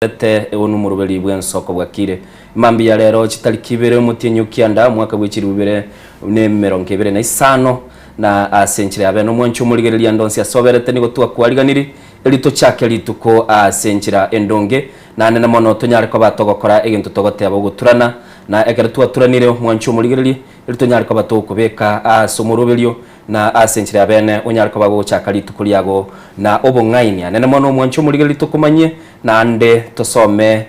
Ete eoni omoroberi bw'ensoko bwakire. Mambia rero chitariki ibere omotienyi o kianda omwaka bwe chilifu ibere na emerongo ebere na isano, na ase enchera ya bene omwanchi omorigereria ande onsi ase oberete nigo twakwariganiri, erio tochake rituko ase enchera endonge, naende na mono tonyare koba togokora egento togoteba ogoturana, na ekero twaturanire omwanchi omorigereria, erio tonyare koba togokobeka ase omoroberio Na ase enchera ya bene onyare koba gogochaka rituko riago na obong'aini. Anene mono omwanche omorigereria tokomanyie, naende tosome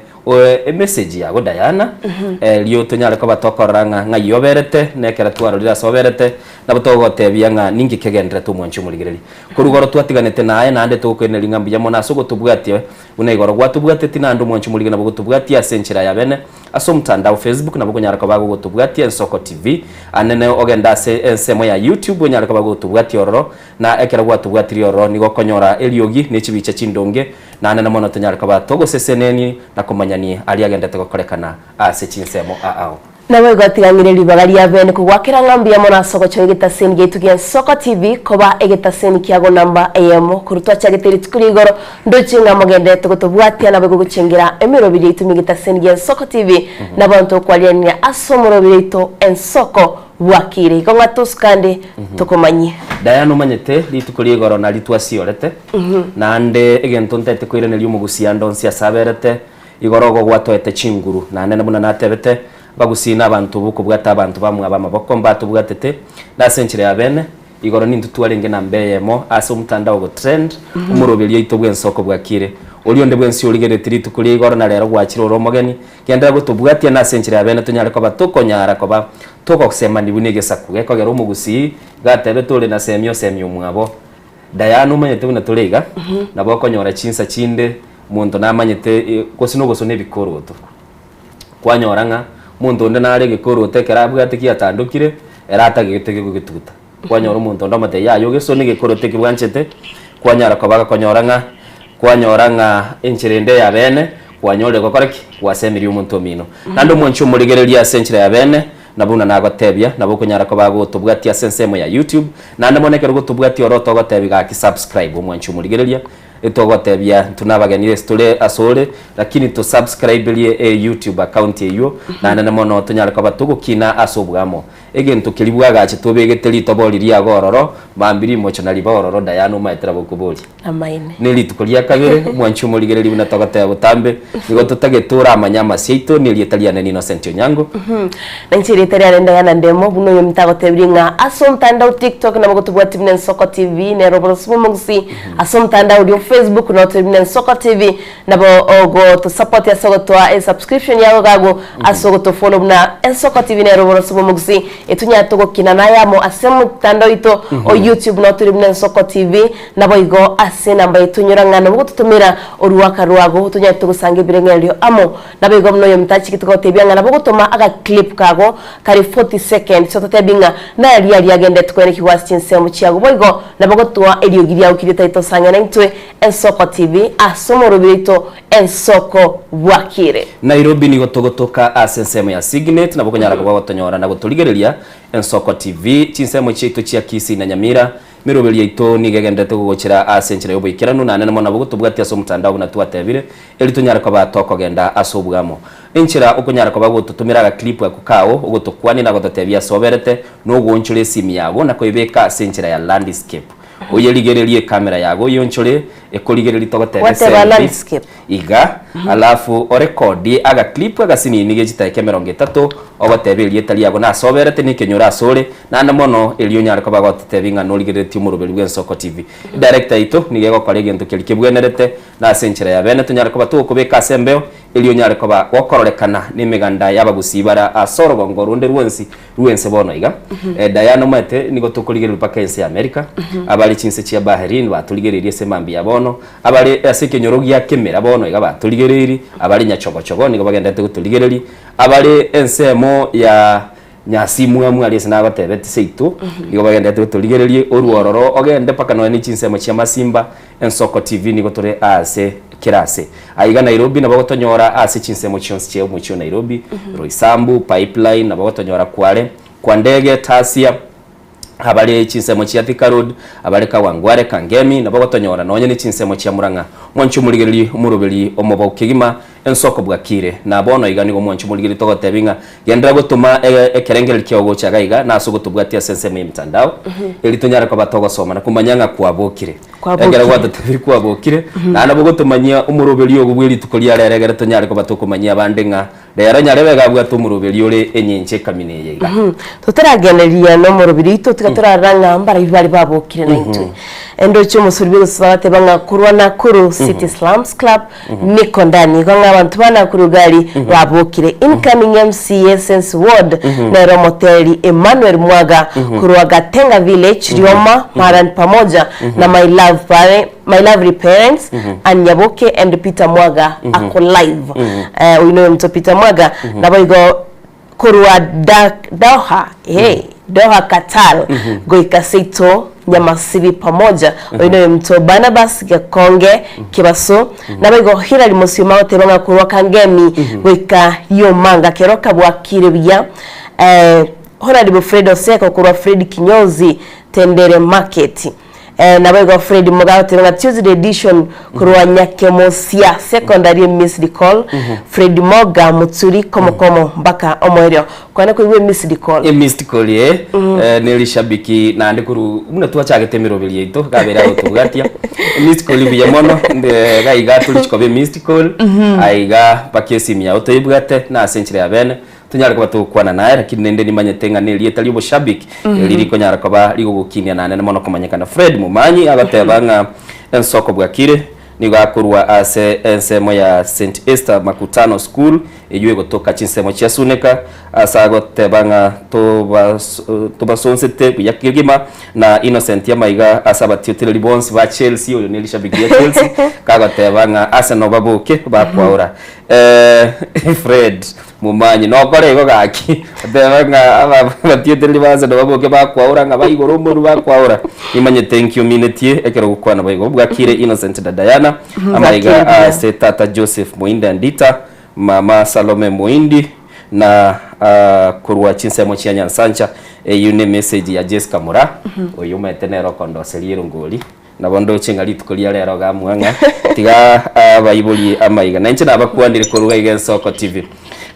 emessage yago Diana, erio tonyare koba tokorora ng'a ng'ai oberete, na ekero twarorire ase oberete, nabo togogotebia ng'a ninki kegenderete omwanche omorigereria. Korwa igoro twatiganete naye, naende togokoiraneria ng'a mbuya mono ase ogotobwatia buna igoro gwatobwateti, naende omwanche omorigereria nabo ogotobwatia ase enchera ya bene. Ase omotandao Facebook nabo okonyara koba gogotobwatia Ensoko TV. Anene ogende ase ensemo ya YouTube onyare koba gogotobwatia ororo, na ekero gwatobwatirie ororo nigo okonyora eriogi ne chibicha chindonge, na anene mono tonyare koba togoseseneni na komanyani aria agendete gokorekana ase chinsemo aao. Naboigo atigang'ire ribaga ria bene kogwakera ng'a mbuya mono ase ogochora egetaseni giaito gia Ensoko TV koba egetaseni kiago namba eyemo. Korwa twachagete rituko ria igoro Ndoche ng'a mogenderete gotobwatia naboigo gochengera emeroberi yaito migetaseni gi'Ensoko TV, na abanto okwarianera ase omoroberi oito Ensoko bwakire. Igo ng'a tosukande tokomanyie. Diana omanyete rituko ria igoro nario twasiorete, naende egento ntaete koiraneria omogusii ande onsi ase aberete, igoro ogo gwatoete chinguru. Naende buna natebete, abagusii nabanto bokobwata abanto bamwabo amaboko mbatobwatete, na ase enchera ya bene, Igoro nintwe twarenge namba eyemo ase omotandao go trend, omoroberio oito bw'ensoko bwakire. Oria onde bwensi origeretie rituko ria igoro na rero gwachire ore omogeni, genderera gotobwatia na ase enchera ya bene tonyare koba tokonyara koba togosemani buna egesaku gekogera omogusii gatebete ore na semia osemia omwabo. Diana omanyete buna tore iga, nabo okonyora chinsa chinde monto namanyete gose nogosona ebikoroto. Kwanyora ng'a omonto onde nare egekoroto ekero abwate giatandokire, ere atagete gegogetuguta. Kwanyora omonto onde omotebia yaya ogesone egekoroto eki bwanchete, kwanyara koba gakonyora ng'a kwanyora ng'a enchera ende ya bene, kwanyorire gokora ki? Gwasemirie omonto omino. Naende omwanchi omorigereria ase enchera ya bene, na buna nagotebia, nabo okonyara koba agotobwatia ase ensemo ya YouTube, naende mono ekero ogotobwatia oro togotebia gaki subscribe omwanchi omorigereria, Etogotebia intwe nabageni ase tore asore, lakini to subscriberie e YouTube account eywo, naende na mono tonyare koba togokina ase obwamo. Egento keria bwagache tobegete ritobori riago ororo, mambia rimocho na riba ororo Diana omaete nabo okoboria. Amaene. Ne rituko ria kabere, omwanchi omorigereria buna togoteba botambe, nigo totagete oramanye amasio aito, na erieta riane ni Innocent Onyango. Na inche erieta riane Diana Ndemo, buna oyominto agotebirie ng'a ase omotandao TikTok nabo gotobwati buna Ensoko TV, nere oborosio bw'omogusii, Ase omotandao oria o Facebook notore buna Ensoko TV, nabo ogotosupport ase ogotoa esubscription yago gago ase ogotofollow buna Ensoko TV nere oboroso bw'omogusii etonyare togokina naye amo ase omotandao oito o YouTube notore buna Ensoko TV naboigo ase enamba yaito onyora ng'a nabo ogototomera oruaka rwago tonyare togosanga ebirengererio amo Naboigo buna oyominto achigete gotebia ng'a nabo ogotoma aga clip kago kare 40 seconds ototebi ng'a nari aria agendete koenekigwa ase chinsemo chiago boigo nabo gotoa eriogi riao kiria otagete osang'e naintwe Ensoko TV ase omorobio oito Ensoko bwakire. Nairobi nigo togotoka ase ensemo ya Signet nabo okonyara koba gotonyora na gotorigereria Ensoko TV chinsemo chiaito chia Kisii na Nyamira Emeroberi yaito nigo egendererete gogochera ase enchera y'oboikeranu, na nene mono nabo gotobwatia ase omotandao buna twatebire, erio tonyare koba tokogenda ase obwamo. Enchera okonyara koba gototomera agaclip ako kao, ogotokwania na gototebia ase oberete, na ogoonchora esimi yago na koebeka ase enchera ya landscape. Oyerigererie ecamera yago oyonchore ekorigereria togoteba Gwateba eselfie landscape. iga, alafu orekodie agaclip agasinini ge chidakika emerongo etato ogoteba erieta riago na ase oberete na ekenyoro ase ore, naende mono erio onyare koba gototebi ng'a norigereretie omoroberi bw'Ensoko TV. Edirector yaito nigo egokora egento keria kebwenerete na ase enchera ya bene tonyare koba togokobeka ase embeo erio onyare koba gokororekana nemeganda y'abagusii bare ase orogongo ronde rwonsi rw'ense bono iga. Diana omanyete nigo tokorigereria mpaka ense ya America, abare chinse chia Bahrain batorigereirie ase emambia ya bono, Abare ase ekenyoro gia kemera bono iga batorigereiri, abare nyachogochogo nigo bagendererete gotorigereria, abare ensemo ya nyasimwamu aria ase nagotebeti seito nigo bagendererete gotorigereria, orwe ororo ogende mpaka nonya ne chinsemo chia Masimba, Ensoko TV nigo tore aase kera ase. Aiga Nairobi nabo ogotonyora ase chinsemo chionsi chia omochie o Nairobi, Roysambu, Pipeline, nabo ogotonyora Kware, Kwandege, Tasia. Abare chinsemo chia Thika Road, abare Kawangware, Kangemi, nabo gotonyora nonya ne chinsemo chia Murang'a. Mwanche omorigererie omoroberi omobao kegima, ensoko bwakire. Na bono iga nigo mwanche omorigererie togotebi ng'a genderera gotoma ekerengererio kiao gocha iga iga na ase ogotobwatia ase ensemo y'emitandao, eri tonyare koba togosoma na komanya ng'a kwabokire. Ekero gwatotebirie kwabokire, naende nabo ogotomanyia omoroberi ogo bwe rituko ria rero egere tonyare koba tokomanyia abande ng'a Rero nyarebe iga abwate omoroberi ore enyencho ekamina eye iga. Totaragendereria nomoroberi oito, tiga torarora ng'a mbarabwo bare babokire naintwe. Endoche omosori bw'egesusu bagateba ng'a korwa Nakuru City Slums Club niko ndani. Igo ng'a abanto ba Nakuru gari babokire. Incoming MCA Sense Ward nere omoteri Emmanuel Mwaga korwa Gatenga Village, Rioma, Maran pamoja na my love pare My lovely parents, Ann Nyaboke and Peter Mwaga ako live. Eh, oyo noyo omonto Peter Mwaga naboigo korwa Da- Doha, hey, Doha Qatar goika seito Nyamasibi pamoja. Oyo noyo omonto Barnabas Gekonge Kibaso naboigo Hillary Musioma agoteba ng'a korwa Kangemi goika Riomanga Keroka bwakire buya. Eh, Honorable Fred Oseko korwa Fred Kinyozi Tendere Market. Naboigo Fred Muga agoteba ng'a Tuesday edition korwa Nyakemosia Secondary emissed call Fred Moga Mutsuri komokomo mpaka omoerio. Kwana koigwa emissed call. Emissed call eh, eh, ne rishabiki naende korwa buna twachagete emeroberi yaito gabere agotobwatia emissed call buya mono nde gaiga tori chikoba emissed call aiga mpaka esimu yao toyebwate na ase enchera ya bene Tonyare koba togokwana naye, lakini naende nimanyete ng'a nerieta ri'oboshabiki eri rikonyara koba rigogokinia nanene mono komanyekana. Fred Momanyi agoteba ng'a ensoko bwakire nigo akorwa ase ensemo ya St Esther Makutano School eyio egotoka chinsemo chia Suneka ase agoteba ng'a tobasonsete buya kegima na Innocent Amaiga ase abatiotereri bonsi ba Chelsea oyo nerishabiki ria Chelsea kagoteba ng'a Arsenal baboke bakwaura. Fred Momanyi, nokore igo gaki, otebe ng'a abatietereri ba Arsenal baboke bakwaura ng'a baigore omonwe bakwaura. Nimanyete inki ominetie ekero ogokwana boigo. Bwakire Innocent na Diana, amaiga Bwakire buya. ase tata Joseph Moinde Andita, mama Salome Moindi, na korwa chinsemo chia Nyansancha. Eyio ne message ya Jesca Mura, oyio omanyete nere okondoseria erongori. Nabo ndoche ng'a rituko ria rero gamua ng'a tiga abaibori amaiga. Na inche nabakwanire korwa iga Ensoko TV.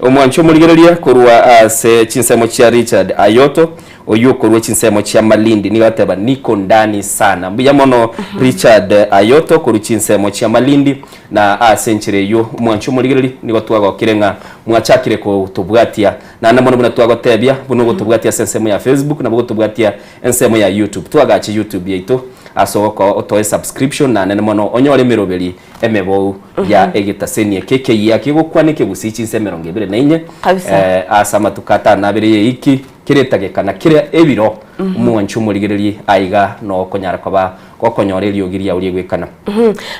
Omwancho omorigereria korwa ase chinsemo chia Richard Ayoto, oyio okorwa chinsemo chia Malindi, nigo ateba niko ndani sana. Mbuya mono Richard Ayoto korwa chinsemo chia Malindi, na ase enchera eyio omwancho omorigereria nigo twagokire ng'a mwachakire kotobwatia. Naende mono buna twagotebia, buna ogotobwatia ase ensemo ya Facebook, nabo ogotobwatia Ensemo ya YouTube. Twagache YouTube yaito ase ogokoa otoe subscription na nene mono onyore emeroberi emebou ya egetaseni eke ekeyia kegokwana ekegusii chinsa 24 Kabisa. eh, ase amatuko atano na abere yeiki kera etageka na kera ebiro omwanchi omorigererie aiga nokonyara koba gokonyora eriogi riao riegwekana.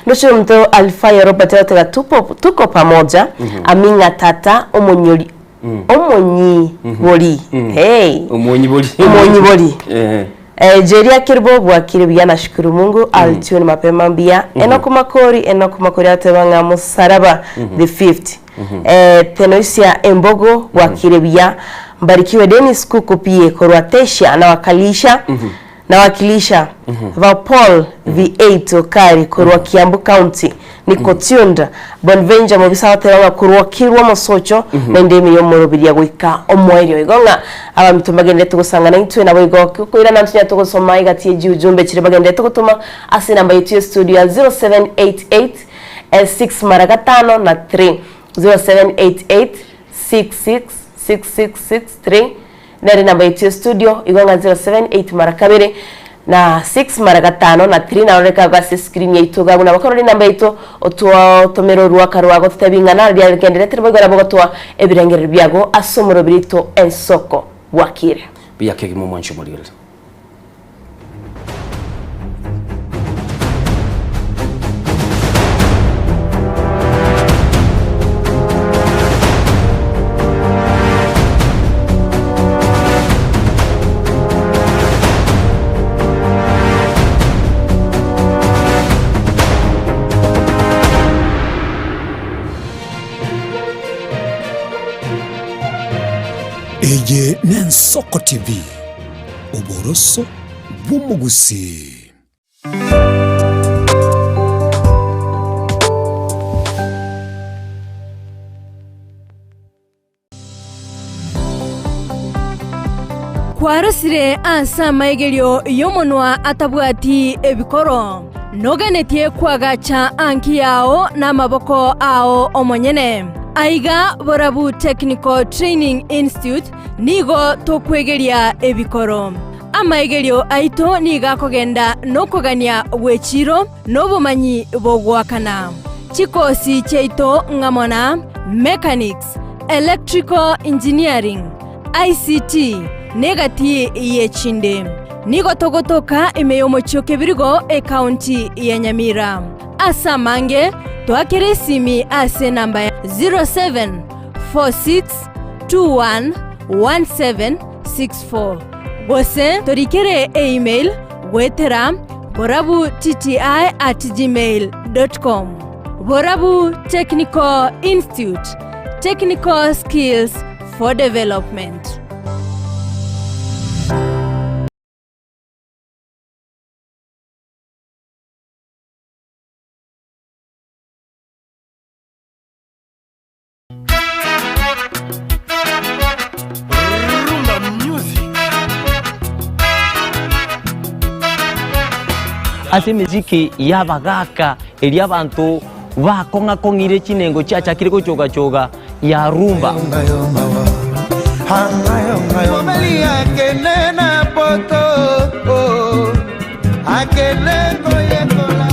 Ndoche omonto Alfayo Robert agoteba tupo tuko pamoja aming'a tata omonyori Omonyibori. Hey. Omonyibori. Omonyibori. Eh. Eh, Jeria Kirbo bwakire buya nashukuru Mungu alitune mapema mbuya Enock Makori Enock Makori ateba ng'a musaraba the fifth eh, Tenoisia Embogo bwakire buya Mbarikiwe Dennis Kuku pie korwa Tesha nawakalisha Nawakilisha va Paul V8 Okari korwa Kiambu County, Niko Tuned, Bonventure Mobisa agoteba ng'a korwa Kirwa Mosocho naende ime y'omoroberia goika omoerio. Igo ng'a abanto mbagenderete gosangana intwe naboigo koirana ntonyare togosoma egati ye chiujumbe chiria bagenderete gotoma ase enamba yaito ye studio ya 0788 6 mara gatano na 3 0788 66 6663 Nere namba yaito ya studio igo ng'a 078 mara kabere na 6 mara gatano na 3 narore kago ase screen yaito iga buna bakorora enamba yaito otwotomere oruaka rwago totebi ng'a naro riagenderete naboigo nabo ogotoa ebirengererio biago ase omoroberi oito ensoko bwakire. Buya kegima omwanchi omorigereria. Eye n'Ensoko TV, oboroso. bw'Omogusii. Kwarosire ase amaigerio y'omonwa atabwati ebikoro, noganetie koagacha anki yao namaboko ao omonyene. Aiga Borabu Technical Training Institute nigo tokwegeria ebikoro. Amaigerio aito nigo akogenda nokogania gw'echiiro na obomanyi bogoakana. Chikosi chiaito ng'amo na Mechanics, Electrical Engineering, ICT, na egati y'echinde. Nigo togotoka ime y'omochie o Kebirigo, ekaunti ya Nyamira. Ase amange, toakere esimi ase enamba ya 0746211764 gose torikere eemail goetera borabutti@gmail.com. Borabu Technical Institute, Technical Skills for Development. Rumba music. Ase emesiki y'abagaaka eria abanto bakong'a-kong'ire chinengo chiachakire gochoga-choga ya rumba. Mobali akende na poto oh, akende koyekola.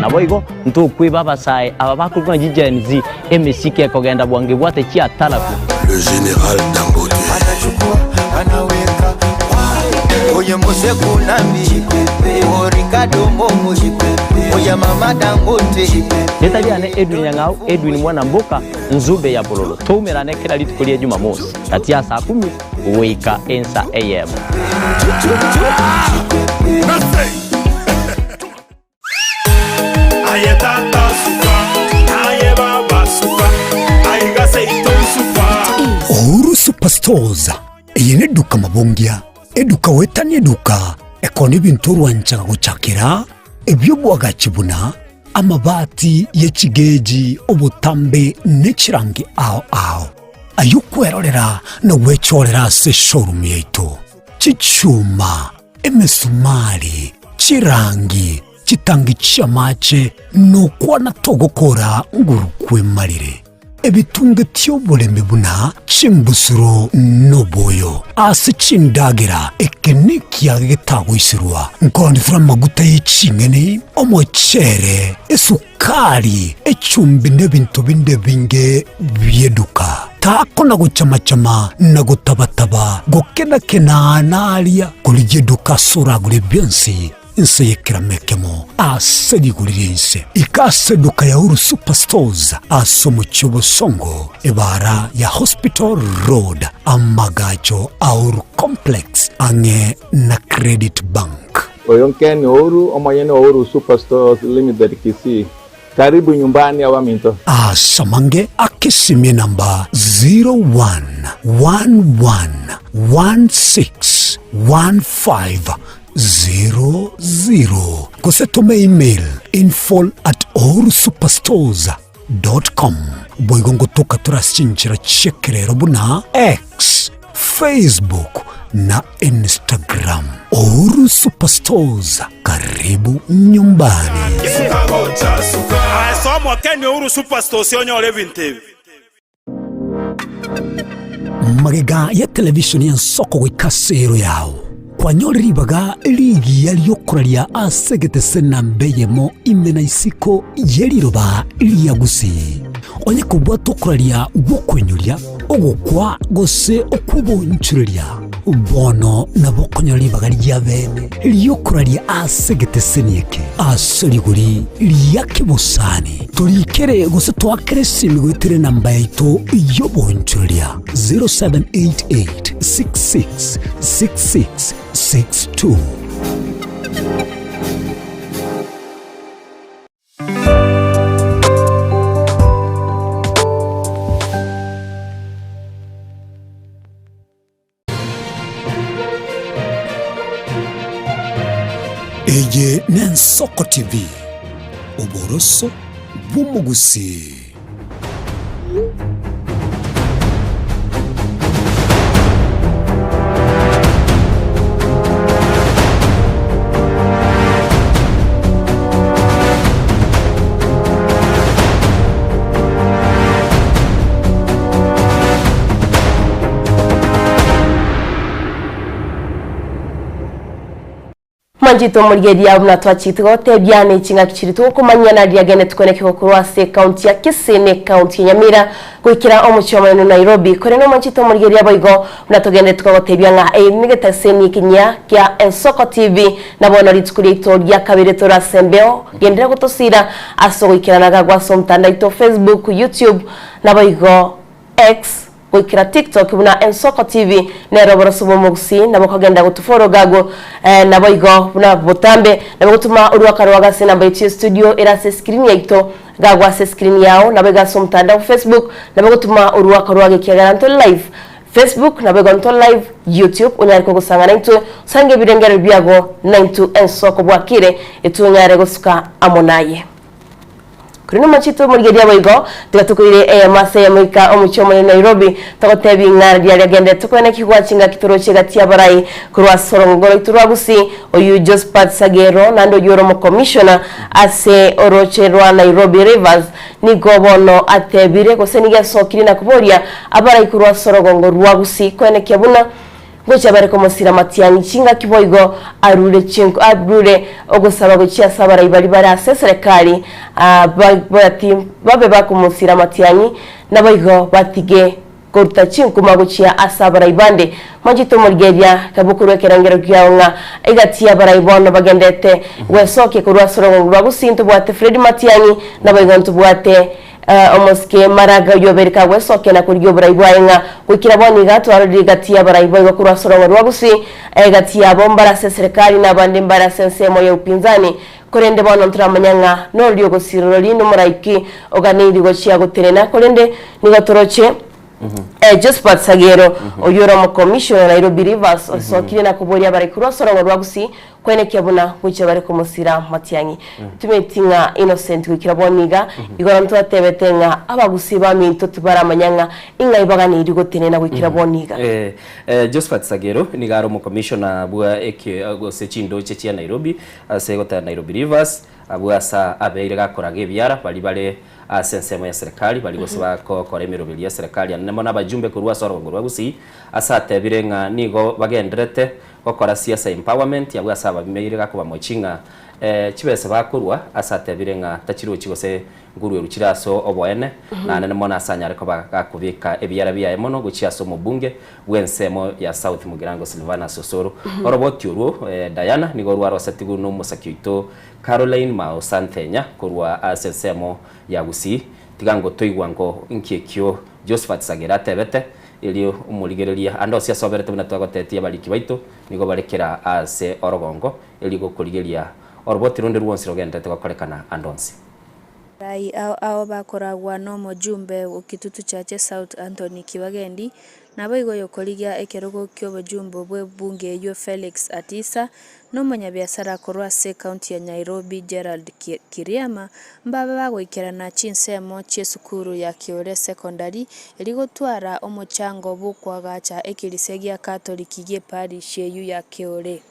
Naboigo ntokweba abasae aba bakorokwa ng'a chiGen Z, emesiki ekogenda bwango ebwate chiatarafu. Le general Dangote. Anachukua anaweka oye Mose Kunambi o Ricardo Momo oya Mama Dangote. Rieta riane Edwin Nyang'au, Edwin Mwanamboka, Nzube ya Bololo. Toumerane kera rituko ria Jumamosi, gati ya saa kumi goika ensa eyemo. Aye tata suka, aye baba suka, aiga seito suka. Uhuru Superstores, eye neduka mabongia, eduka goetania eduka ekona ebinto orwanchaga gochakera, ebi'obwagachi buna amabati ye chigeji, obotambe ne chirangi ao ao, ay'okwerorera na gwechorera ase eshowroom yaito. Chichuma, emesumari, chirangi, chitangi chi'amache, nokwana togokora nguru kwemarire. Ebitunge ti'oboremi buna chimbusuro noboyo ase chindagera, eke nekiage getagoiserwa, nkoonetera amaguta ye ching'eni, omochere, esukari, echumbi nebinto binde ebinge bi'eduka. Takona gochama-chama na gotaba-taba, gokena-kena naria, korigia eduka ase oragure bionsi, inse y'ekerama ekemo ase rigori ri'ense. Ika ase eduka ya Uhuru Superstores ase omochie o Bosongo, ebaara ya Hospital Road, amagacho a Uhuru Complex, ang'e na Credit Bank. Oyo Ken Ouru, omonyene o Uhuru Superstores Limited Kisii. Karibu nyumbani abaminto. Ase amange akesimie namba 0111161500 gose tome email info at uhurusuperstores dot com. Boigo ngotoka tore ase chinchera chi'ekerero buna X, Facebook na Instagram. Uhuru Superstores, karibu nyumbani. Suka gocha suka. Aye soa mwakeni Uhuru Superstores onyore ebinto ebi. Magega ya television y'ensoko goika ase ero yao, kwanyore ribaga rigiya ri'okoraria ase egetese namba eyemo ime na isiko ye riroba ria Gusii. Onye kobwata okoraria gw'okoinyoria, ogokwa gose okw'obonchoreria, bono nabo okonyora ribaga ria bene ri'okoraria ase egeteseni eke ase rigori ria kebosani. Torikere gose toakere esimi goetera enamba yaito y'obonchoreria 0788 66 66 62. Ensoko TV, oboroso bw'omogusii. Mwanchete omorigereria buna twachigete gotebia ne ching'aki chiria tokomanyia na riria gende tukone kegokorwa ase ekaunti ya Kisii ne ekaunti ya Nyamira goikera omochie omonene o Nairobi. Korende omwanchete omorigereria boigo buna togende tukagotebia ng'a eye negetaseni ekenyia kia Ensoko TV na bono rituko riaito ria kabere tore ase embeo genderera gotosira ase ogoikerana gagwo ase omotandao oito Facebook, YouTube naboigo X goikera TikTok buna Ensoko TV nere oboroso bw'omogusii nabo okogenda gotuforoga agwo naboigo buna botambe nabo gotuma oruaka rwago ase enamba yaito ya studio ere ase escreen yaito gagwo ase escreen yao naboigo ase omotandao Facebook nabo gotuma oruaka rwago ekiagera ntore live Facebook naboigo ntore live YouTube onyare kogosanga naintwe osange ebirengererio biago naintwe Ensoko bwakire etonyare gosuka amo naye. Korende omachete omorigereria boigo, tiga tokoire eyemo ase eyemo goika omochie omonene Nairobi, togotebi ng'a riria riagenderete koenekigwa chingaki toroche egati y'abarai korwa ase orogongo rwaito rwa Gusii, oyio Josphat Sagero naende oyio ore omokomishona ase oroche rwa Nairobi Rivers nigo bono atebire gose nigo esokirie na koboria abarai korwa ase orogongo rwa Gusii koenekia buna Gochia bare komosira matiang'i chingaki boigo arure chinko arure ogosaba gochia ase abarai baria bare ase eserekari bati babe bakomosira matiang'i naboigo batige koruta chinkuma gochia ase abarai bande. Mwanchete omorigereria kabu korwa ekerengero kiao ng'a egati y'abarai bono bagendete gwesokia korwa ase orogongo rwa Gusii ntobwate Fred Matiang'i naboigo ntobwate Omosike Maraga oyio obeire kagwesokia na korigia oborai bwaye ng'a goikera bono iga twarorire egati y'abarai boigo korwa ase orong'o rwa Gusii, egati yabo mbare ase eserekari na abande mbare ase ensemo ya upinzani, korende bono ntoramanya ng'a norori ogosira orori nomorai ki oganeirie gochia gotenena korende nigo toroche Josphat Sagero oyio ore omokomishona Nairobi Rivers osokirie na koboria abarai korwa ase orong'o rwa Gusii Kwenekia buna gochia bare komosira matiang'i. Timeti ng'a Innocent goikera bono iga, igoro ntwatebete ng'a abagusii baminto tibaramanya ng'a ing'ai baganeiri gotenena goikera bono iga. Josphat Sagero nigo are omokomishona bwa eke gose chindoche chia Nairobi ase gotera Nairobi Rivers abwo ase abeire gakoraga ebiara baria bare ase ensemo ya serikali baria gose bagokora emeroberio ya serikali anene mono abajumbe korwa ase orogongo rwa Gusii ase atebire ng'a nigo bagendererete Gokora siasa empowerment abwo ase abameire gakobamochia ng'a chibesa bakorwa ase atebire ng'a tachirochi gose nkoruerwa chire ase oboene naende mono ase anyare koba gakobeka ebiara biaye mono gochia ase omobunge bw'ensemo ya South Mugirango Silvanus Osoro. Oroboti orwo Diana nigo rwarosetigwe nomosaki oito Caroline Maosa Nthenya korwa ase ensemo ya Gusii. Tiga ngotoigwa nko inki ekio Josphat Sagero atebete Erio omorigereria ande onsi asoberete buna twagotetia abariki baito, nigo bare kera aase orogongo, erio gokorigeria oroboti ronde rwonsi rogenderete gokorekana ande onsi. Abarai ao ao bakoragwa nomojumbe o Kitutu Chache South Anthony Kibagendi, naboigo oyokorigia ekerogo ki'obojumbe bw'ebunge eyio Felix Atisa, na omonyabiasara korwa ase ekaunti ya Nyairobi Gerald Kiriama mbabe bagoikerana chinsemo chi'esukuru ya Kiore Secondary erio gotwara omochango bw'okoagacha ekerisia gia Katoliki gi'eparish eyio ya Kiore.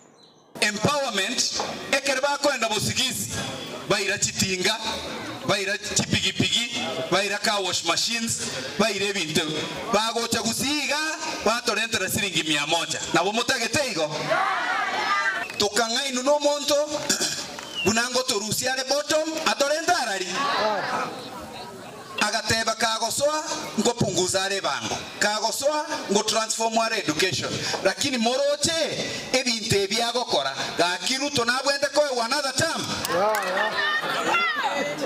Empowerment, ekero bakoenda bosigisi baira chitinga, baira chipigipigi, baira car wash machines, baira ebinto ebio. Bagocha gusii igaa batorentera siringi mia moja. Nabo motagete igo? Tokang'ainwa nomonto buna ngotorusia are bottom atorente arari? Agateba kagosoa nkopunguza are ebango, kagosoa ngotransform are education, lakini moroche ebinto ebi agokora, gaki Ruto nabwente koegwa another term?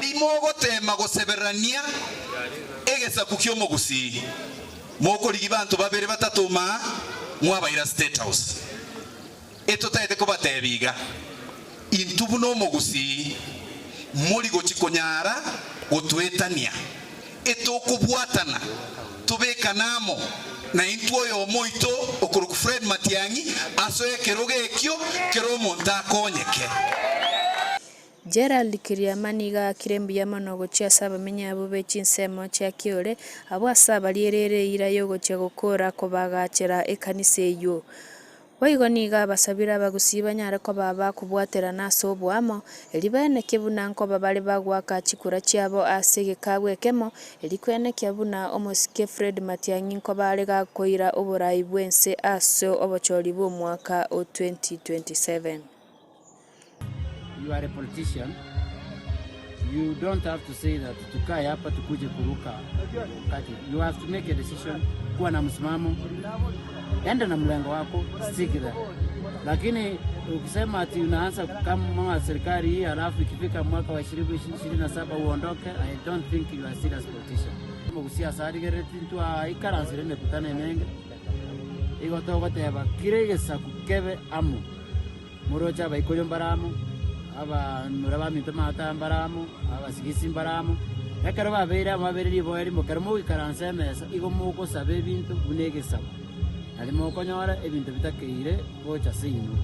Rimogotema gosebererania egesaku ki'omogusii, mokorigia banto babere batato maa mwabaira State House. Etotaete kobatebia iga, Intwe buna omogusii mori gochia konyara gotwetania, etokobwatana tobekane amo naintwe oyomo oito okorokwa Fred Matiang'i asoe ekerogo ekio kera omonto akonyeke. Gerald Kiriama nigo aakire mbuya mono gochia ase abamenyi abwo be chinsemo chia Kiore, abwo ase abarierere eira y'ogochia gokora kobagachera ekanisa eyio. Boigo nigo abasabire abagusii banyare koba abakobwaterana ase oboamo, erio baenekie buna nkoba bare bagoaka chikura chiabo ase egekabu ekemo, erio kwenekia buna omosike Fred Matiang'i nkoba are gakoira oborai bw'ense ase obochori bw'omwaka o 2027. You are a politician, you don't have to say that tukae hapa tukuje kuruka kati. You have to make a decision, kuwa na msimamo, enda na mlengo wako, stick there. Lakini ukisema ati unaanza kama serikali hii halafu ikifika mwaka wa 2027 uondoke, I don't think you are serious politician. Omogusia arigereti ntwa ikaransire emekutano emenge igo togoteba kire egesaku kebe amo Moroche abaikoyo mbare amo, abamura baminto maata mbare amo, abasigisi mbare amo. Ekero babeire amo babeire riboa erimo, ekero mogoikaransa emesa, igo mogosaba ebinto buna egesaku, nario mokonyora ebinto bitakeire gocha ase inwe.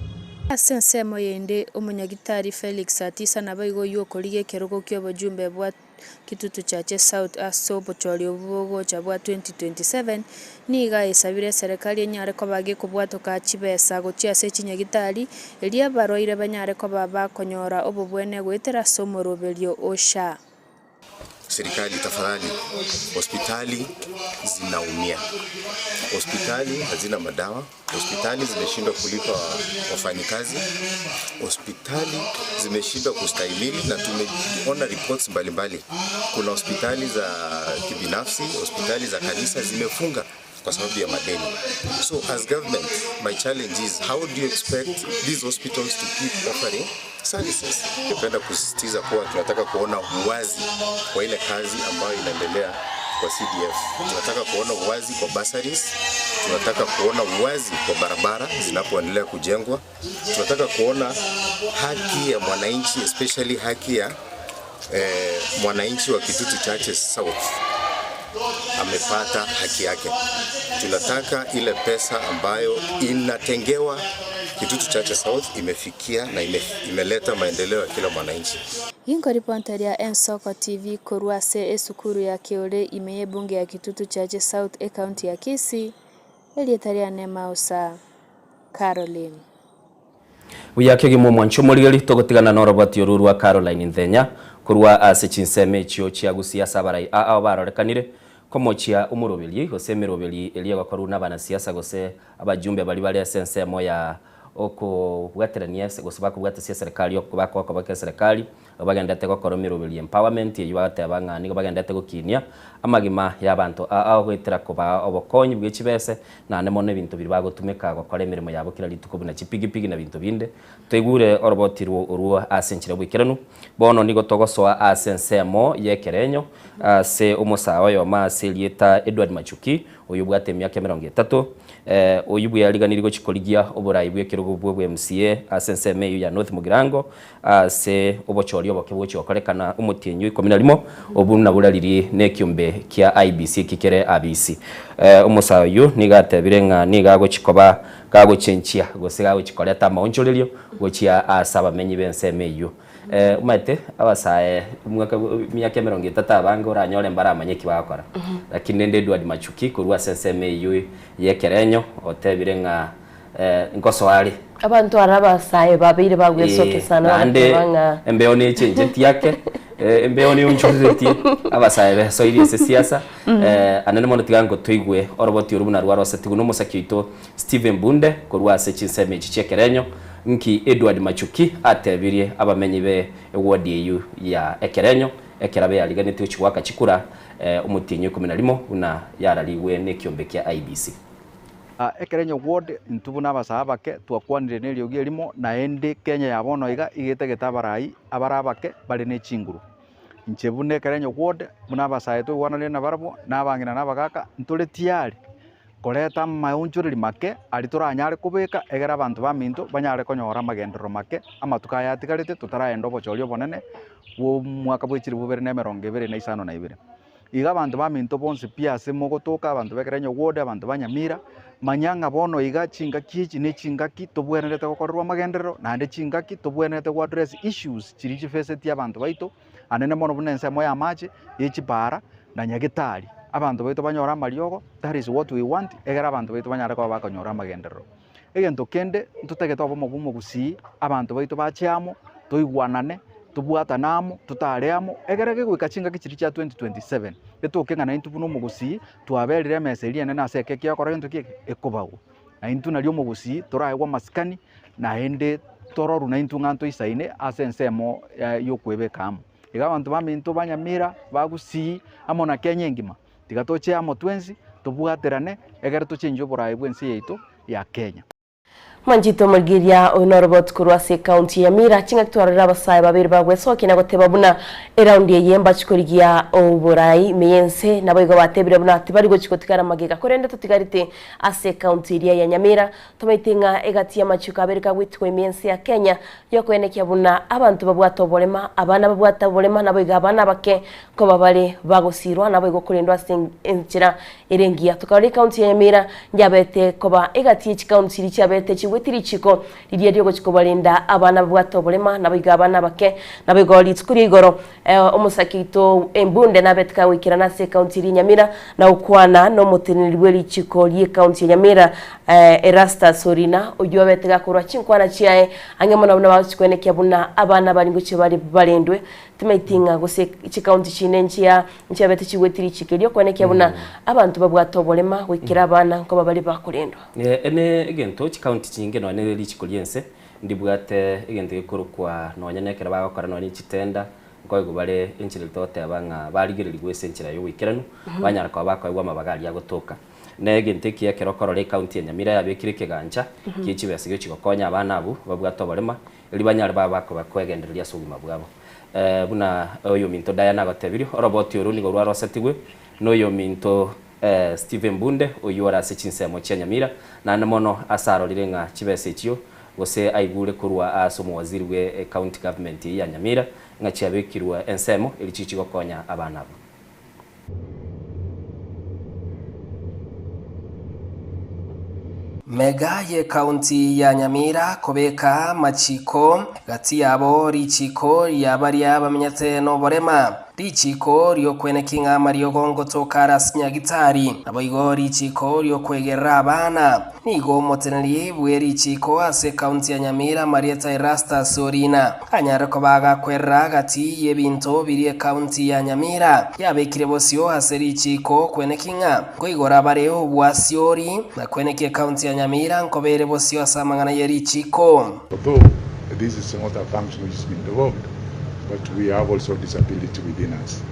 Ase ensemo yende, omonyagitari Felix Atisa naboigo oyio okorigia ekerogo ki'obojumbe bwa Kitutu Chache South ase obochori obwo bogocha bwa 2027, nigo aesabire eserekari enyare koba gekobwatoka chibesa gochia ase chinyagitari, erio abarwaire banyare koba bakonyora obobwene goetera ase omoroberio o SHA. Serikali tafadhali, hospitali zinaumia, hospitali hazina madawa. Hospitali zimeshindwa kulipa wafanyikazi, hospitali zimeshindwa kustahimili, na tumeona reports mbalimbali. Kuna hospitali za kibinafsi, hospitali za kanisa zimefunga kwa sababu ya madeni. So as government, my challenge is how do you expect these hospitals to keep offering services? Ningependa kusisitiza kuwa tunataka kuona uwazi kwa ile kazi ambayo inaendelea kwa CDF. Tunataka kuona uwazi kwa bursaries, tunataka kuona uwazi kwa barabara zinapoendelea kujengwa. Tunataka kuona haki ya mwananchi especially haki ya eh, mwananchi wa Kitutu Chache South amepata haki yake. Tunataka ile pesa ambayo inatengewa Kitutu Chache South imefikia na ime, imeleta maendeleo ya kila mwananchi. Ginkoriponteria Ensoko TV korwa ase esukuru ya Keore ime y'ebunge ya Kitutu Chache South ecounty ya Kisii, erieta riane Mausa Caroline. Buya kegima omwancho omorigeri, togotigana noroboti oru rwa Caroline Nthenya korwa ase chinsemo echio chia Gusii ase abarai aa barorekanire komochia omoroberi gose emeroberi eria egokorwa nabanasiasa gose abajumbe baria bare ase ensemo ya okobwaterania gose bakobwatesia eserekari bakoba eserekari Bagendete gokora emeroberio y'empowerment eyio bagateba ng'a nigo bagendete gokinia amagima y'abanto aa goetera kobaa obokonyi bwe chibese naende mono ebinto biria bagotumeka gokora emeremo yabo kera rituko buna chipigipigi na binto binde. Toigure oroboti orwo ase enchera y'oboikeranu. Bono nigo togosoa ase ensemo y'ekerenyo ase omosae oyomo ase erieta Edward Machuki oyio obwate emiaka emerongo etato oyio bweariganirie gochia korigia oborai bw'ekerogo bw'obwa MCA ase ensemo eyio ya North Mugirango Ase obochori oboke bogochia gokorekana omotienyi o ikomi na rimo, obwo naboraririe nekiombe kia IEBC eki kere abisi. Omosae oyio nigo atebire ng'a nigo agochia koba gagochenchia gose gagochia koreta amaonchorerio gochia ase abamenyi b'ensemo eyio. Omanyete abasae omwaka emiaka emerongo etato abange oranyore mbaramanye eki bagokora. Lakini rende Edward Machuki korwa ase ensemo eyio y'ekerenyo otebire ng'a Nkosoa are. Abanto ara abasae babeire bagwesokia sana Naende bagateba ng'a. embeo nechenchetie ake, embeo neonchoreretie abasae besoirie ase siasa. Anene mono tiga ngotoigwe oroboti oru buna rwarosetigwe nomosaki oito Stephen Bunde korwa ase chinsemo echi chi'ekerenyo. Nki Edward Machuki atebirie abamenyi be eward eyio ya Ekerenyo ekero abeariganetie gochia goaka chikura omotienyi o ikomi na rimo buna yararigwe nekiombe kia IEBC. Ekerenyo ward intwe buna abasae abake twakwanire neriogi erimo naende Kenya ya bono iga iga etagete abarai abare abake bare ne chinguru. Inche buna ekerenyo ward buna abasae toigwananire nabarabwo na abang'ina na abagaka ntore tiyari koreta amaonchoreri make aria toranyare kobeka egere abanto baminto banyare konyora amagenderero make amatuko aya atigarete totaragenda obochori obonene bwa omwaka bwa chilifu bibere na emerongo ebere na isano na ibere. Iga abanto baminto bonsi pi ase mogotoka, abanto b'Ekerenyo Ward, abanto ba Nyamira, manya ng'a bono iga chingaki echi ne chingaki tobwenerete gokorerwa amagenderero, naende chingaki tobwenerete go address issues chiria chifesetie abanto baito, anene mono buna ensemo y'amache, ye chipara, na nyagetari. Abanto baito banyore amariogo, that is what we want, egere abanto baito banyare koba bakonyora amagenderero. Egento kende, ntotagete obomo bwa omogusii, abanto baito bache amo, toigwanane, tobwatane amo, totare amo, egere gegoika chingaki chiria chia 2027, etoke ng'a naintwe buna omogusii, twaberire emesa eria enene ase ekeki egokora gento ki eke? Ekobagwa. Na intwe nario omogusii, toraegwe amasikani, naende tororwe naintwe ng'a ntoisaine ase ensemo yokoebeka amo. Iga abanto baminto ba Nyamira, ba Gusii, amo na Kenya engima, Tiga toche amo twensi, tobwaterane, egere tochenchie oboraai bw'ense yaito ya Kenya. Mwanchete omorigereria oyo noroboti korwa ase ekaunti ya Nyamira, chingaki twarorire abasae babere bagwesokia na goteba buna eraundi eye mbachi korigia oborai ime y'ense, naboigo batebire buna tibari gochi gotigara magega korende totigarete ase ekaunti eria ya Nyamira. Tomaete ng'a egati y'amachiko abere kagwetigwa ime y'ense ya Kenya yokoenekia buna abanto babwate oborema, abana babwate oborema naboigo abana abake Nkoba bare bagosiirwa naboigo korendwa ase enchera ere engiya. Tokarora ekaunti ya Nyamira yabete koba egati ye chikaunti chiria chiabete chigweti richiko riria riogochia kobarenda abana babwate oborema naboigo abana abake. Naboigo rituko ria igoro omosake oito Embunde nabete kagoikerana ase ekaunti eria ya Nyamira na gokwana nomoteneneri bwe richiko rie ekaunti ya Nyamira Erastus Orina oyio abete gakorwa chinkwana chiaye ang'e mono buna bagochia koenekia buna abana baria ngochia bare barendwe Timaeti ng'a gose chikaunti chinde nchia nchiabete chigweti richiko erio koenekia buna abanto babwate oborema goikera abana nkoba bare bakorendwa. Ene egento chikaunti chinyinge nonya ne richiko ri'ense ndibwate egento gekorokwa nonya nekero bagokora nonya ne chitenda nkoigwa bare enchera eria togoteba ng'a barigererigwe ase enchera y'oboikeranu banyara koba bakoegwa amabaga aria agotoka. Ne egento ekiya ekero okorora ekaunti ya Nyamira yabekire ekegancha gie chibesa gochia gokonya abana abwo babwate oborema Erio banyare babe bakoba kwegendereria ase obogima bwabo. Buna oyominto Diana agotebirie, oroboti oro nigo rwarosetigwe noyominto Stephen Bunde, oyio ore ase chinsemo chia Nyamira, naende mono ase arorire ng'a chibesa echio gose aigure korwa ase omowaziri bwe county government eyio ya Nyamira ng'a chiabekirwe ensemo erio chichi gokonya abana abwo. Mega y'Ekaunti ya Nyamira kobeka amachiko gati yabo richiko ria baria bamenyete noborema, richiko ri'okweneki ng'a amariogo ngotoka are ase nyagitari, naboigo richiko ri'okwegerera abana. Nigo omoteneneri bwe richiko ase Ekaunti ya Nyamira Marieta Erastus Orina anyare koba agakwerera gati y'ebinto biria ekaunti ya Nyamira yabekire bosio ase richiiko kweneki ng'a nkoigora bare obwasiori na kweneki ekaunti ya Nyamira nkoba ere bosio ase amang'ana ye richiiko. Although this is not a function which has been devolved, but we have also disability within us.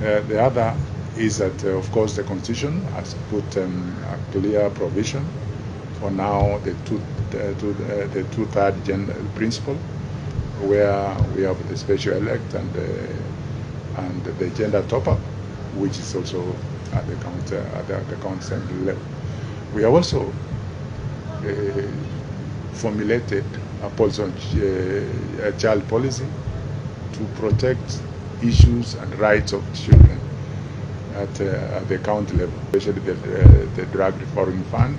The other is that of course the constitution has put a clear provision for now the two, two, the two-third gender principle where we have the special elect and the, and the gender top-up which is also at the county, at the, at the county assembly level. We have also uh, formulated a policy on uh, a child policy to protect issues and rights of children at, uh, at the county level, especially the, uh, the Drug Reform Fund,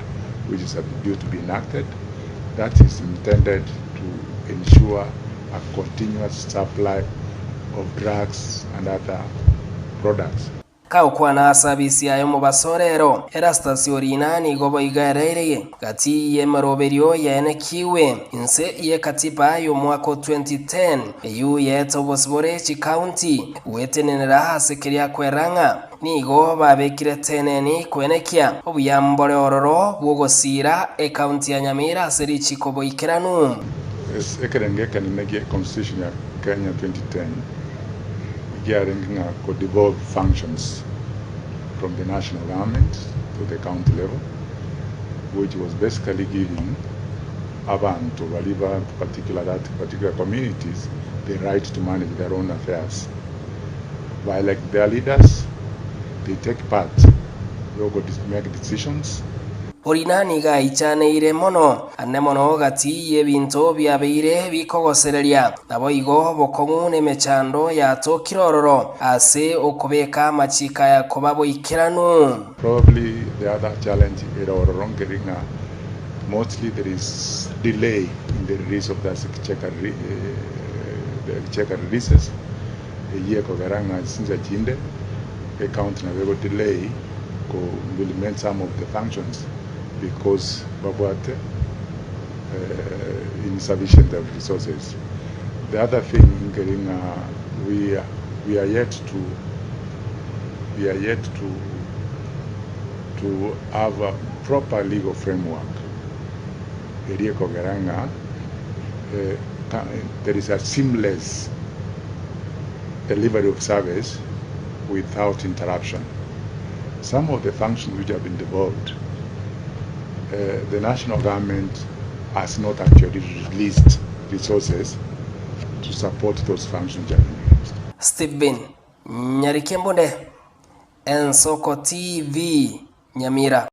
which is due to be enacted. That is intended to ensure a continuous supply of drugs and other products. Kagokwana ase abisi aye omobaso rero, Erastus Orina nigo boigo ereire gati y'emeroberio yaenekiwe inse y'ekatiba y'omwaka o 2010 eyio yaete obosibore chikaunti gwetenenera ase keria kwera ng'a nigo babekire teneni koenekia obuya mbore ororo bw'ogosiira ekaunti ya Nyamira ase richiko boikeranu. Ekerengo ekenene gie constitution ya Kenya 2010 giarenge ng'a ko devolve functions from the national government to the county level which was basically giving abanto baria ba particular that particular communities the right to manage their own affairs by elect their leaders they take part yogo make decisions. Orina nigo aichaneire mono, ane mono gati y'ebinto biabeire bikogosereria, naboigo bokong'u na emechando yatokire ororo ase okobeka amachiiko aya koba boikeranu. Probably the other challenge ere ororo nkeri ng'a mostly there is delay in the release of the exchequer the exchequer releases eyio ekogera ng'a chinsa chinde ecounty nabo ego delay ko implement some of the functions because babwate insufficient of resources. The other thing nkeri ng'a we we are yet to we are yet to to have a proper legal framework eria ekogera ng'a there is a seamless delivery of service without interruption. Some of the functions which have been devolved, the national government has not actually released resources to support those functions which have been released. Stephen Nyarikembunde, Ensoko TV, Nyamira.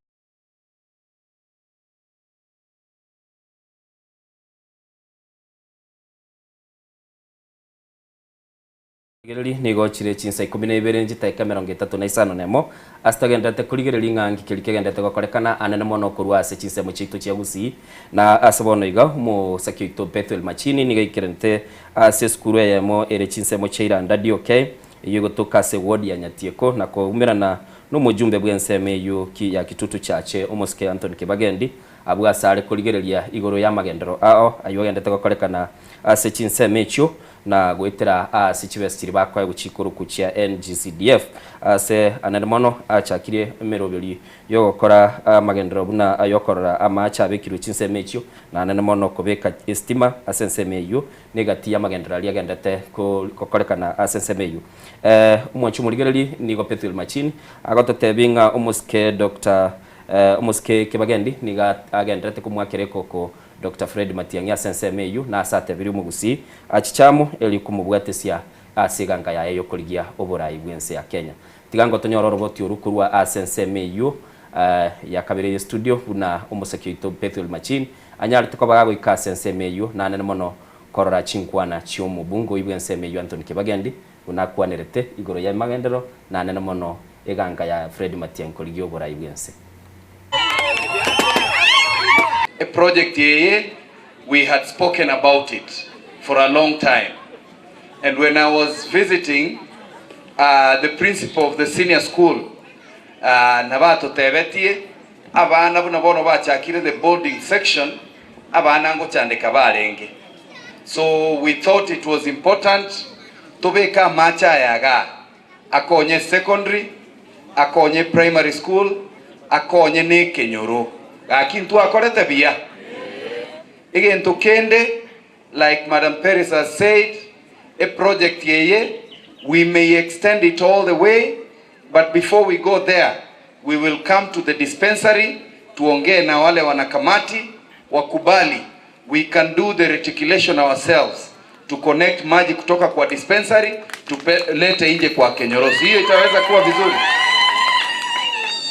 Rigereria, nigo chire chinsa ikomi na ibere nchitaika emerongo etato na isano nemo, ase togendererete korigereria ng'a nki keria kegendererete gokorekana anene mono korwa ase chinsemo chiaito chia Gusii. Na ase bono iga, omosaki oito Bethuel Machini nigo aikeranete ase esukuru eyemo ere chinsemo chia Iranda DOK, eyio egotoka ase eward ya Nyatieko, na koumerana nomojumbe bw'ensemo eyio ki ya Kitutu Chache, omosike Anthony Kibagendi, abwo ase are korigereria igoro y'amagenderero ao ayio agendererete gokorekana ase chinsemo echio. Na goetera ase chibesa chiria bakoegwa chikoroku chia NGCDF ase anene mono achakirie emeroberi yogokora amagenderero buna ayokorora amaache abekirwe chinsemo echio na anene mono kobeka estima ase ensemo eyio negati y'amagenderero aria agenderete gokorekana ase ensemo eyio. Omwanchi omorigereri nigo Pethuel Machini agototebia ng'a omosike Doctor omosike Kibagendi nigo agenderete komwakera ekoko Doctor Fred Matiang'i ase ensemo eyio na ase atebirie omogusii achiche amo erio komobwatesia ase eganka yaye y'okorigia oborai bw'ense ya Kenya. Tiga ngotonyore oroboti oru korwa ase ensemo eyio ya kabere ye studio buna omosaki oito Bethuel Machini anyarete koba gagoika ase ensemo eyio nanene mono korora chinkwana chi'omobunge oyio bw'ensemo eyio Anthony Kibagendi buna akwanerete igoro y'amagenderero nanene mono eganka ya Fred Matiang'i korigia oborai bw'ense. E project eye we had spoken about it for a long time and when I was visiting the principal of the senior school nabatotebetie abana buna bono bachakire the boarding section abana ngochandeka barenge so we thought it was important tobeke amache aya igaa Akonye secondary, akonye primary school, akonye na ekenyoro. Gaki ntwakorete buya? Egento kende like Madam Peris has said, e project eye we may extend it all the way but before we go there we will come to the dispensary tuongee na wale wanakamati wakubali we can do the reticulation ourselves to connect maji kutoka kwa dispensary tupelete nje kwa Kenyorosi. Hiyo itaweza kuwa vizuri,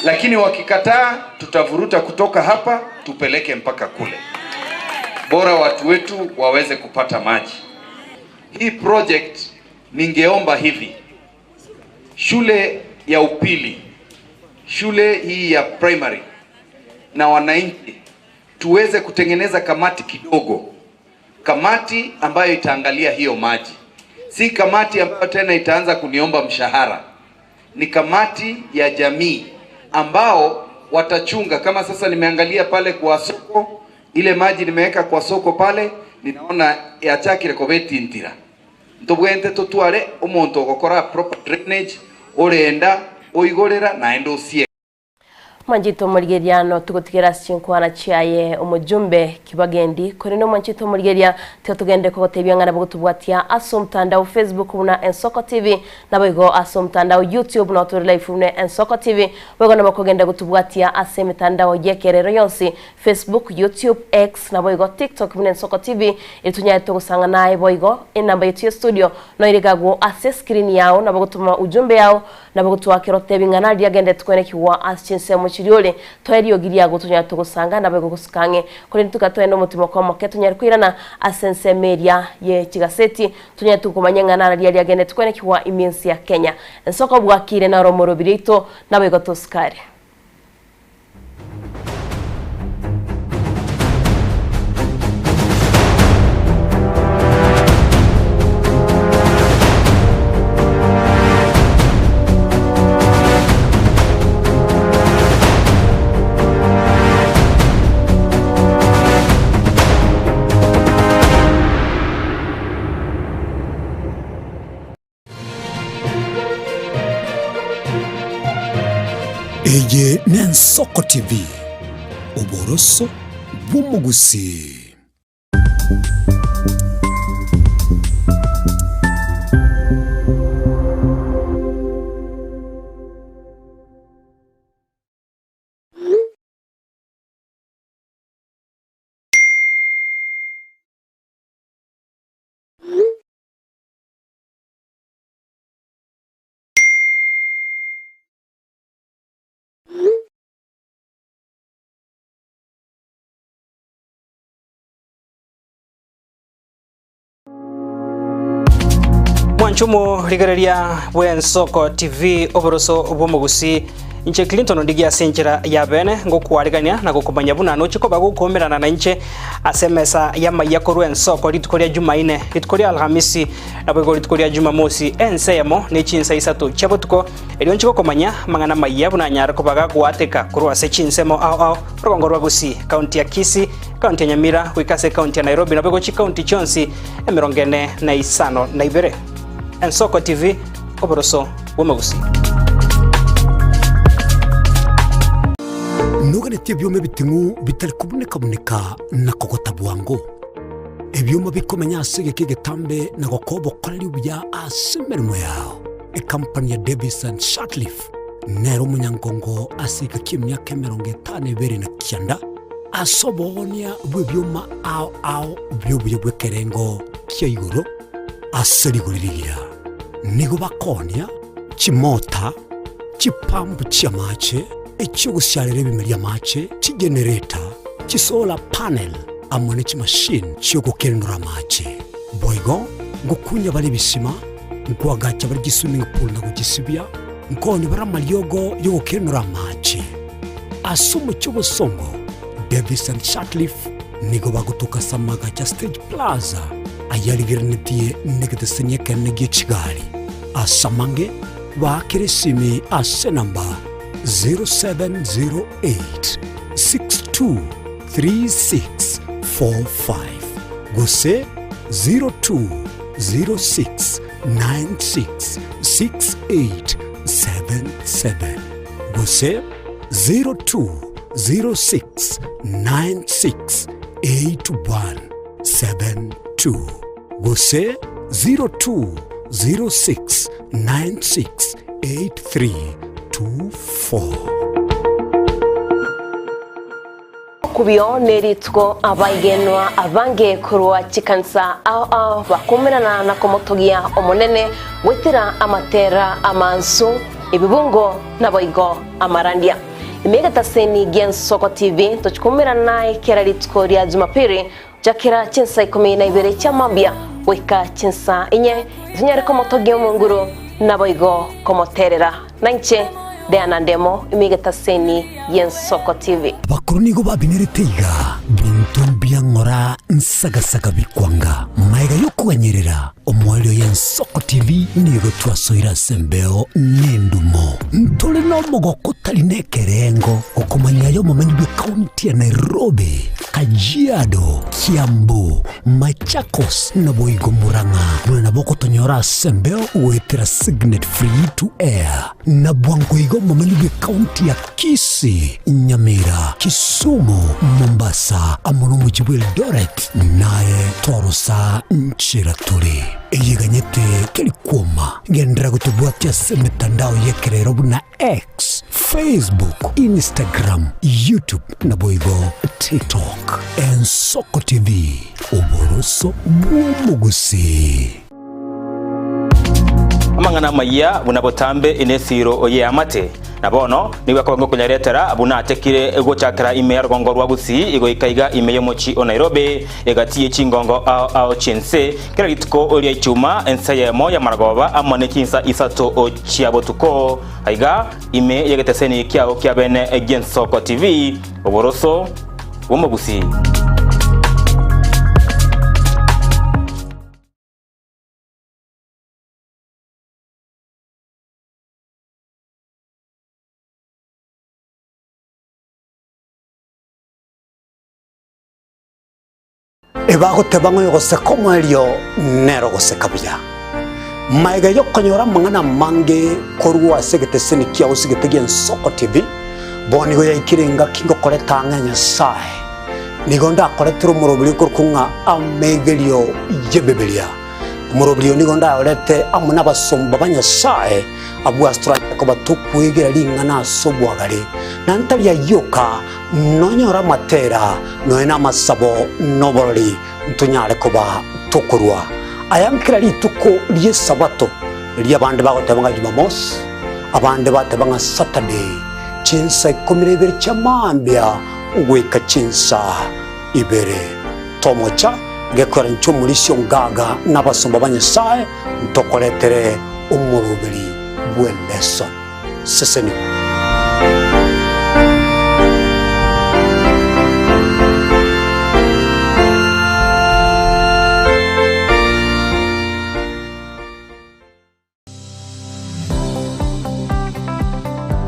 lakini wakikataa, tutavuruta kutoka hapa tupeleke mpaka kule, bora watu wetu waweze kupata maji. Hii project ningeomba hivi, shule ya upili, shule hii ya primary na wananchi tuweze kutengeneza kamati kidogo, kamati ambayo itaangalia hiyo maji, si kamati ambayo tena itaanza kuniomba mshahara. Ni kamati ya jamii ambao watachunga. Kama sasa nimeangalia pale kwa soko, ile maji nimeweka kwa soko pale, ninaona yachakire kobetintira ntobwente totware omonto ogokora proper drainage orenda oigorera naende osie. Mwanchete omorigereria notogotigera ase chinkwana chiaye omojumbe Kibagendi, korende omwanchete omorigereria tiga togende kogotebia ng'a nabo gotobwatia ase omotandao Facebook buna Ensoko TV, naboigo ase omotandao YouTube nao tore live buna Ensoko TV, boigo nabo kogenda gotobwatia ase emetandao y'ekerero yonsi Facebook, YouTube, X naboigo TikTok buna Ensoko TV, erio tonyare togosang'ana aye boigo enamba yetu ye studio noire iga agwo ase escreen yao nabo gotoma ujumbe yao Nabo gotwakera otebi ng'a nari agenderete kwenekigwa ase chinsemo. omochiri ore, toe eriogi riago tonyare togosanga naboigo gosuka ang'e. Korende tuka toende omotimoko omoke tonyare koirana ase ensemo eria ye chigaseti, tonyare tokomanya ng'a nararia riagenderete kwenekigwa ime ense ya Kenya. Ensoko bwakire naro omorobiri oito, naboigo tosukare. Eye n'Ensoko TV, oboroso bw'omogusii. Mwanche omorigereria bw'Ensoko TV oboroso bw'omogusii inche Clinton Ondigi ase enchera ya bene ngokwarigania na gokomanya buna noche koba gokoumerana nainche ase emesa y'amaiya korwa Ensoko rituko ria Jumaine, rituko ria Alhamisi Naboigo rituko ria Jumamosi ense eyemo ne chinsa isato chia botuko, erio inche gokomanya amang'ana amayia buna anyare koba gagoateka korwa ase chinsemo ao ao, orogongo rwa Gusii, county ya Kisii, county ya Nyamira, goika ase county ya Nairobi, naboigo chicounty chionsi emerongo ene na isano na ibere. Ensoko TV, oboroso bw'omogusii. Noganetie ebioma ebiting'u bitari kobuneka-buneka na kogota bwango? Ebioma bikomenya ase egeka egetambe na gokoa obokoreri obuya ase emeremo yao. Ekampani ya Davis and Sutcliffe nere omonyangongo ase egeka ki'emiaka 52 na kianda ase oboonia bw'ebioma ao ao bi'obuya bw'ekerengo kia igoro ase rigori rigiya. Nigo bakoonia chimota, chipampu chi'amache, echi'ogosiarera ebimeri amache, chigenereta, chisolar panel, amo ne chimashini chi'ogokenenora amache. Boigo ngokunya bare ebisima, nkoagacha bare chiswimming pool na gochisibia, nkoonia bare amariogo y'ogokenenora amache. Ase omochie obosongo, Davis and Sutcliffe nigo bagotoka ase amagacho a Stage Plaza ayarigereretie negeteseni ekenene gie chigari. Ase amange, baakere esimi ase enamba 0708 62 3645 gose 0206966877 gose 0206968172 gose 0206968324. Okubio nerituko abaigenwa abange korwa chikanisa ao ao bakoumerana na komotogia Omonene goetera amatera amansu, ebibungo naboigo amarandia. Ime egetaseni gi'Ensoko TV tochi koumerana naye kera rituko ria Jumapili gochakera chinsa ikomi na ibere chia mambia goika chinsa inye, tonyare komotogia Omonguru naboigo komoterera. Nainche Diana Ndemo, ime egetaseni y'Ensoko TV. Abakoro nigo babinerete iga, Binto mbiang'ora nsagasaga bikwanga. Magega y'okoganyerera omoerio y'Ensoko TV nigo twasoire ase embeo n'endumo. Ntore nomogoko otari nekerengo gokomanya aye omomenyi bw'ekaunti ya Nairobi, Kajiado, Kiambu, Machakos, naboigo Murang'a, buna nabo ogotonyora ase embeo goetera Signet Free to Air. Na bwango iga omomenyi bw'ekaunti ya Kisii, Nyamira, Kisumu, Mombasa, amo nomochie bw'Eldoret, naye torosa nchera tore. Eyeganyete teri kwoma, genderera gotobwatia ase emetandao y'ekerero buna X, Facebook, Instagram, YouTube naboigo TikTok. Ensoko TV, oboroso bw'omogusii. Amang'ana amayia buna botambe inesiiro y'eamate. Na bono nigo ekoba ngokonyaretera buna atekire gochakera ime ya rogongo rwa Gusii goika iga ime y'omochie o Nairobi, egati ye chingongo ao ao chi'ense, kera rituko ria Ichuma, ensa eyemo y'amaragoba amo ne chinsa isato chia botuko. Aiga ime y'egeteseni kiao kia bene gi'Ensoko TV, oboroso bw'omogusii. Ebagoteba ng'a oyogoseka omoerio nere ogoseka buya. Magega y'okonyora amang'ana amange korwa ase egeteseni kiao sigete gi'Ensoko TV, bono nigo yaikire engaki ngokoreta ang'e Nyasae. Nigo ndakoretere omoroberi okorokwa ng'a Amegerio y'Ebibilia. Omoroberi oyo nigo ndayorete amo nabasomba ba Nyasae, abwo ase toranyare koba tokwegera ring'ana ase obwagare, na ntari ayio oka, nonyore amatera, nonya namasabo, na oborori, ntonyare koba tokorua aya nkera rituko ri'Esabato, riria abande bagoteba ng'a Jumamosi, abande bateba ng'a Saturday, chinsa ikomi na ibere chia mambia goika chinsa ibere. Tomocha gekwera inche omorisia ongaga na abasomba ba Nyasae ntokoretere omoroberi bw'eleso. Sesenigwa.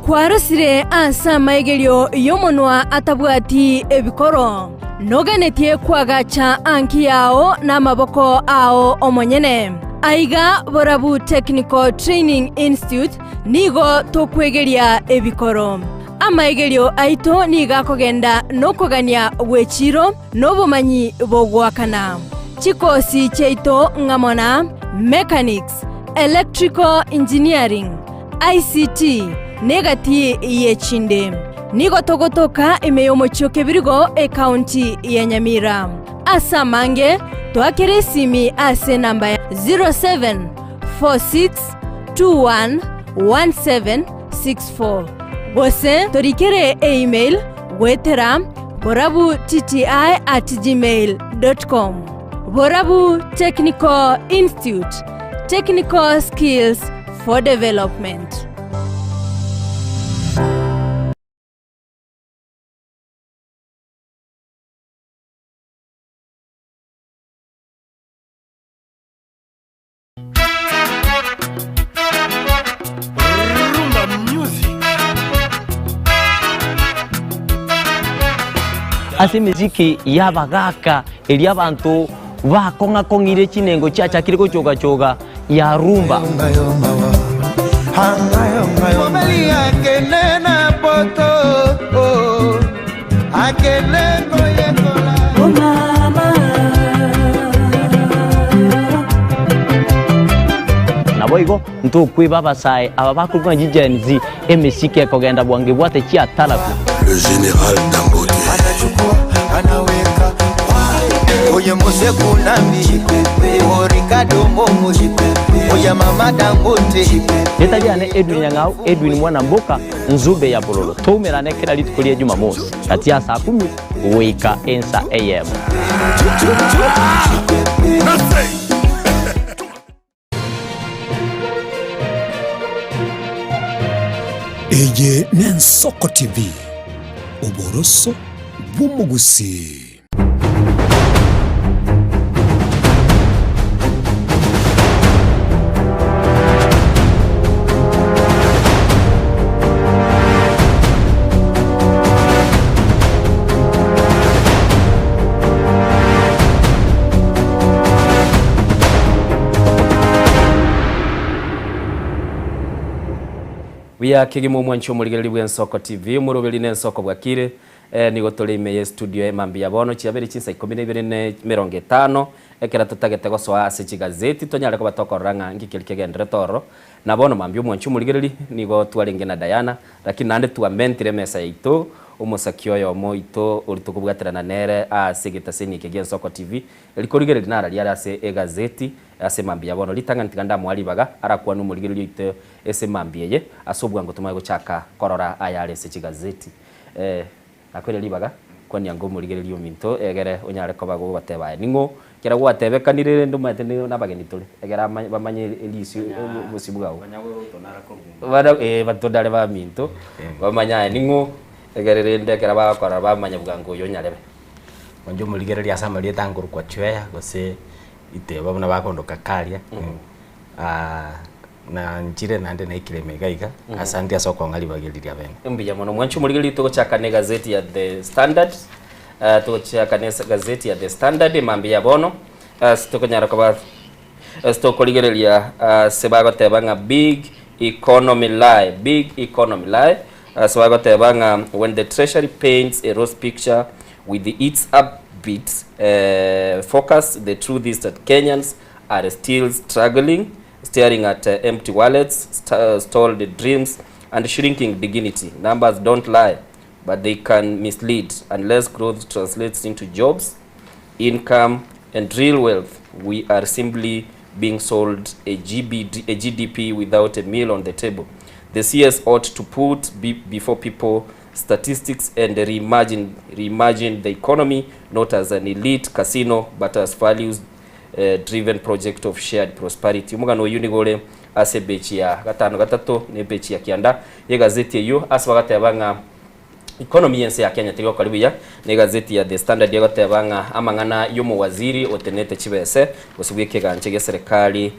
Kwarosire ase amaigerio y'omonwa atabwati ebikoro, noganetie koagacha anki yao namaboko ao omonyene. Aiga Borabu Technical Training Institute nigo tokwegeria ebikoro. Amaigerio aito nigo akogenda nokogania gw'echiiro na obomanyi bogoakana. Chikosi chiaito ng'amo na Mechanics, Electrical Engineering, ICT, na egati y'echinde. Nigo togotoka ime y'omochie o Kebirigo, ekaunti ya Nyamira. Ase amange, toakere esimi ase enamba ya 0746211764 gose torikere email goetera borabutti@gmail.com. Borabu Technical Institute, Technical Skills for Development. Rumba music. Ase emesiki y'abagaaka eria abanto bakong'akong'ire chinengo chiachakire gochoga-choga ya rumba. Mobali akende na poto oh, akende koyekola oh, mama. Naboigo ntokweba abasae aba bakorokwa ng'a chiGen Z, emesiki ekogenda bwango ebwate chiatarabu. Le général Dangote. Anachukua, anaweka Oye Mose Kunambi, o Ricardo Momo, oya Mama Dangote. Rieta riane Edwin Nyang'au, Edwin mwana mboka, Nzube ya bololo. Toumerane kera rituko ria Jumamosi, gati ya saa kumi goika ensa eyemo. Eye n'Ensoko TV, oboroso bw'omogusii. Buya kegima omwanchi omorigereria bw'Ensoko TV, omoroberi na Ensoko bwakire. Eh, nigo tore ime ye studio emambia ya bono chiabere chinsa ikomi na ibere ne emerongo etano, ekero totagete gosoa ase chigazeti tonyare koba tokorora ng'a nki keria kegenderete ororo. Na bono mambia omwanchi omorigereria, nigo twarenge na Diana, lakini naende twamentire emesa yaito. omosaki oyomo oito oria tokobwaterana nere ase egetaseni eke gi'Ensoko TV, eri korigereria nararia are ase egazeti ase mambia bono. Ritang'ani tiga ndamoa ribaga arakwane omorigereria oito ase mambia eye, ase obwango tomanye gochaka korora ayare ase chigazeti. Nakoire ribaga, kwania ango omorigereria ominto, egere onyare koba gogoteba aye ning'o, ekero gwatebekanire rende omanyete nabageni tore, egere amanye bamanye erisio obosio bwao. Bana eh batondare baminto, bamanye aye ning'o, egere rende ekero bagokora bamanya bwango oyo onyarebe. Inche omorigereria ase amarieta nkorokwa Chweya gose Iteba buna bakondoka Karia. Na nchire naende naikire ime iga iga, asante ase okong'a ribaga eri ria bene. Mbuya mono mwanche omorigereria togochaka ne egazeti ya The Standard eh, togochaka ne egazeti ya The Standard emambia ya bono ase tokonyara koba ase tokorigereria ase bagoteba ng'a big economy lie, big economy lie ase bagoteba ng'a when the treasury paints a rose picture with its upbeat eh, focus the truth is that Kenyans are still struggling staring at empty wallets, stalled dreams, and shrinking dignity. Numbers don't lie, but they can mislead. Unless growth translates into jobs, income, and real wealth, we are simply being sold a, GBD, a GDP without a meal on the table. The CS ought to put be, before people statistics and reimagine, reimagine the economy not as an elite casino but as values driven project of shared prosperity. Omogano oyio nigo ore ase epeji ya gatano gatato na epeji ya kianda y'egazeti eyio ase bagateba ng'a economy y'ense ya Kenya teri gokora buya, na egazeti ya The Standard egoteba ng'a amang'ana y'omowaziri otenenete chibese gose bw'ekegancha gia serikali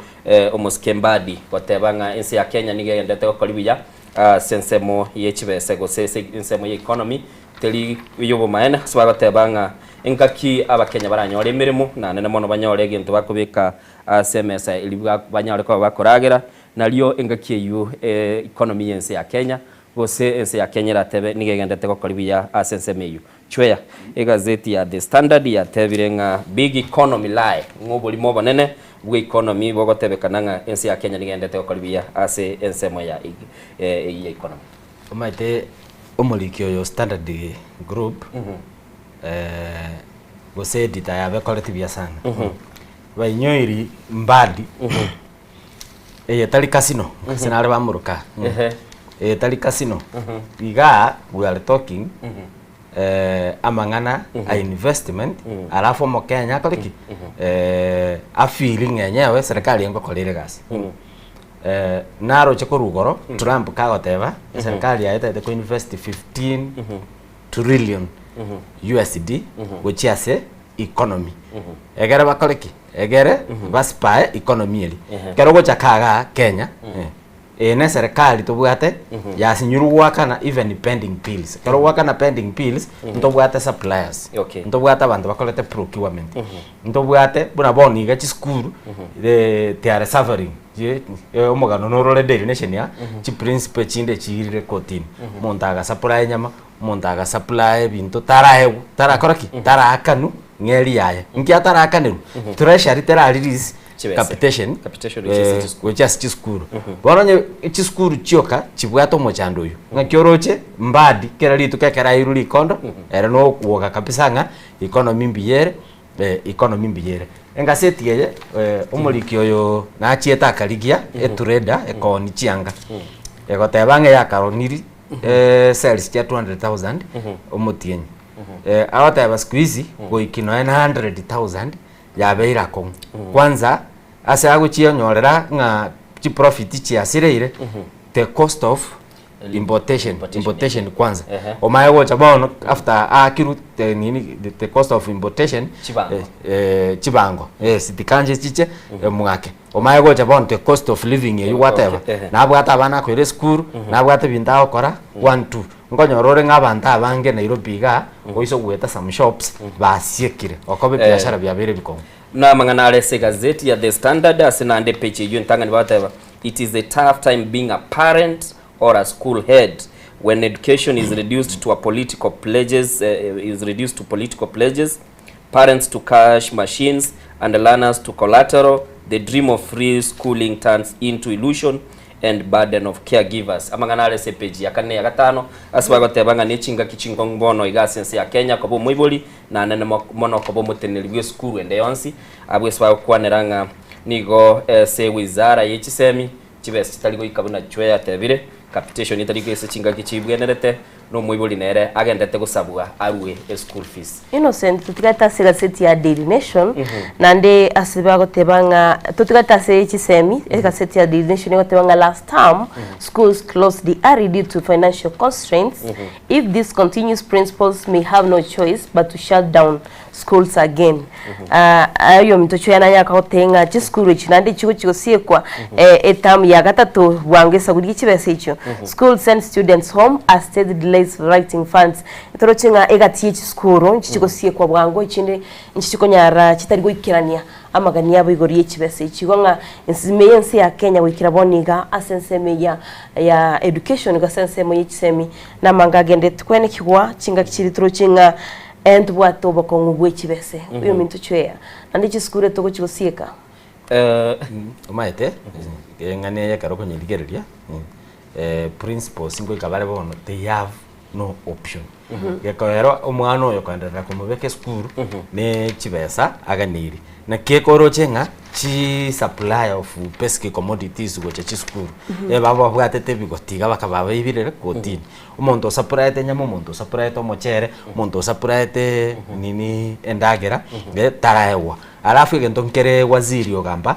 omosike Mbadi goteba ng'a ense ya Kenya nigo egenderete gokora buya ase ensemo ye chibese gose ase ensemo ya economy Teri y'obomaene ase bagoteba ng'a engaki Abakenya baranyore emeremo, na nene mono banyore egento bakobeka ase emesa eria banyare koba bakoragera, nario engaki eyio economy y'ense ya Kenya gose ense ya Kenya eratebe nigo egenderete gokora buya ase ensemo eyio. Chweya, egazeti ya The Standard yatebire ng'a big economy lie, ng'a oborimo obonene bwa economy bogotebekana ng'a ense ya Kenya nigo egenderete gokora buya ase ensemo ya eyio ya economy. Omanyete omoriki oyo Standard Group gose editor yabo ekoreti buya sana. Bainyoiri Mbadi eye tari casino ase nare bamoroka eye tari casino igaa we are talking amang'ana a investment alafu omokenya akore ki afeel ng'a enyewe serikali engokora ere egasi. Naroche korwa igoro Trump kagoteba eserikali yaye etagete ko invest 15 trillion USD gochia ase economy. Egere bakore ki? Egere baspae economy eria. Ekero ogocha kagaa Kenya, eye ne eserikali tobwate yasinyirwe goakana even pending bills. Ekero ogoakana pending bills, ntobwate suppliers, ntobwate abanto bakorete procurement. Ntobwate buna bono iga chisukuru they are suffering omogano norore Daily Nation aa chiprinciple chinde chiirire kotini omonto agasupply enyama omonto agasupply ebinto taraegwa tarakora ki taraakanwa ng'eri yaye nki atarakanerwa treasury tera release capitation gochia ase chisukuru bono onye chisukuru chioka chibwate omochando oywo ng'aki oroche mbadi kera rituko ekero airwe rikondo ere nokwoga kabisa ng'a Economy mbuya ere, economy mbuya ere. Engaseti eye omoriki oyo nachiete akarigia etrader ekooni chianga, egoteba ng'a yakaroniri sales chia 200,000 omotienyi. Agoteba siku hizi goiki nonya na 100,000 yabeire akong'u. Kwanza ase agochionyorera ng'a chiprofit chiasireire, the cost of importation importation kwanza omaye gocha bono after aakirwe the nini the cost of importation Chibango. eh, eh, chibango yes tikanje chiche omwake omaye gocha bono the cost of living eywo gwateba Okay, ehe. nabwate abana akoira esukuru nabwate ebinto agokora one two nkonyora ore ng'a abanto abange Nairobi igaa oise goeta some shops basiekire okoba ebiashara biabeire ebikong'u. Na amang'ana are ase egazeti ya The Standard ase naende epeji eyio entang'ani bagoteba It is a tough time being a parent or a school head when education is reduced to a political pledges, is reduced to political pledges, parents to cash machines and learners to collateral, the dream of free schooling turns into illusion and burden of caregivers. Amang'ana are ase epeji ya kane ya gatano ase bagoteba ng'a nechingaki chinkong'u bono iga ase ense ya Kenya koba omoibori naende mono koba omoteneneri bw'esukuru ende yonsi. Abwo ase bagokwanera ng'a nigo ase wizara ye chisemi chibesa chitari goika buna Chweya atebire, capitation etari goika ase chingaki chibwenerete, na omoibori nere agendete gosabwa arue eschool fees. Innocent totigate ase egaseti ya Daily Nation naende ase bagoteba ng'a totigate ase chisemi egaseti ya Daily Nation egoteba ng'a last term schools closed early due to financial constraints if this continues principals may have no choice but to shut down schools again Ah, oyominto chweya nanyara kogotebia ng'a chisukuru echi naende chigochi gosiekwa eh, eterm ya gatato bwango esagurie chibesa echio schools send students home as state delays writing funds toroche ng'a egati ye chisukuru nchi chigosiekwa bwango echinde nchi chikonyara chitari goikerania amagani abo igoro ye chibesa echi igo ng'a ensemo eye ense ya Kenya goikera bono iga ase ensemo eye ya ya education gose ensemo ye chisemi namange agendereti kwenekigwa chingaki chiria toroche ng'a Ntobwate obokong'u bwe chibese, oyominto chweya, naende chisukuru etogochia gosieka. Omanyete, eng'ana eye ekero okonyerigereria, principals ngoika bare bono they have no option. Gekoera omwana oyo koenderera komobeka esukuru, ne chibesa aganeirie. Naki ekoroche ng'a chi supply of basic commodities gocha chisukuru, ebaba babwatete ebigoti iga bakaba baibirire kotini. Omonto osapuraete enyama, omonto osapuraete omochere, omonto osapuraete nini endagera, taraegwa. Alafu egento nkere waziri ogamba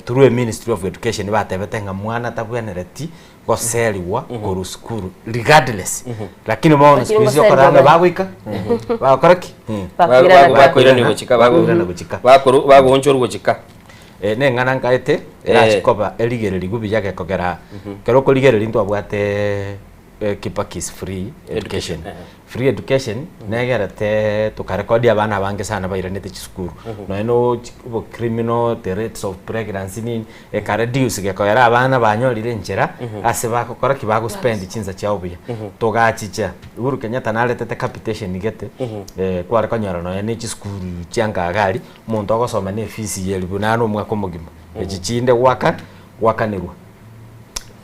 through e ministry of education batebete ng'a mwana tabwenereti goserigwa korwa sukuru regardless. Lakini bono Lakini siku hizi ngoserigwa okorora ng'a bare. bagoika bagokora ki? Bakoirana Bakoirana gochika, Bakoirana gochika. Bagoonchorwa gochika. Neng'ana nkaete erache koba erigererigwe buya gekogera ekero okorigereria ntwabwate Kibaki's free education. Free education negerete tokarekodia abana abange sana bairanete chisukuru nonya na obo criminal, the rates of pregnancy nini ekareduce gekogera abana banyorire enchera ase bagokora ki bagospend chinsa chiabo buya. Togachicha Uhuru Kenyatta naretete capitation gete kware konyora nonya na echisukuru chia nkaga aria. Omonto ogosoma ne efees ye elifu nane omwaka omogima, echi chinde gwaka gwakanerwa.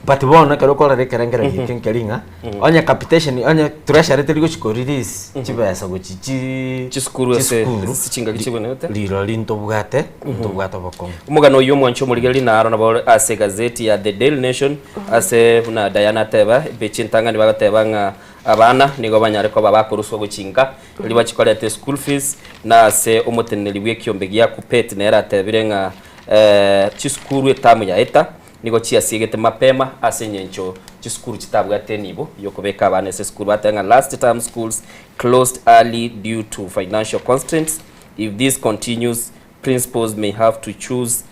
But bono ekero okorora ekerengererio eke nkeri ng'a onye capitation onye treasury teri gochi ko release chibesa gochi chi Chisukuru ase chisukuru, ase chingaki chibwenerete. rirorio ntobwate ntobwate obokong'u. Omogano oyio omwanche omorigereria naro nabo ore ase egazeti ya The Daily Nation ase buna Diana ateba, epeji entang'ani bagoteba ng'a abana nigo banyare koba bakoruswa gochia inka Riria bachikoreta eschool fees, na ase omoteneneri bw'ekiombe gia Kuppet nere atebire ng'a chisukuru etamu yaeta nigo chiasiegete mapema ase engencho chisukuru chitabwate enibo yokobeka abana ase esukuru. Bateba ng'a last term schools closed early due to financial constraints, if this continues principals may have to choose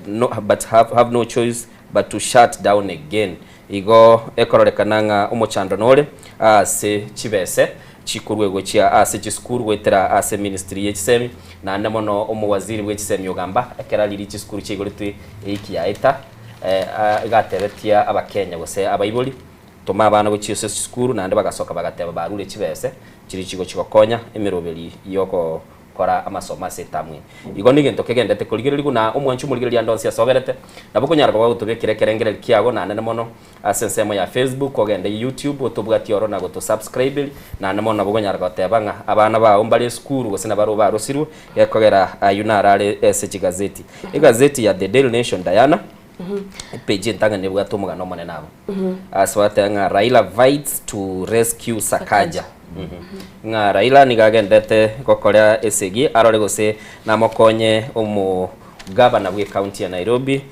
no but have, have no choice but to shut down again. Igo ekororekana ng'a omochando nore ase chibese chikorwe gochia ase chisukuru goetera ase ministry ye chisemi naende mono omowaziri bwe chisemi ogamba ekero aririe chisukuru chiaigoretwe ewiki yaeta iga atebetie abakenya gose abaibori toma abana gochia ase chisukuru naende bagasoka bagateba barure chibese chiria chigochi gokonya emeroberi yoko Kora amasomo ase etamu eye. Igo negento kegenderete korigererigwa na omwanchi omorigereria ande onsi asoberete. Nabo okonyara koba gotobekera ekerengererio kiago naende mono ase ensemo ya Facebook, ogende YouTube otobwatie oro na gotosubscriberi, naende mono nabo okonyara goteba ng'a abana bao mbare esukuru gose nabarobwo barosirwe, gekogera ayio naro are ase chigazeti. Egazeti ya The Daily Nation Diana, epage entang'ani nebwate omogano omonene abwo. Ase bagoteba ng'a Raila fights to rescue Sakaja. Ng'a Raila nigo agenderete gokora esegi arore gose namokonye omogavana bw'ecounty ya Nairobi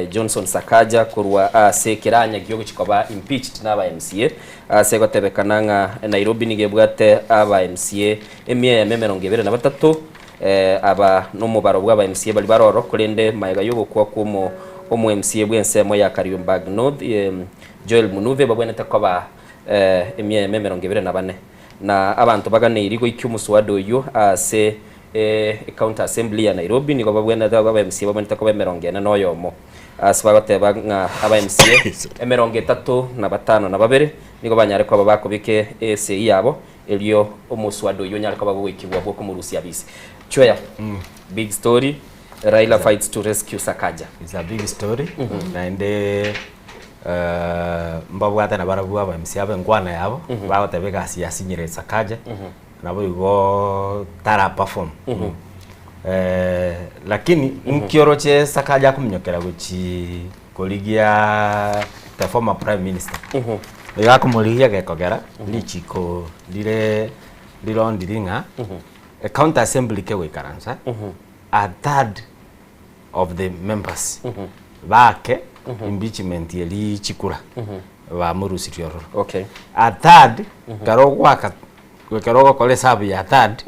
Johnson Sakaja korwa ase ekeranya giogochia koba impeached na aba MCA ase gotebekana ng'a Nairobi nigo ebwate aba MCA emia eyemo emerongo ebere na batato Aba nomobaro bw'aba MCA baria bare ororo, korende magega y'ogokwa kw'omo omo MCA bw'ensemo ya Kariobangi North, Joel Munuve, babwenerete koba emia eyemo emerongo ebere na bane. Na abanto baganeiri goikia omoswada oyio ase Ecounty Assembly ya Nairobi nigo babwenerete aba MCA babwenerete koba emerongo ene na oyomo. Ase bagoteba ng'a aba MCA emerongo etato na batano na babere nigo banyare koba bakobeka esegi yabo Erio omoswada oyio onyare koba gogoikigwa bw'okomorusia abise. Chweya. Big story. Raila fights to rescue Sakaja. It's a big story naende mbabwate nabarabwo aba MCA aba enkwana yabo bagoteba egasi yasinyire Sakaja nabo igo tara perform lakini nki oroche Sakaja akominyokera gochi korigia the former prime minister iga akomorigia gekogera richiko rire rirondiri ng'a ecounty assembly kegoikaransa a third of the members bake impeachment eri chikura bamorusirie ororo. Okay. A third ekero ogwaka ekero ogokora esabu ya third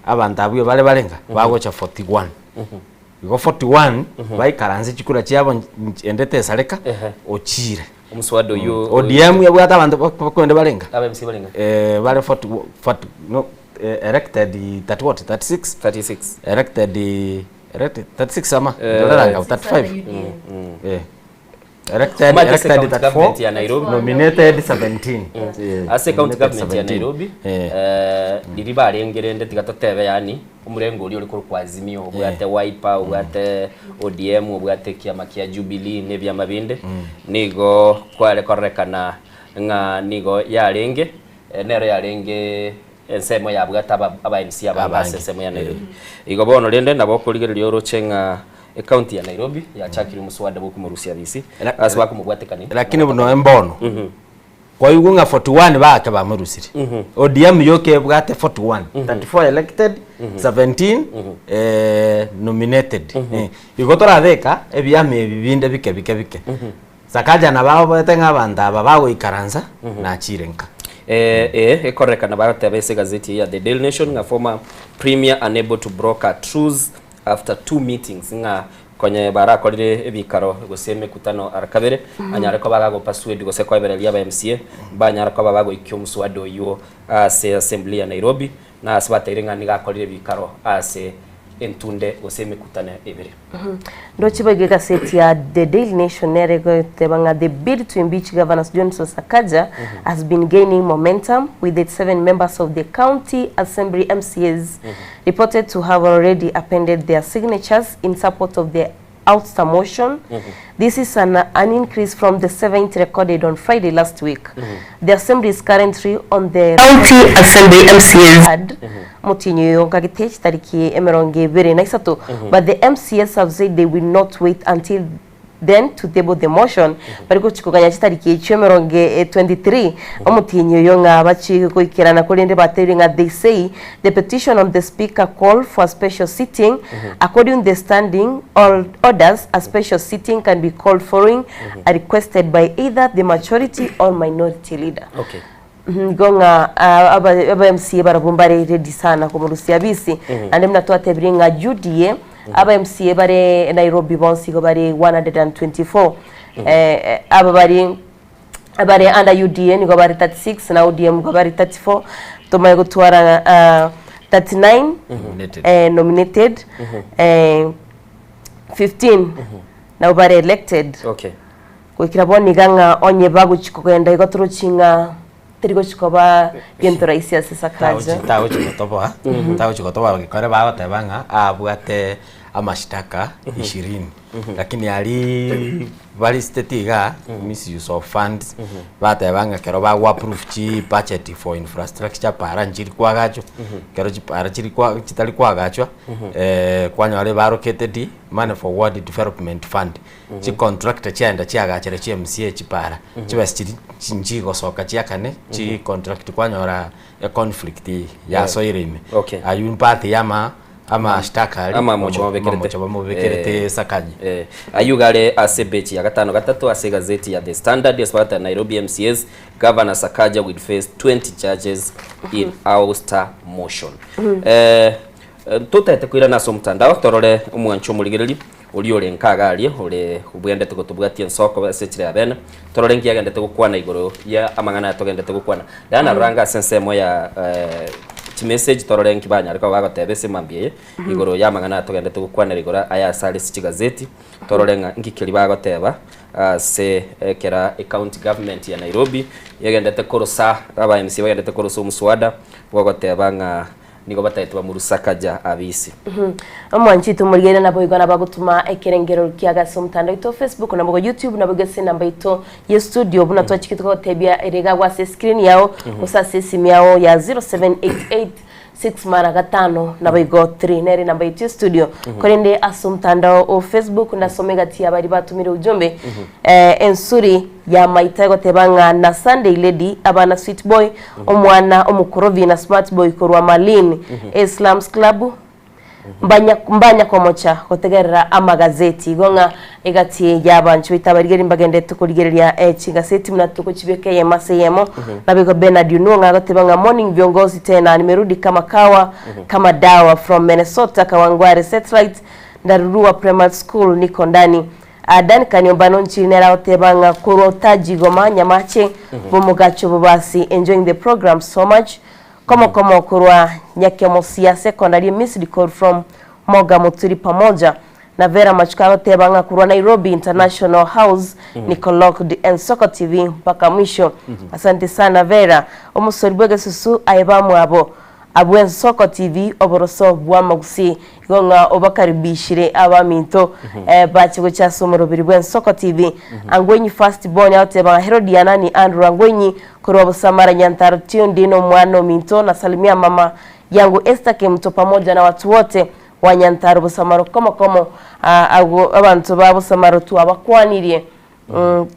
abanto abwo bare barenga bagocha 41 igo 41 baikaranse chikura chiabo ende tesareka ochire. Omuswada oyio ODM yabwate abanto bakwende barenga? Aba MC barenga? Bare 40 40 no elected 30 what 36? 36. Elected elected 36 ama? Ndoreranga 35. Elected Omanyete ase elected county 34 government ya Nairobi. nominated 17. Ase county Nominated government ya 17. Nairobi riria barenge rende tiga totebe yaani omorengo oria ore korokwa Azimio obwate Wiper obwate ODM obwate ekiama kia Jubilee na ebiama binde nigo kware kororekana ng'a nigo yarenge nero yarenge ensemo yabwate aba aba MCA abange ase Abange. ensemo ya Nairobi. Igo bono rende nabo okorigereria oroche ng'a Ecounty ya Nairobi yachakire omoswada bw'okomorusia abisi ase bakomobwatekania. Lakini buna mbono kwaigwa ng'a 41 bake bamorusirie. ODM yoka ebwate 41, 34 elected, 17 nominated. Igo torabeka ebiama ebi binde bike bike bike. Sakaja nabo aoboete ng'a abanto aba bagoikaransa nachire nka. Ee, ekorekana bagoteba ase egazeti eye ya The Daily Nation ng'a former premier unable to broker truce After two meetings ng'a konye barakorire ebikaro gose emekutano ara kabere, anyare koba agago persuade gose koebereria aba MCA mbanyara koba bagoikia omuswada oywo ase assembly ya Nairobi na ase bateire ng'a nigo akorire ebikaro ase entunde gose emekutano ebere. Ndoche boigo egaseti ya The Daily Nation nere egoteba ng'a the bid to impeach Governor Johnson Sakaja has been gaining momentum with 87 members of the county assembly MCAs reported to have already appended their signatures in support of the ouster motion. This is an, an increase from the 70 recorded on Friday last week. The assembly is currently on the County Assembly MCAs motienyi oyo nkagete chitariki emerongo ebere na isato but the MCAs have said they will not wait until then to table the motion bari gochia koganya chitariki echio emerongo 23 omotienyi oyo ng'a bachie goikerana korende batebirie ng'a they say the petition on the speaker call for a special sitting according the standing orders a special sitting can be called following a requested by either the majority or minority leader. Okay. Igo ng'a aba aba MCA barabwo mbare ready sana komorusia abisi, naende buna twatebirie ng'a UDA aba MCA bare Nairobi bonsi igo bare 124 aba bare abare under UDA nigo bare 36 na ODM nigo bare 34 tomanye gotwara 39 Nominated. nominated 15 nabo bare elected. Okay. Goikera bono iga ng'a onye bagochia kogenda igo torochi ng'a teri gochia koba gento rahisi ase Sakaja. Tagochi gotoboa, tagochi gotoboa gekore bagoteba ng'a abwate amashtaka ishirini lakini aria barisiteti igaa misuse of funds bateba ng'a ekero bago approve chi budget for infrastructure para nchiri kwagachwa ekero chipara chiri kwa chitari kwagachwa kwanyora ebaroketed money for ward development fund. Chicontractor chiaenda chiagachere chi MCA chipara, chibesa chiria nchigosoka chiakane chicontract kwanyora econflict yasoire ime. Okay. Aywo mpart ya ama amashtaka aria Amamocho babekerete. amamocho bamobekerete Sakaja. Aywo iga are ase epeji ya gatano gatato ase egazeti ya The Standard ase bagoteba Nairobi MCAs, Governor Sakaja will face 20 charges in ouster motion. Ntotagete koirana ase omotandao torore omwancho omorigereria Oria ore nkaga aria, ore obweendete gotobwatia ensoko ase echira ya bene, torore nki agendete gokwana igoro ya amang'ana aya togendete gokwana. Riria narora ange ase ensemo ya chimessage torore nki banyare koba bagoteba ase emambia eye, igoro ya amang'ana aya togendete gokwanera igoro aya ase are ase chigazeti, torore ng'a nki keria bagoteba ase ekera ecounty government ya Nairobi egendete korosa, aba MCA bagendete korosa omoswada bwogoteba ng'a. nigo batagete bamorue Sakaja abisi. Omwanchete omorigereria naboigo nabagotoma ekerengero kiago ase omotandao oito o Facebook naboigo YouTube naboigo ase enamba yaito ye studio buna twachikete gogotebia ere iga agwo ase escreen yao gose ase esimi yao ya 0788 6 mara gatano naboigo 3 nere enamba yaito ye studio korende ase omotandao o Facebook ndasome egati ya baria batomire ujumbe eh, ensuri ya maita egoteba ng'a na Sunday lady abana sweet boy omwana omokorobi na smart boy korwa Malin Eslams Club Mbanya mbanya komocha gotegerera amagazeti. Igo ng'a egati y'abanchwa baito abarigereria mbagenderete korigereria eh, chigaseti buna togochibeka eyemo ase eyemo. Naboigo Bernard Onuo ng'a agoteba ng'a morning viongozi tena nimerudi kama kawa kama dawa from Minnesota Kawangware Satellite Ndarurua Primary School niko ndani. Ah, Duncan Ombano Nchiri nere agoteba ng'a korwa Utaji Goma Nyamache Bomogacho Bobasi enjoying the program so much. Komo-komo korwa Nyakemosia Secondary missed call from Moga Muturi pamoja na Vera Machuka agoteba ng'a korwa Nairobi International House niko locked Ensoko TV mpaka mwisho. Asante sana Vera. Omosori bw'egesusu aye bamwabo abwo Ensoko TV oboroso bw'amagusii igo ng'a obakaribishire abaminto eh, bache gocha ase omoroberi bw'Ensoko TV. Angwenyi first born agoteba ng'a Herodiana ni Andrew Angwenyi Korwa Busamara Nyantaro Tundi nomwana ominto nasalimia mama yangu Esther Kemuto pamoja na watu wote wa Nyantaro Busamaro komo komo ah, agwo abanto ba Busamaro twabakwanirie mm.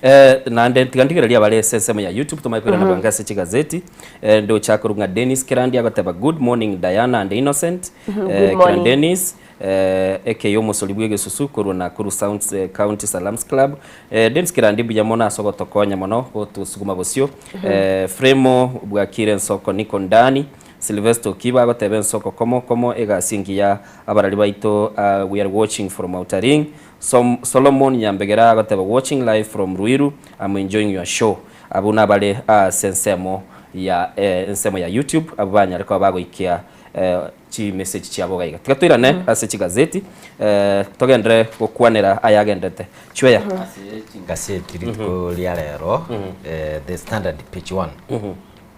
Eh, naende tiga ndigererie abare ase ensemo ya YouTube tomanye koirana bwango ase chigazeti. Eh, ndoche akorwa ng'a Dennis Kerandi agoteba good morning Diana and Innocent. Good Eh, Kera morning. Dennis eh, ekeye omosori bw'egesusu korwa Nakuru Sounds eh, County Salams Club. Eh, Dennis Kerandi mbuya mono ase ogotokonya mono gotosuguma bosio. Eh, Fremo bwakire ensoko niko ndani. Sylvester Okiba agoteba ensoko komo komo egasi engiya abarari baito ah, we are watching from Outaring. Som, Solomon Nyambegera agoteba watching live from Ruiru, I'm enjoying your show. Abwo nabare ase ensemo ya eh, ensemo ya YouTube abwo banyare koba bagoikia eh, chimessage chiabo iga iga. Tiga toirane ase chigazeti eh, togenderere gokwanera ayagendete. Chweya. Ase chingaseti rituko ria rero eh, The Standard page 1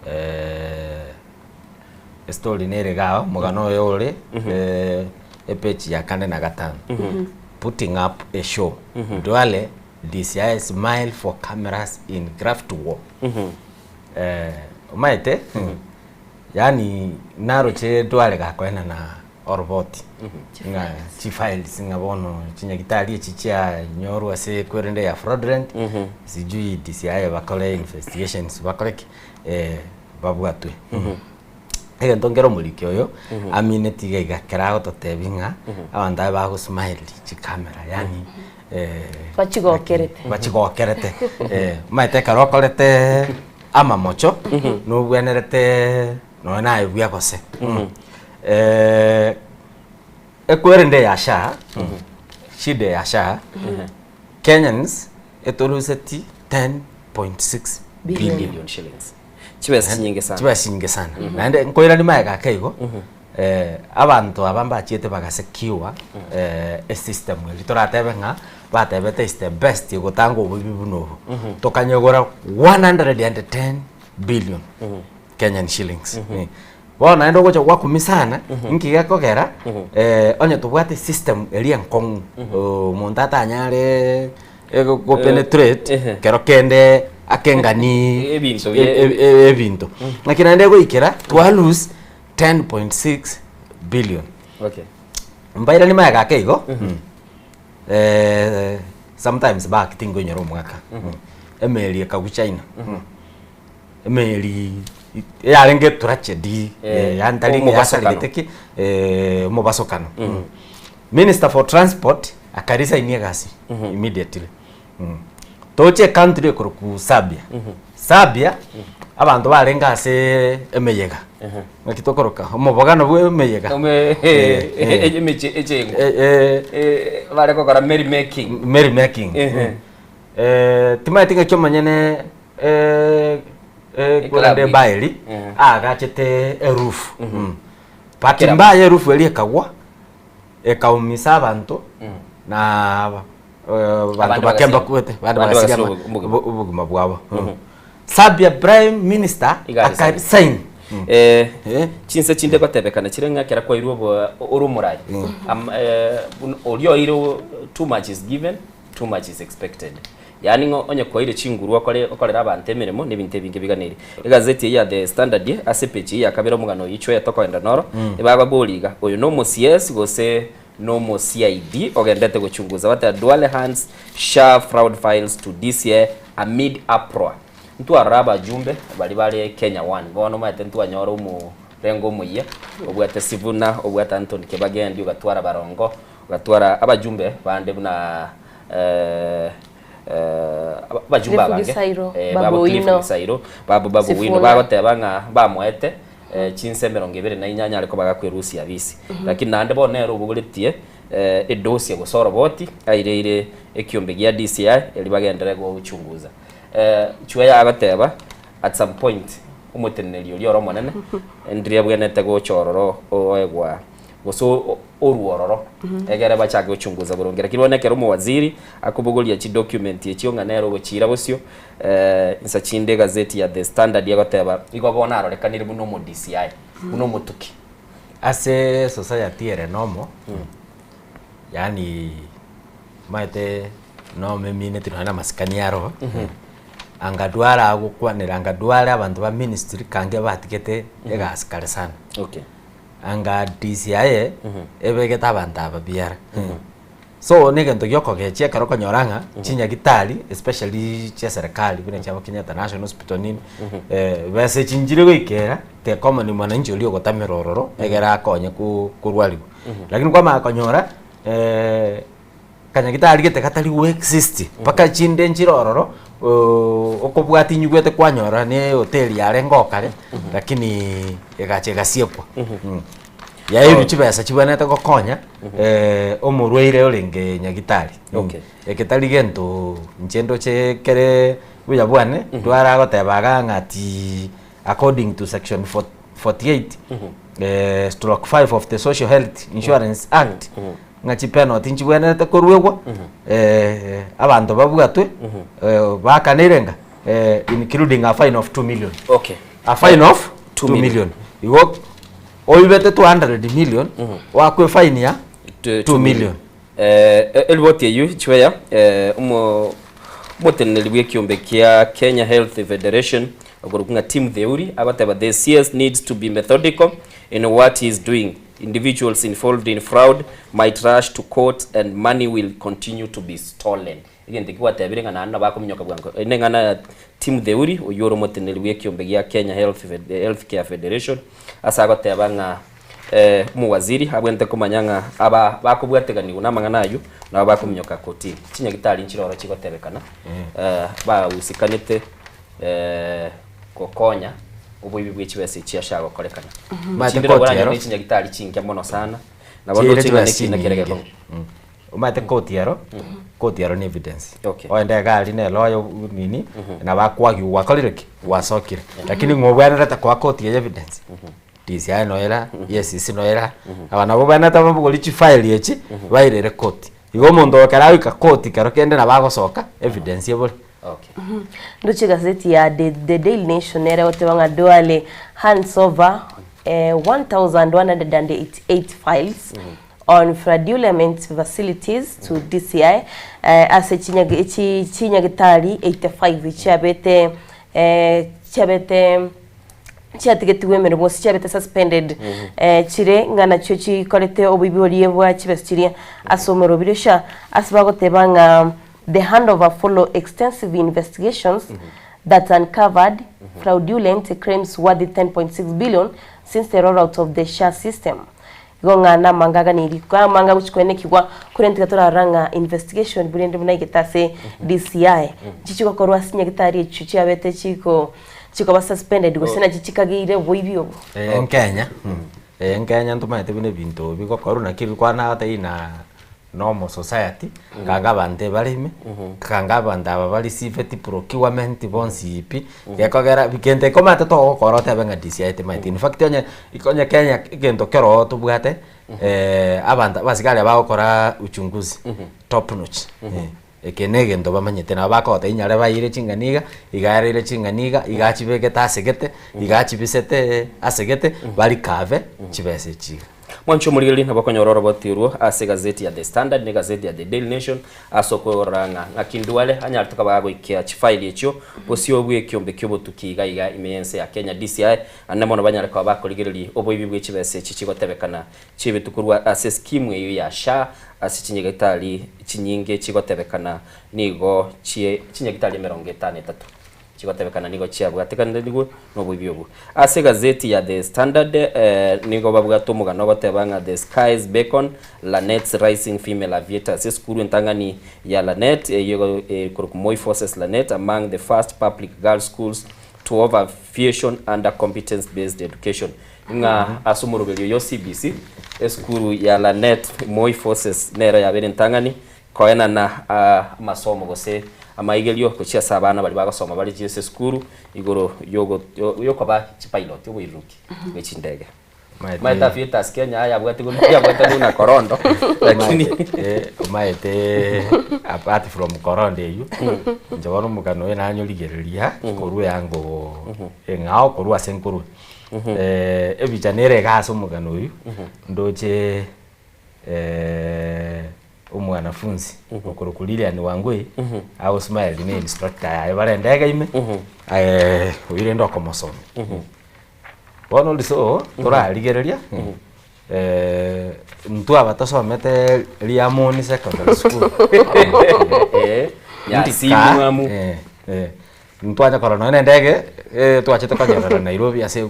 eh, estory nere iga omogano oyo ore eh, epage ya kane na gatano putting up a show Duale DCI smile for cameras in graft war eh, omaete Yaani naroche tware gakoenana oroboti ng'a chifiles ng'a bono chinyagitari echi chianyorwa ase ekwerende ya fraudulent sijui DCI bakore investigations bakore ki babwatwe. Egento nkere omoriki oyo amineti iga iga ekero agototebia ng'a abanto aba bagosmile chicamera yaani Bachigokerete. Bachigokerete. Omanyete ekero okorete amamocho nobwenerete nonya naye buya gose. Ekwerende ya SHA, shida ya SHA, Kenyans etoruseti 10.6 billion. Billion shillings. Chibesa chinyinge sana. Chibesa chinyinge sana. Naende nkoirania magega ake igo, Abanto aba mbachiete bagasekiwa esystem eria toratebe ng'a batebete is the best egotanga oboibi buna obo. Tokanyegora 110 billion Kenyan shillings. Bono naende ogocha gwakumia sana, nki gekogera onye tobwate esystem eria enkong'u omonto atanyare go penetrate kero kende akengani Ebinto ebinto. Naki naende egoikera twa lose 10.6 billion. Okay. Mbairani magega ake igo eh, sometimes back tinkoinyora omwaka emeri ekagwa China emeri yarenge tragedy Eh, yani tari omobasokano. yasaregete ki eh, omobasokano minister for transport akaresign egasi immediately Toche ecountry ekorokwa Serbia. Serbia, abanto barenge ase emeyega. Naki tokoroka omobogano bwa emeyega. Ome- Eh, eh. Emechi echengo. Eh, eh. Eh, bare gokora merry making. Merry making. Ehe. Eh, timanyeti ng'aki omonyene eh, eh, Eclub korende eye. ebaeri Eh. aagachete eroof. Bahati Ekerabu. mbaya eroof eria ekagwa, ekaumisa abanto na banto Abande bake bagasiria- mbakwete abande abande bagasiria bagasiria obogima bwabo. Serbia prime minister Iga aka resign. resign. Eh, chinse chinde gotebekana chire ng'a ekero kwairwe obo ore omorai, am- eh, buna oria oire o- too much is given, too much is expected. Yaani ng'a onye kwaire chinguru okore okorere abanto emeremo na ebinto ebinge biganeiri. Egazeti eye ya The Standard ase epeji eye ya kabere omogano oyio chweye tokoenda noro, ebagoboria iga, oyo na omo CS gose na omo CID ogendete gochunguza bateba Duale hands SHA fraud files to DCI amid uproar. Ntwarora abajumbe baria bare Kenya One, bono omanyete ntwanyora omorengo omoyia obwate Sifuna, obwate Anthony Kibagendi, ogatwara Barongo, ogatwara abajumbe bande buna abajumbe Cliff abange Gisairo, eh, Babu babo Cliff Owino, Gisairo, Babu Babu Owino Sifuna. bagoteba ng'a bamoete chinsa emerongo ebere na inya anyare koba gakwerusia abisi. Lakini naende bono nere obogoretie edosie gose oroboti aireire ekiombe gia DCI erio bagenderere gochunguza. Chweya agoteba at some point omoteneneri oria ore omonene ndiri abwenerete gocha ororo oegwa gose orwa ororo egere bachake gochunguza boronge. Lakini bono ekero omowaziri akobogoria chidocument echio ng'a nere ogochiira bosio insa chinde egazeti ya The Standard egoteba igo bono arorekanire buna omo DCI buna omotuki. Ase society ere nomo, yaani omanyete nomo emineti nonya na amasikani aro, anga dware agokwanera anga dware abanto ba ministry kange batigete egasi kare sana. Okay. Anga DCI ebegete abanto aba biara. So na egento gia okogechia ekero okonyora ng'a chinyagitari especially chia eserekari buna chiabo Kenyatta National Hospital nini, besa echi nchire goikera tecommon mwananchi oria ogotamera ororo egere akonye ko korwariwa. Lakini kwamanya konyora kanyagitari gete gatari go exist mpaka chinde nchire ororo okobwatia inyigwete kwanyora na ehoteli yarenge oo kare lakini egacha egasiekwa. Yairwe chibesa chibwenerete gokonya omorwaire orenge nyagitari. Okay. Eke tari gento inche ndoche kere buya bwane, ndware agoteba iga ng'a ati according to section 48 stroke 5 of the Social Health Insurance Act, ng'a chipenalty nchibwenerete koruegwa, abanto babwatwe, baakaneire ng'a including a fine of 2 million. Okay. A fine of 2 2 million. Igo oibete 200 million, oakwe efine ya 2 million. Eriboti eyio Chweya, omo omoteneneri bw'ekiombe kia Kenya Health Federation okorokwa ng'a Tim Theuri agoteba the CS needs to be methodical in what he is doing, individuals involved in fraud might rush to court and money will continue to be stolen. Egento ekio gwatebire ng'a naende nabo akominyoka bwango. Eye neng'ana ya Tim Theuri oyio ore omoteneneri bw'ekiombe gia Kenya Health Healthcare Federation ase agoteba ng'a Omowaziri abwenerete komanya ng'a aba bakobwateganigwa namang'ana ayio nabo bakominyoka kotini. Chinyagitari nchire oro chigotebekana bahusikanete gokonya oboibi bwe chibesa echi ase agokorekana. Omanyete Chinde nabo koti oranyore ero. ne chinyagitari chinke mono sana, nabo Chire ndoche ng'a chibesa nekina kere chinyinge. gekong'u. Omanyete koti ero, koti ero ne evidence. Oende iga aria na elawyer nini, nabo akoagiwa gwakorire ki? Gwasokire. Lakini ng'o obwenerete koa koti eye evidence? DCI noera, EACC noera, aba nabo obwenerete babogori chifile echi, bairere koti. Igo omonto oyo ekero agoika koti kero kende nabo agosoka, evidence ebore. Ndoche egazeti ya The, The Daily Nation nere egoteba ng'a Duale hands over eh, 1188 files on fraudulent facilities to DCI eh, ase chinyag- chi- chinyagitari 85 chiabete eh, chiabete chiatigetigwe emeremo gose chiabete suspended eh, chire ng'a nachio chikorete oboibi boria bwa chibesa chiria ase omorobiri sha ase bagoteba ng'a the handover follow extensive investigations that uncovered fraudulent claims worth 10.6 billion since the rollout of the SHA system. Igo ng'a namanga aganeirie amanga agochia koenekigwa korende tiga torarora ng'a investigation burende buna egete ase DCI nchi chigokorwa ase chinyagitari echio chiabete chiko chikoba suspended gose nachi chikageire oboibi obo. Ee nkenya, ee nkenya ntomanyete buna ebinto bigokorwa naki rikwana agotebi na normal society, kanga abanto ebare ime, kanga abanto aba barisiveti procurement bonsi pi, gekogera gento ekomanyete togokora otebe ng'a DCI temaeti. In fact onye onye Kenya egento kero oo tobwate abanto abasigari bagokora uchunguzi top notch. Eke na egento bamanyete nabo bakogotebia inyare baire ching'ani iga, iga areire ching'ani iga, iga achibegete asegete, iga achibisete asegete, barikave chibesa echi iga. Mwanche omorigereria nabo okonyora oroboti orwo ase egazeti ya The Standard na egazeti ya The Daily Nation ase okorora ng'a ng'aki Ndwale anyarete koba agoikia chifaili echio bosio bw'ekiombe ki'obotuki iga iga ime y'ense ya Kenya DCI ande mono banyare koba bakorigereria oboibi bwe chibesa echi chigotebekana chiebetwe korwa ase eskimu eyio ya SHA ase chinyagitari chinyinge chigotebekana nigo chie chinyagitari 53. Chigotebekana nigo chiabwatekanirwe noboibi obwo. Ase egazeti ya The Standard nigo babwate omogano ogoteba ng'a The Skies Beckon, Lanet's Rising Female Aviators, esukuru entang'ani ya Lanet eyio ekorokwa Moi Forces Lanet, among the first public girls schools to offer aviation under competence based education. Ng'a ase omoroberio oyo CBC, esukuru ya Lanet Moi Forces nero yabeire entang'ani Koenana amasomo gose amaigerio gochia ase abana baria bagosoma bare ase esukuru igoro yokoba chipilot, oboiruruki bwe chindege. Omanyete aviators Kenya aya abwate yabwate buna korondo lakini Omanyete apart from korondo eywo, inche bono omogano oyo nanyorigereria korwa eango eng'ao korwa ase nkorwa. Ebicha nere iga ase omogano oywo, ndoche Omwanafunsi okorokwa Lilian Wangui agosmile ne instructor yaye bare endege ime oyio rende okomosomia. Bono also torarigereria intwe aba tosomete Riamoni Secondary School Nyasimwamu. Ntwacha korora nonye na endege twachete konyerora Nairobi ase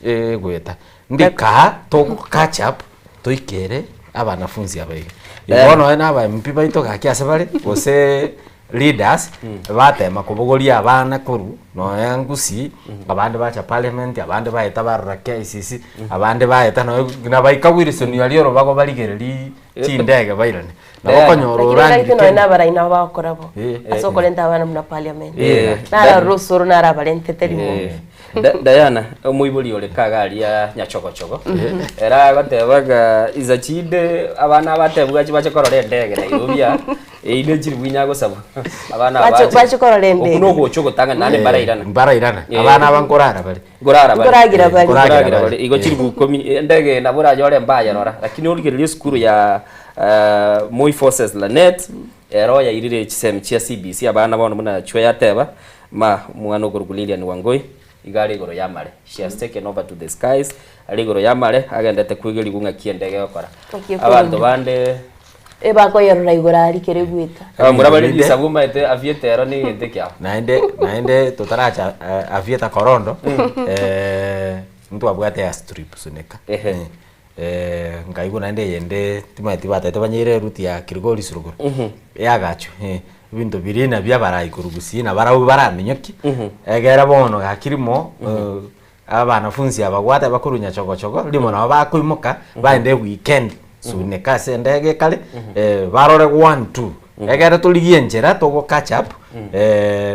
egoeta. Ndika togo catch up toikere abanafunzi aba iga. Eh. Bono nonye na aba MP baito gaki ase bare gose leaders batema kobogoria abana korwa nonye Gusii abande bacha parliament abande baeta barora KICC abande baeta nonye nabaika Wilson aria orobago barigereria chindege bairane. Nabo okonyora Lakini orangire naki nonya Kenya. na abarai nabo bagokora bo Eh. ase okorenta abana buna parliament Eh. naro rosoro naro abarentete rimo Eh, Diana, omoibori ore kaga aria nyachogochogo, ere agoteba ng'a insa chinde abana abatebwa chibache korora endege Nairobi aa, eyio ne chiribu inya agosaba. Abana aba Bache- bache. bache korora endege. Okwo nogocha ogotang'ani naende mbarairana. Mbarairana. Eh. Abana aba nkorara bare. Nkorara bare. Nkoragira bare. Nkoragira bare. Igo chiribu ikomi, endege nabo oranyore mbayerora, lakini origererie esukuru ya Moi Forces Lanet, ero yairire chisemi chia CBC abana bono buna Chwe yateba, Ma omwana okorokwa Lilian Wangui iga are igoro y'amare, she has taken over to the skies, are igoro y'amare agendete kwegerigwa ng'aki endege egokora. Ng'aki Abanto ekorunda. bande Ebakoyerora igoro aria kere egweta. abamura bare risabu omanyete aviator ero ne egento ekiao. Naende naende totaracha aviator korondo ntwabwate airstrip Suneka. Nkaigwa naende eyende timanyeti batagete banyeire eruti ya Kilgoris rogoro, eagachwe eh, ebinto biria nabio abarai korwa gusii nabarabwo baraminyokie, egere bono gaki rimo abanafunsi aba gwateba korwa nyachogochogo, rimo nabo bakoimoka baende eweekend suneka ase endege ekare, barore one two, egere torigie enchera togo catch up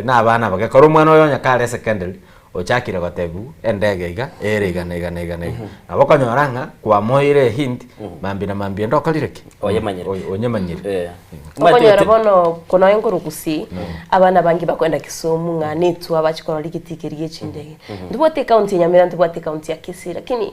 na abana abake, ekero omwana oyo onye kare esecondary, Ochakire gotebiwa endege iga ere iga na iga na iga na iga. Nabo okonyora ng'a kwamoeire ehint mambia na mambia ende okorire ki? Oyemanyire. Onyemanyire. Okonyora bono konoe nkorwa Gusii, abana abange bakoenda Kisumu ng'a netwa bache korora egetii keria gie chindege. Ntobwate ecounty ya Nyamira, ntobwate ecounty ya Kisii lakini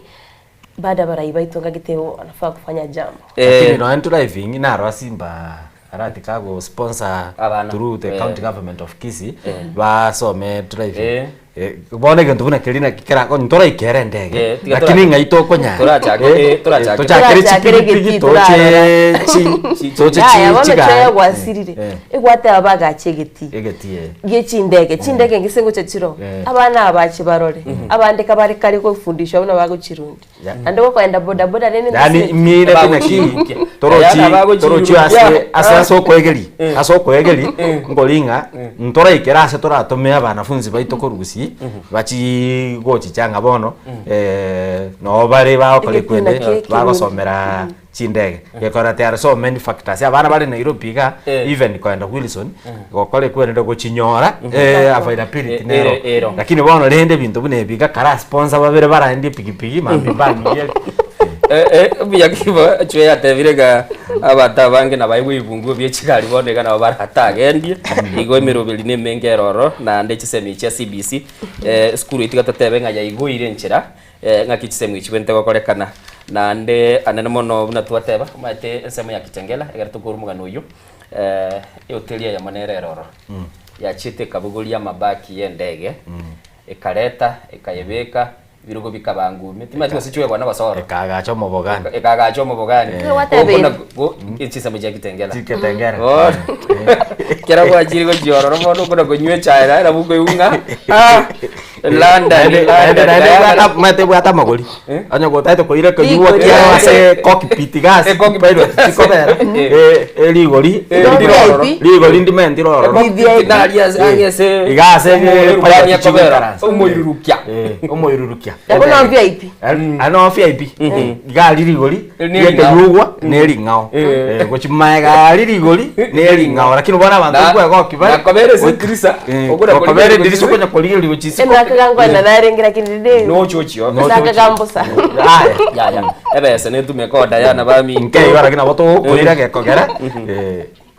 bado abarai baito ngagete wanafaa kufanya jambo. Lakini nonya driving naro ase imba arati kago sponsor Abana. through the Eh. county government of Kisii Eh. basome driving. Eh. Eh, bono egento buna keria naki kera onye toraikere endege Eh, tiga lakini tora- ng'ai tokonyara torachake- Eh, eh, torachake. tochakere Torachakere chipigipigi egetii toche torarora. chi toche Yaya, chi bono chigari chaya gwasirire Eh, egwateba bagache egetii egetii eh. gie chindege chindege ngise ngocha chiroo Eh. abana aba bache barore abande kabare kare kofundishwa buna bagochirundi Ya. naende gokoenda bodaboda rende Yani ntose- mire naki torochi torochi ase ase ase okoegeri ase okoegeri nkori ng'a ntoraikera ase toratome abanafunzi baito korwa gusii bachi gochicha ng'a bono noo bare bagokora Egetina ekwende kia ekerundi. bagosomera chindege gekora there are so many factors abana bare Nairobi iga even koenda Wilson gokora ekwenende gochinyora availability nero Ero. lakini bono rende ebinto buna ebi iga kara sponsor babere baraendie epikipiki mambia mbanyigere. Eh, eh, buya kibo chwe yatebire ng'a abanto abange nabaegwe ebibunguo bie chigari bono iga nabo baratagendie igo emeroberi na emenge ere ororo naende chisemi chia CBC eh, esukuru eye tiga totebe ng'a yaigoire enchera eh, ng'aki chisemi echi chibwenerete gokorekana naende anene mono buna twateba omanyete ensemo ya Kitengela ekero tokora omogano oyio eh, ehoteli eyemo nere ere ororo yachiete ekabogoria amabaki ya endege ekareta ekayebeka Ebirogo bikaba ngumi. Timanyeti gose chwegwa na gosoro. Ekaagacha omobogani. Ekaagacha omobogani. Eh. Gwatebire. Okona go chisemo chia Kitengela. Chiketengera. Bono kera gwachire gochia ororo bono okona konywa echae naye nabo okoigwa ng'a ah London Naende- London naende- naende Guyana. ebwate- omanyete ebwate amagori onye gotagete koira ekonywa Rigori. kiao ase cockpit iga ase pilot chikobera eh, eh, rigori Eh, rigori VIP. rigori ndimenti rororo Cockpit naria ase- ang'e ase iga ase omoirurukania pilot akobera. chigoikaransa. Omoirurukia. Omoirurukia. Nabo no VIP. Ano VIP. Iga ari rigori Ne ring'ao. riekenyugwa ne ring'ao. Gochi maega ari rigori ne ring'ao lakini bono abanto Na- nkwegoki bare. nakobera ase edirisa, okona Okobera korigereria edirisa gochia okonya korigereria gochia isiko. Enakagangoenda narenge lakini rinde. Nochochio. Nakagambosa. Aya. Ya ya. Ebese netumeka odayana baminto. Nkeigo lakini nabo togokoira gekogera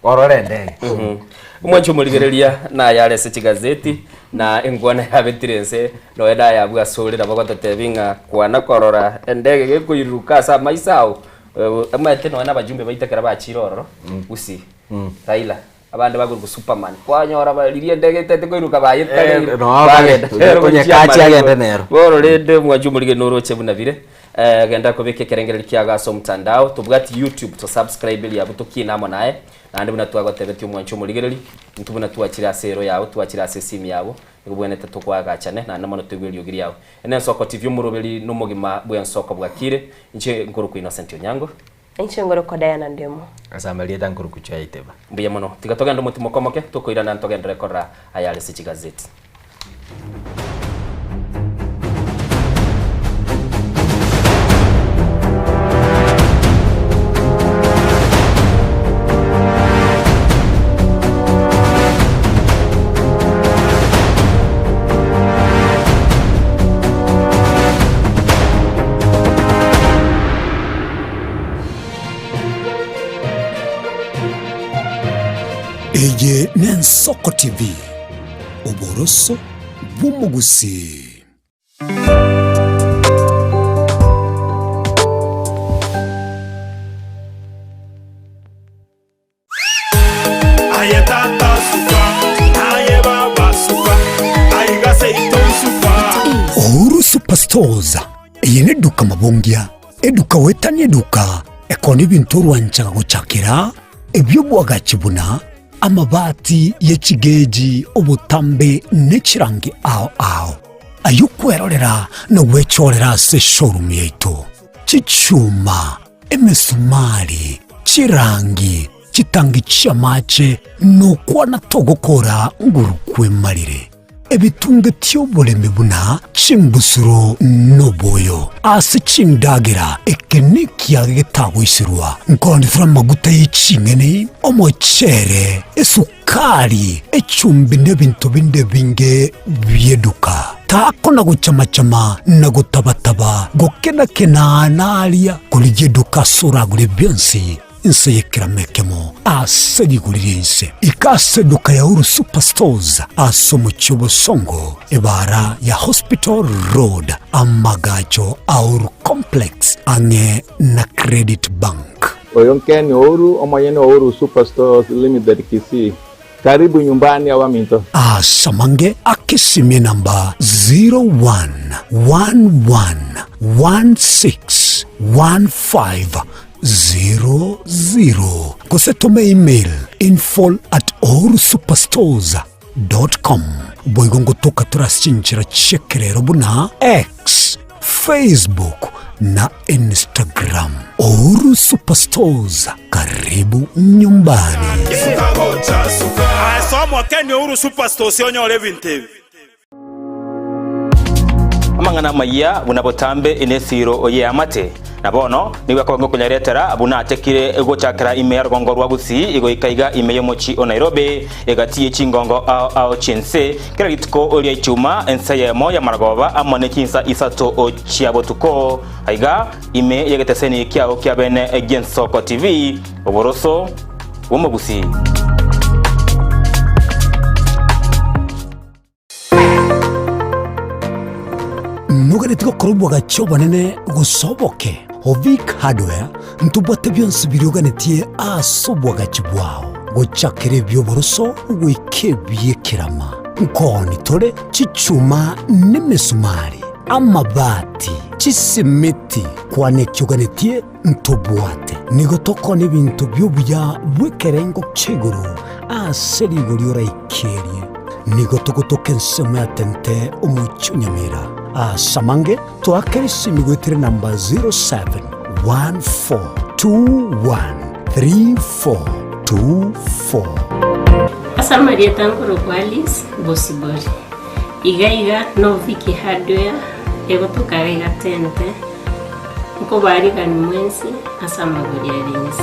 Orore endege. Omwanchi omorigereria nayare ase chigazeti na enkwana yabetire ense nonya nayabua asore nabo ogototebia ng'a kwana korora endege gekoiruruka ase amaiso ao omanyete nonya na abajumbe baito ekero bachire ororo gusii Raila abande bakorokwa Superman kwanyora ba riria endege etaete koiruruka bayetareire Eh, no, bagenda bare, gochia konyekachi amareko. agende nero. Bono rende omwanchi omorigereria noroche buna bire Genda kobeka ekerengererio kiago ase omotandao, tobwati YouTube, to subscribe erio abwo tokiine amo naye, naende buna twagotebetie omwancho omorigereri, intwe buna twachire ase ero yao, twachire ase esimi yabo, nigo bwenerete tokoagachane, naende mono toigwe eriogi riao. Ene Ensoko TV omoroberi na omogima bw'ensoko bwakire, inche nkorokwa Innocent Onyango. Inche ngorokwa Diana Ndemo. Ase amarieta nkorokwa Joy Iteba. Mbuya mono. Tiga togende omotimo komoke, tokoirana ntogenderere korora ayare ase chigazeti. Eye n'Ensoko TV, oboroso bw'omogusii. Aye tata suka, aye baba suka, aiga seito suka. Uhuru Superstores eye neduka mabongia, eduka goetania eduka ekona ebinto orwanchaga gochakera ebi'obwagachi buna amabati ye chigeji, obotambe ne chirangi ao ao. Ayio kwerorera na gwechorera ase eshowroom yaito. Chichuma, emesumari, chirangi, chitangi chi'amache, nokwana togokora nguru kwemarire. Ebitunge ti'oboremi buna chimbusuro noboyo ase chindagera, eke nekiage getagoiserwa, nkoonefera amaguta ye ching'eni, omochere, esukari, echumbi nebinto binde ebinge bi'eduka. Takona gochama-chama na gotaba-taba, gokena-kena naria, korigia eduka ase oragure bionsi, inse y'ekerama ekemo ase rigori ri'ense. Ika ase eduka ya Uhuru Superstores ase omochie o Bosongo, ebaara ya Hospital Road, amagacho a Uhuru Complex, ang'e na Credit Bank. Oyo Ken Ouru, omonyene o Uhuru Superstores Limited Kisii. Karibu nyumbani abaminto. Asamange akesimie namba 0111161500 gose tome email info at uhurusuperstores.com boigo ngotoka tore ase chinchera chi'ekerero buna X, Facebook na Instagram. Uhuru Superstores, karibu nyumbani. Suka gocha suka. Aye soa mwakeni Uhuru Superstores onyore ebinto ebi. Amang'ana amayia buna botambe nesiro y'eamate. Na bono nigo akoba ngokonyaretera buna atekire gochakera ime ya rogongo rwa Gusii goika iga ime y'omochie o Nairobi, egati ye chingongo ao ao chi'ense, kera rituko ria Ichuma ense eyemo y'amaragoba amo ne chinsa isato chia botuko, aiga ime y'egeteseni kiao kia bene gi'Ensoko TV, oboroso bw'omogusii. Noganeti gokora obwagachi obonene gose oboke? Ovic Hardware ntobwate bionsi biria oganetie ase obwagachi bwao, gochakera ebi'oboroso goika ebi'ekerama. Nkooni tore chichuma na emesumari, amabati, chisimiti, kwana eki oganetie ntobwate. Nigo tokoonia ebinto bi'obuya bw'ekerengo kia igoro ase rigori oraikerie. Nigo togotoka ensemo ya Tente omochie o Nyamira. Ase amange toakere esimi goetera enamba 0714213424. Ase amarieta nkorokwa Alice Bosibori. Iga iga no Vicky Hardware egotoka iga iga Tente. Nkobaarigani mwensi ase amagori are inse.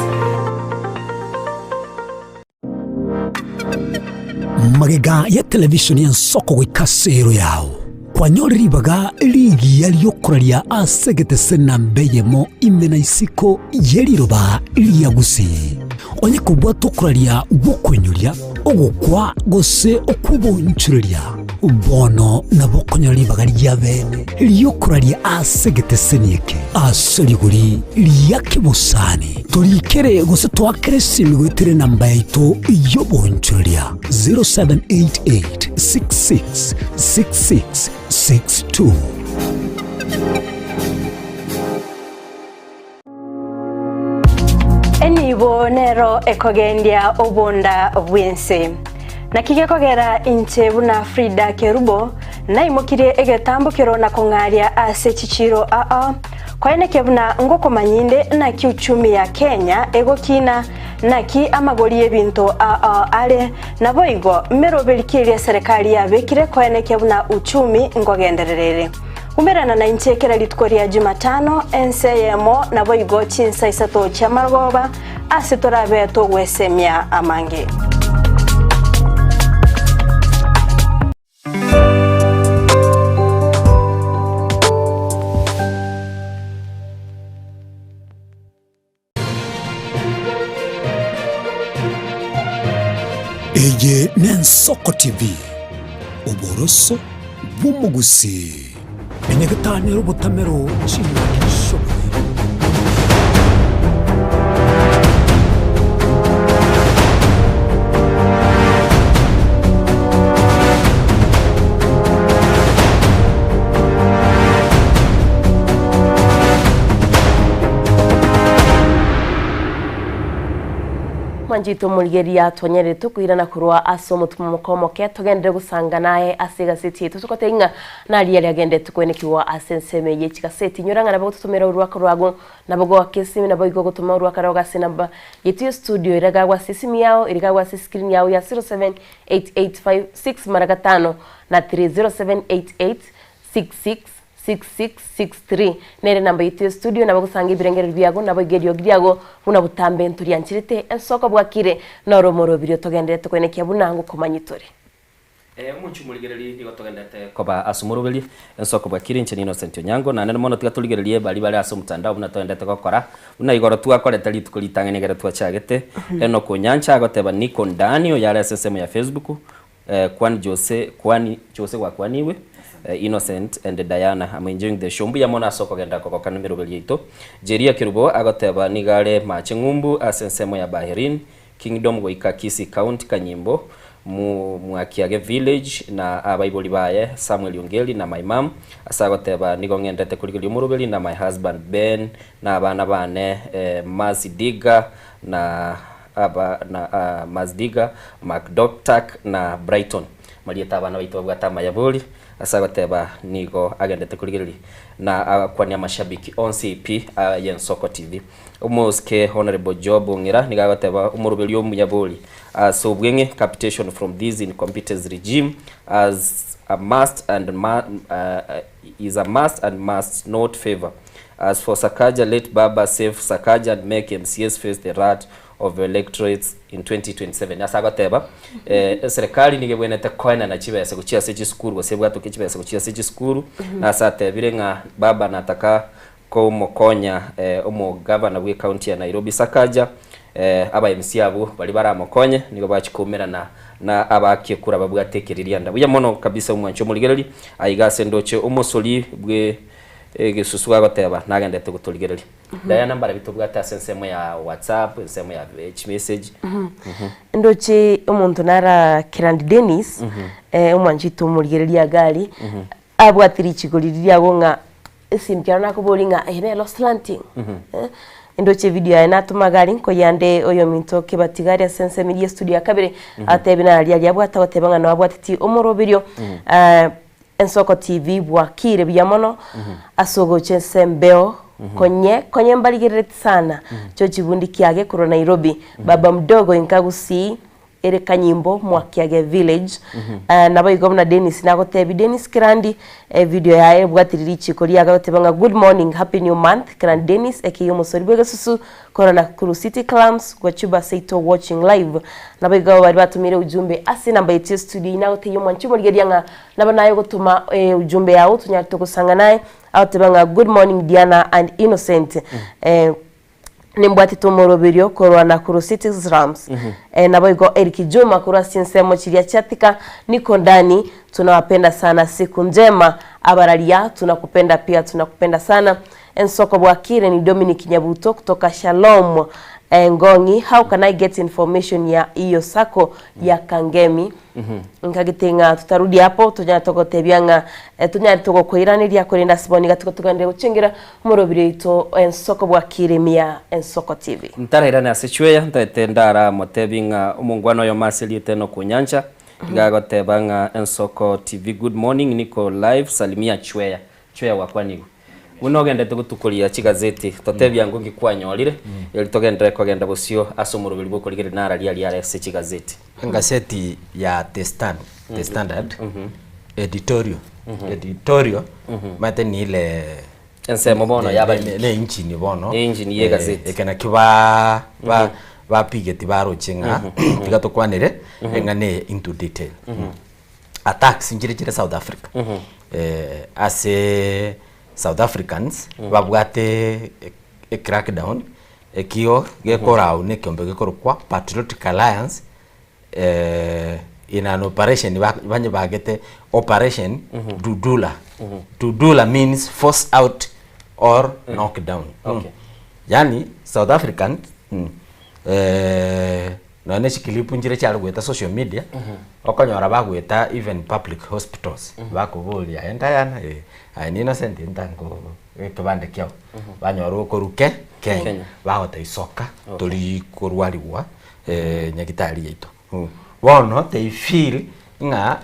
Magega ya televisheni y'ensoko goika ase ero yao, kwanyore ribaga rigiya ri'okoraria ase egetese namba eyemo ime na isiko ye riroba ria Gusii. Onye kobwate okoraria gw'okoinyoria, ogokwa gose okw'obonchoreria, bono nabo okonyora ribaga ria bene ri'okoraria ase egeteseni eke ase rigori ria kebosani. Torikere gose toakere esimi goetera enamba yaito y'obonchoreria 0788 66 66 62. Enibo nero ekogendia obonda bw'ense. Naki gekogera inche buna Frida Kerubo naimokirie egetambokero na kong'aria ase chichiiro ao, koenekia buna ngokomanya inde naki uchumi ya Kenya egokina, naki amagori y'ebinto ao are, naboigo meroberi ki eria eserekari yabekire koenekia buna uchumi nkogenderera ere. Umerana nainche kera rituko ria Jumatano, ense eyemo, naboigo chinsa isato chi'amarogoba, ase torabe togwesemia amange. Eye n'Ensoko TV, oboroso bw'omogusii. Enyagetari nere obotamero chingaki chi'oboraire. Mwanchete omorigereria twanyarete okoirana korwa ase omotumomoka omoke togenderere gosanga naye ase egaseti yaito togotebia ng'a naria riagenderete koenekigwa ase ensemo eye ye chigaseti. Inyora ng'a nabo gototomera orwako rwago nabo goaka esimi naboigo gotoma orwako rogo ase enamba yaito ya studio ere gagwa ase esimi yao ere gagwa ase escreen yao ya 078856 mara gatano na 3 0788 66 6663 nere enamba yaito ya studio nabo gosanga ebirengererio biago naboigo eriogi riago buna botambe ntoriancherete ensoko bwakire noro omoroberio togenderete koenekia buna ngokomanyia tore. Omonche omorigereria nigo togenderete koba ase omoroberio ensoko bwakire inche n'Innocent Onyango naende mono tiga torigererie baria bare ase omotandao buna togenderete gokora buna igoro twakorete rituko ritang'ani ekero twachagete Enock Onyancha agoteba Niko Ndani oyare ase ensemo ya Facebook Kwani Jose kwani Jose gwakwanigwe Innocent and Diana I'm enjoying the show mbuya mono ase okogenda kogoka nemeroberi yaito Jeria Kerubo agoteba nigo are mache ng'umbu ase ensemo ya Bahrain Kingdom goika Kisii County Kanyimbo mu Mwakiage Village na abaibori baye Samuel Ongeri na my mum ase agoteba nigo ng'endete korigereria omoroberi na my husband Ben na abana bane Mercy Diga na Aba na Mazdiga, Macdoctak, na Brighton. Marieta abana baito babwate amaya bori, ase agoteba nigo agendete korigereria na agakwania amashabiki onsi pi ay'Ensoko TV. Omosike Honourable Job Ong'ira nigo agoteba omoroberi omuya bori. Ase obweng'e, capitation from this incompetence regime as a must and is a must and must not favor. As for Sakaja, let Baba save Sakaja and make MCAs face the wrath of electorates in 2027. Ase agoteba, eserekari nigo ebwenerete koenana chibesa gochia ase chisukuru gose ebwatoke chibesa gochia ase chisukuru, na ase atebire ng'a Baba nataka Komokonya omogavana bw'ecounty ya Nairobi Sakaja, aba MCA abwo baria baramokonye nigo bachia koumerana na abaaki ekura babwate ekeririanda. Buya mono kabisa omwanchi omorigereria, aiga ase ndoche omosori bwe egesusu agoteba nagendete gotorigereria. Diana mbarabi tobwate ase ensemo ya WhatsApp, ensemo ya chimessage. Ndoche omonto nara Kirandi Dennis, omwanchi oito omorigereria iga aria, abwate richiko riria riago ng'a Esimbi kero nakoboria ng'a eye nero slanting eh, ndoche evideo yaye natoma iga aria nkoyande oyominto kebatiga aria ase ensemo eria estudio ya kabere atebi naria aria abwate agoteba ng'a noabwateti omoroberio Ensoko TV bwakire buya mono ase ogocha ase embeo konye konye mbarigerereti sana chochibundi kiage korwa Nairobi baba mdogo inka gusii Ere kanyimbo mwakiage village Naboigo buna Dennis nagotebi Dennis Kerandi evideo yaye ebwatiri richiko riaga goteba ng'a good morning happy new month Kerandi Dennis aka omosori bw'egesusu korwa Nakuru City Clams Gwachuba seito watching live Naboigo abo baria batomire ujumbe ase enamba yaito ya studio eyio nagotebia omwanchi omorigereria ng'a nabo naye ogotoma ujumbe yao tonyare togosanga naye agoteba ng'a good morning Diana and Innocent Nimbwatete omoroberio korwa Nakuru City Slums. Eh, naboigo Eric Juma korwa ase chinsemo chiria chia Thika, niko ndani, tunawapenda sana, siku njema abararia, tunakupenda pia, tunakupenda sana. Ensoko bwakire ni Dominic Nyabuto kutoka Shalom eh, Ngong'i, how can I get information ya iyo sacco ya Kangemi? Nkagete ng'a tutarudi hapo tonyare togotebia ng'a eh, tonyare togokoiraneria korende ase bono iga tigo togenderere gochengera omorobiri oito ensoko bwa Kirimia Ensoko TV. Ntarairane ase chweya, ntaete ndaramotebi ng'a omongwana oyomo ase erieta Enock Onyancha iga agoteba ng'a Ensoko TV good morning niko live salimia chweya. Chweya gwakwanigwe. Buna ogendete gotukoria chigazeti, totebia ango nki kwanyorire, eri togenderere kogenda bosio ase omoroberi bw'okorigereria nararia aria are ase chigazeti. Engaseti ya The Stand, The Standard, editorial, editorial, omanyete niile Ensemo bono ne- y'abariki. ne- ne engine bono Ne engine y'egazeti. eke nakio ba ba bapigeti baroche ng'a tiga tokwanere eng'ana eye into detail. Attacks nchire chire South Africa ase South Africans babwate e crackdown ekio gekorau na ekeombe gekorokwa Patriotic Alliance in an operation banyebagete operation Dudula. Dudula means force out or knock down. Yaani South Africans Nonya ne chiclip nchire chiare goeta social media, okonyora bagoeta even public hospitals, bakoboria aye Diana eh, aye ni Innocent ntango ekebande kiao, banyora okorwa ke Kenya, Kenya. bagotebia soka tori korwariwa nyagitari yaito. Bono they feel ng'a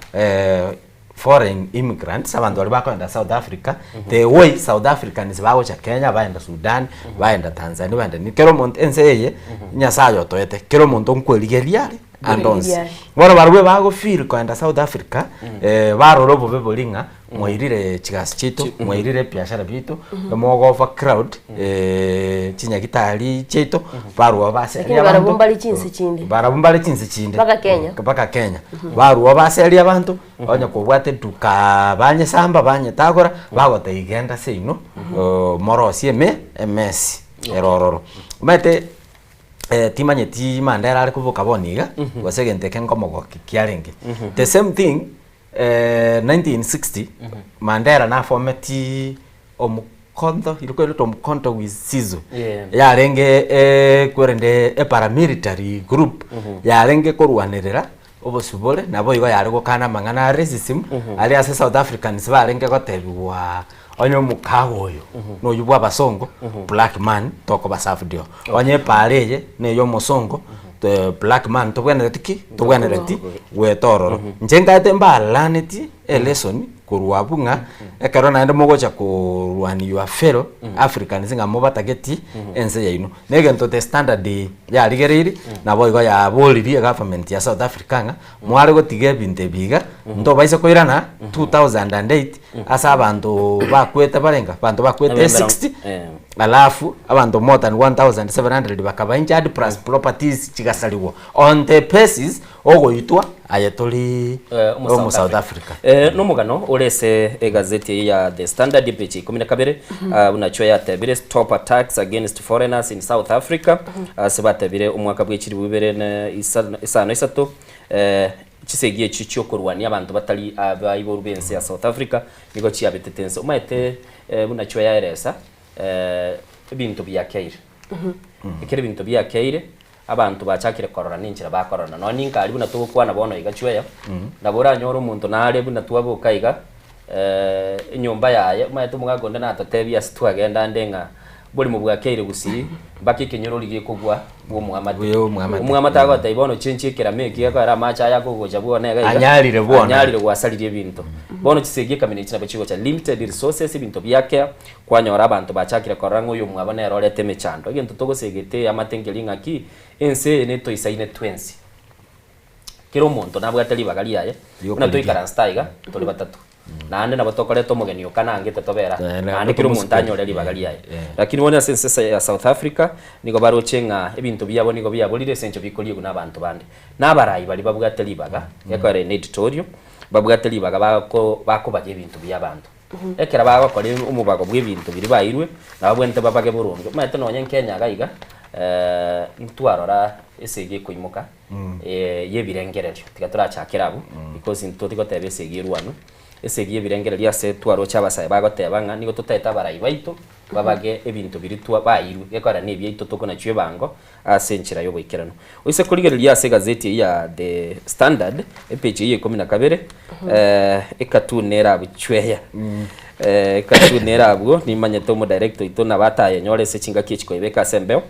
foreign immigrants, abanto baria bakoenda South Africa, the way South Africans bagocha Kenya, baenda Sudan, baenda Tanzania, baenda nini, kera omonto ense eye, Nyasaye otoete, kera omonto nkwerigeria are ande onsi. Nkwerigeria are. Bono barabwo bago feel koenda South Africa, barora obobe boria ng'a mwairire chigasi chiaito, mwairire ebiashara biaito, mogo overcrowd chinyagitari chiaito, barwa baseria Lakini barabwo abanto. mbare chinse chinde. Barabwo mbare chinse chinde. Mpaka Kenya. Mpaka Kenya. Barwa baseria abanto, onye kobwate eduka banyesamba banyetagora, bagotebia genda seino, morosie eme emesi ere ororo. Omanyete timanyeti Mandela are koboka bono iga, gose egento eke nkomogokia kiarenge. The same thing 1960 Mandela nafometi omokondo ilikuwa omokondo with Sizwe Yeah. yarenge kwerende e paramilitary group yarenge korwanerera obosibore nabo igo yare gokana amang'ana a racism aria ase South Africans barenge gotebiwa onye omokago oyo noywo bwa abasongo black man tokoba served oo onye epaara eye na eya omosongo black man tobwenereti ki? Tobwenereti goeta ororo. Inche nkaete mbalanetie elesson. korwa abwo ng'a ekero naende mogocha korwania your fellow Africans ng'a mobatageti ense yaino. Na egento The Standard yarigereirie, naboigo yaboririe egovernment ya South Africa ng'a mware gotiga ebinto ebi iga, ntobaise koirana 2008 ase abanto bakwete barenga? Abanto bakwete Emerongo- 60, eh. alafu abanto more than 1700 bakaba injured plus properties chigasarigwa on the basis ogoitwa aye tori omo South Africa. Eh, nomogano ore ase egazeti eye ya The Standard page ya ikomi na kabere ah, buna chwe yatebire stop attacks against foreigners in South Africa ase batebire omwaka bwe chilifu bibere na isano isano isato eh, chisegi echio chiokorwania abanto batari abaiboru b'ense ya South Africa nigo chiabetete ense omaete eh, buna chwe yaeresa eh, ebinto biakeire ekero ebinto biakeire Abanto bachakire korora nenchera bakororana. Nonya ninka aria buna togokwana bono iga chweya, nabo oranyore omonto nare buna twaboka iga, enyomba yaye, omanyete omogaka onde natotebia ase twagenda ande ng'a borimo bwakeire gusii mpaka ekenyorori gekogwa bwa omwamate. Bwa omwamate. Omwamate agotebia bono chenchia ekerama eki gekoera amache aya akogocha bwone iga iga, Anyarire bwone. anyarire gwasaririe ebinto. Bono chisegi ekamina echi nabo chigocha limited resources ebinto biakea, Kwanyora abanto bachakire korora ng'a oyomwabo nere orete emechando. Egento togosegete eamate nkeri ng'aki, ense eye netoisaine twensi. Kera omonto nabwate ribaga riaye, buna toikaransete aiga, tore batato. Naende nabo tokoreta omogeni oka nangete tobere aa, naende kera omonto anyore ribaga riaye. Lakini bono ase ense ya South Africa, nigo baroche ng'a ebinto biabo nigo biaborire ase engencho bikoriegwa na abanto bande. Na abarai baria babwate ribaga, gekorera in editorial, babwate ribaga bako bakobaga ebinto bia abanto. Ekero bagokora omobago bw'ebinto biria bairwe, nababwenerete babage boronge. Omanyete nonye Kenya iga iga, ntwarora esegi ekoimoka y'ebirengererio, tiga torachakere abwo, because ntori goteba esegi erwanwe, esegi y'ebirengererio ase twaroche abasae bagoteba ng'a nigo totaete abarai baito babage ebinto biria twa bairwe, gekorera na ebiaito tokonachwa ebango ase enchera y'oboikeranu. Oise korigereria ase egazeti eyio ya The Standard, epage eyio ya ikomi na kabere, ecartoon nere abwo chweya. Ecartoon nere abwo, nimanyete omodirector oito nabo atayenyore ase chingaki echi koyebeka ase embeo,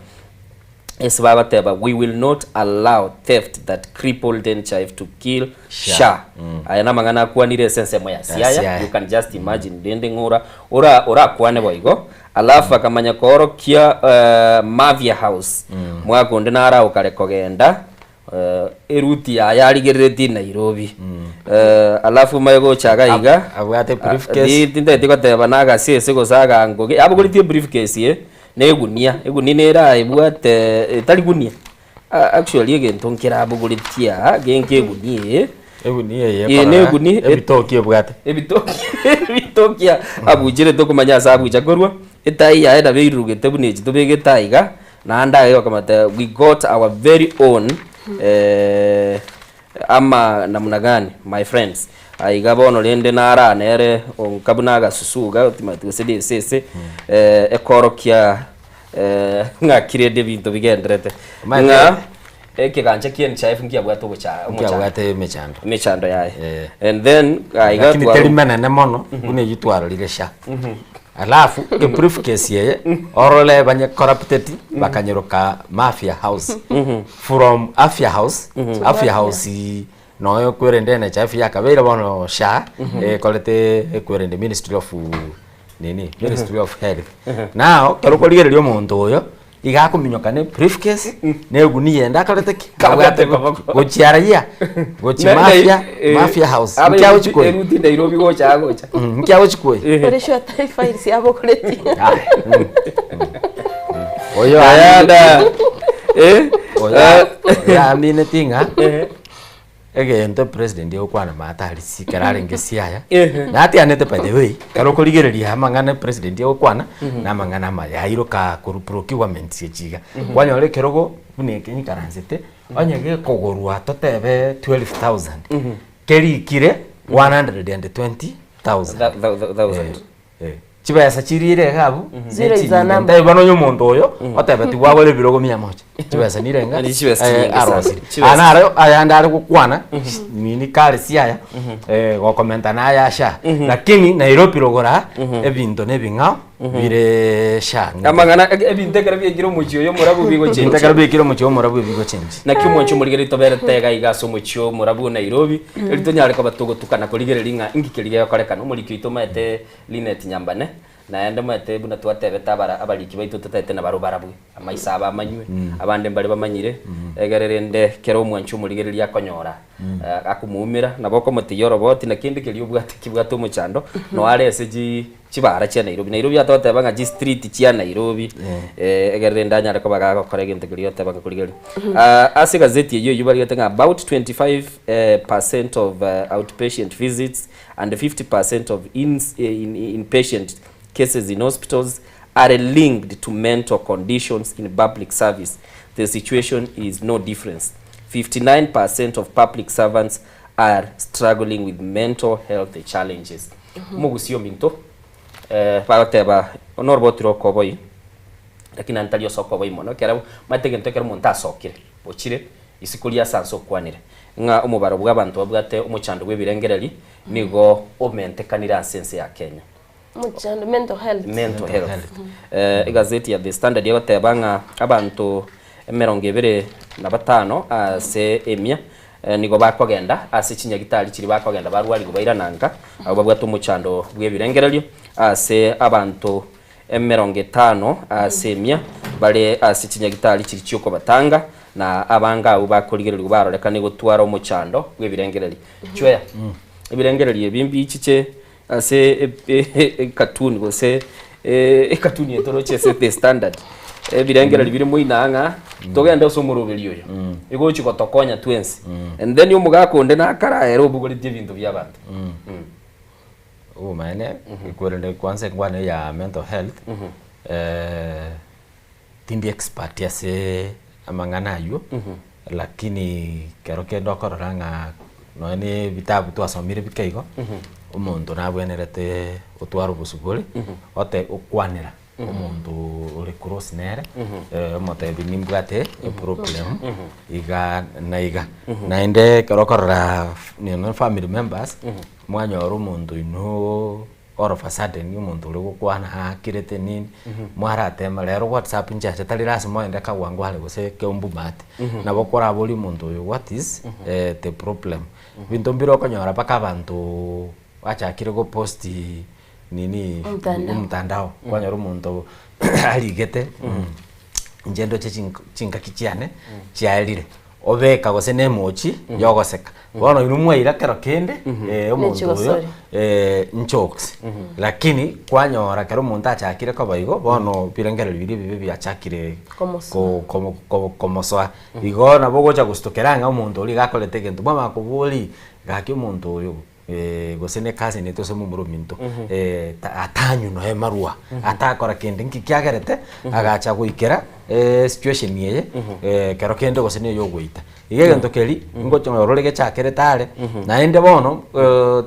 ase bagoteba we will not allow theft that crippled NHIF to kill SHA. Aya namang'ana akwanire ase ensemo ya Siaya, you can just imagine rende ng'a ora ora orakwane boigo. Alafu akamanya koorokia Mafia House, mwaka onde naro agokare kogenda eruti yaye arigereretie Nairobi. Alafu omanye gocha iga iga, Abwate briefcase. tintageti goteba na agasese gose agangoge, abogoretie ebriefcase eye na egunia, egunia nere aebwate etari gunia. Actually egento nkerabogoretie aa genke egunia eye. Egunia eye Eye ekorora neguni ebitoki ebwate. Ebitoki ebitoki abucherete okomanya ase abucha korwa, etai yaye nabo eirurugete buna echi tobegete aiga, naende aiga okamata we got our very own ama namna gani my friends. Aiga bono rende nara nere onka buna agasusu iga timanyeti gose na esese, ekorokia Ng'aki rende ebinto bigenderete Omanyete- ng'a ekegancha kia NHIF nkiabwate ogocha omochando Nkiabwate emechando. emechando yaye and then aiga Lakini twaro- teri menene mono buna eywo twarorire sha. Alafu ebriefcase eye orore banye corrupted bakanyeroka mafia house. From afya house, afya house noyo kwerende NHIF yakabeire bono sha ekorete ekwerende ministry of nini ministry of health now ekero okorigereria omonto oyo iga akominyoka ne briefcase na egunia ende akorete ki Kabwate Abwate koboko. gochia raia gochia Na- na- mafia eh, mafia house aba nki agochi koyi eruti Nairobi gocha agocha nki agochi koyi Ore sure tai files yabogoretie. oyo Ayanda eh oyo oyo amineti ng'a Egento president ogokwana maate aria si ekero arenge siaya, Ehe. natianete by the way, ekero okorigereria amang'ana president agokwana, na amang'ana amaya airoka korwa procurement echi iga. Kwanyora ekerogo buna eke nyikaransete, onye gekogorwa totebe 12,000, kerikire 120,000. Thousand. Eh, chibesa chirire iga abwo Zero is a number. ntebi bono onye omonto oyo otebeti gwagora ebirogo mia moja chibesa nirenga Ni chibesa eh, chinyinge sana. arosire Chibesa. Aya naro ayande are gokwana nini kare siaya eh, gokomenta naye asha lakini Nairobi rogora ebinto na ebing'ao. Bire sha. Amang'ana ebinto ekero biaikire omochie oyo omorabu bigochenchia. Ebinto ekero biaikire omochie omorabu ebigochenchia. Naki omwancho omorigereria toberete iga iga ase omochie omorabu o Nairobi, erio tonyare koba togotukana korigereria ng'a inki keria gegokorekana. Omoriki oito omanyete Linet Nyambane, naende omanyete buna twatebete abara abariki baito totaete nabaro barabwe, amaiso abo amanywe, abande mbare bamanyire, egere rende kera omwancho omorigereria akonyora akomoumera, nabo okomotigia oroboti na kende keria obwate kebwate omochando, noare ase chi chibara chia Nairobi. Nairobi atogoteba ng'a chistreet chia Nairobi, egere rende anyare koba gagokora egento keria ogoteba ng'a korigereria. Ase egazeti eyio eyio barigete ng'a about 25 percent of outpatient visits and 50 percent of inpatient cases in hospitals are linked to mental conditions in public service. The situation is no difference. 59 percent of public servants are struggling with mental health challenges. Omogusii ominto, bagoteba noroboti rokoboi, lakini naende tari ase okoboi mono, ekero omanyete egento ekero omonto asokire, ochire isiko ria ase anse okwanire, ng'a omobaro bw'abanto babwate omochando bw'ebirengereri nigo omentekanire ase ense ya Kenya. Omochando, mental health. Mental health. Egazeti ya The Standard egoteba ng'a abanto emerongo ebere na batano ase emia nigo bakogenda ase chinyagitari chiria bakogenda barwarigwe bairana nka, abwo babwate omochando bw'ebirengererio ase abanto emerongo etano ase emia bare ase chinyagitari chiria chiokobatanga, na abange abwo bakorigererigwa barorekane gotwara omochando bw'ebirengererio. Chweya, ebirengererio ebi mbichiche Ase ekatuni gose ekatuni eye toroche ase The Standard, ebirengererio bire moino ng'a togende ase omoroberi oyo, egochi gotokonya twensi. And then omogaka onde nakare ere obogoretie ebinto bia abanto. Obomaene, kwerende kwanza enkwana eye ya mental health, tindi expert ase amang'ana aywo, lakini kero kende okorora ng'a nonya na ebitabu twasomire bike igo, omonto nabwenerete otware obosubore, ote okwanera omonto ore close nere, omotebi nimbwate eproblem iga na iga. Naende ekero okorora nonya family members, mwanyora omonto inwe all of a sudden omonto oria ogokwana aakirete nini, mwaratema rero whatsapp nchiacha tari lasima ogende kawangware gose keumbu maate, nabo okoraborie omonto oyo what is the problem. Ebinto mbire okonyora mpaka abanto bachakire gopost nini Omtandao. omtandao, kwanyora omonto arigete inche ndoche chingaki chiane chiarire. Obeka gose na emochi yogoseka. Bono inwe mwaira kero kende omonto oyo nchokes. Lakini kwanyora kero omonto achakire koba igo bono ebirengererio biria ebibe biachakire komosoa. Igo nabo ogocha gositokera ng'a omonto oria iga akorete egento mwamanya koboria gaki omonto oyo gose ne cousin yaito gose momura ominto atanywa nonya marwa atakora kende nki kiagerete agacha goikera situation eye ekero kende gose na eyogoita. Iga egento keria ngocha orore gechakerete are naende bono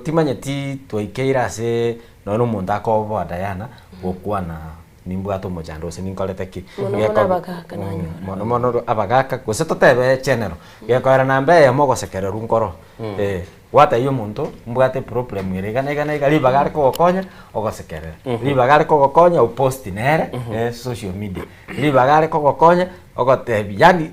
timanyeti twaikeire ase nonya na omonto akoboa Diana gokwana nimbwate omochando gose ninkorete ki. Mono mono abagaka nanyora. Mono mono abagaka gose totebe general gekoera namba eyemo ogosekererwa nkoro. Gwatebia omonto, mbwate eproblem ere iga na iga na iga, ribaga are kogokonya, ogosekerera. Ribaga are kogokonya, oposti nere social media. Ribaga are kogokonya, ogotebia yaani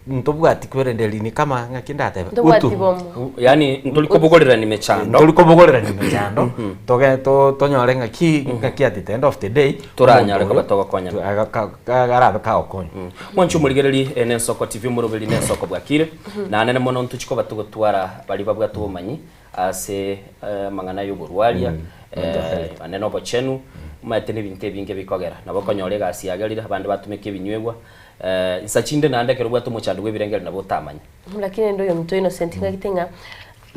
ntobwati kwerende eri kama ng'aki ndatebe, Ntobwati utu. bomo. Yaani ntori kobogorerani mechando. Ntori kobogorerani mechando, toge to tonyore ng'aki ng'aki at the end of the day, Toranyare omonto koba oyo togokonyana. arabe kagokonya. Mwanche omorigereri nensoko TV omoroberi nensoko bwakire. Naende mono ntochie koba togotwara baria babwate obomanyi ase amang'ana y'oborwaria, naende na obochenu, omanyete na ebinto ebinge bikogera. Nabo okonyora egasi yagerire, abande batumeka ebinywegwa, insa chinde naende ekero obwate omochando bw'ebirengererio nabo otamanye. Lakini rende oyominto Innocent ng'agete ng'a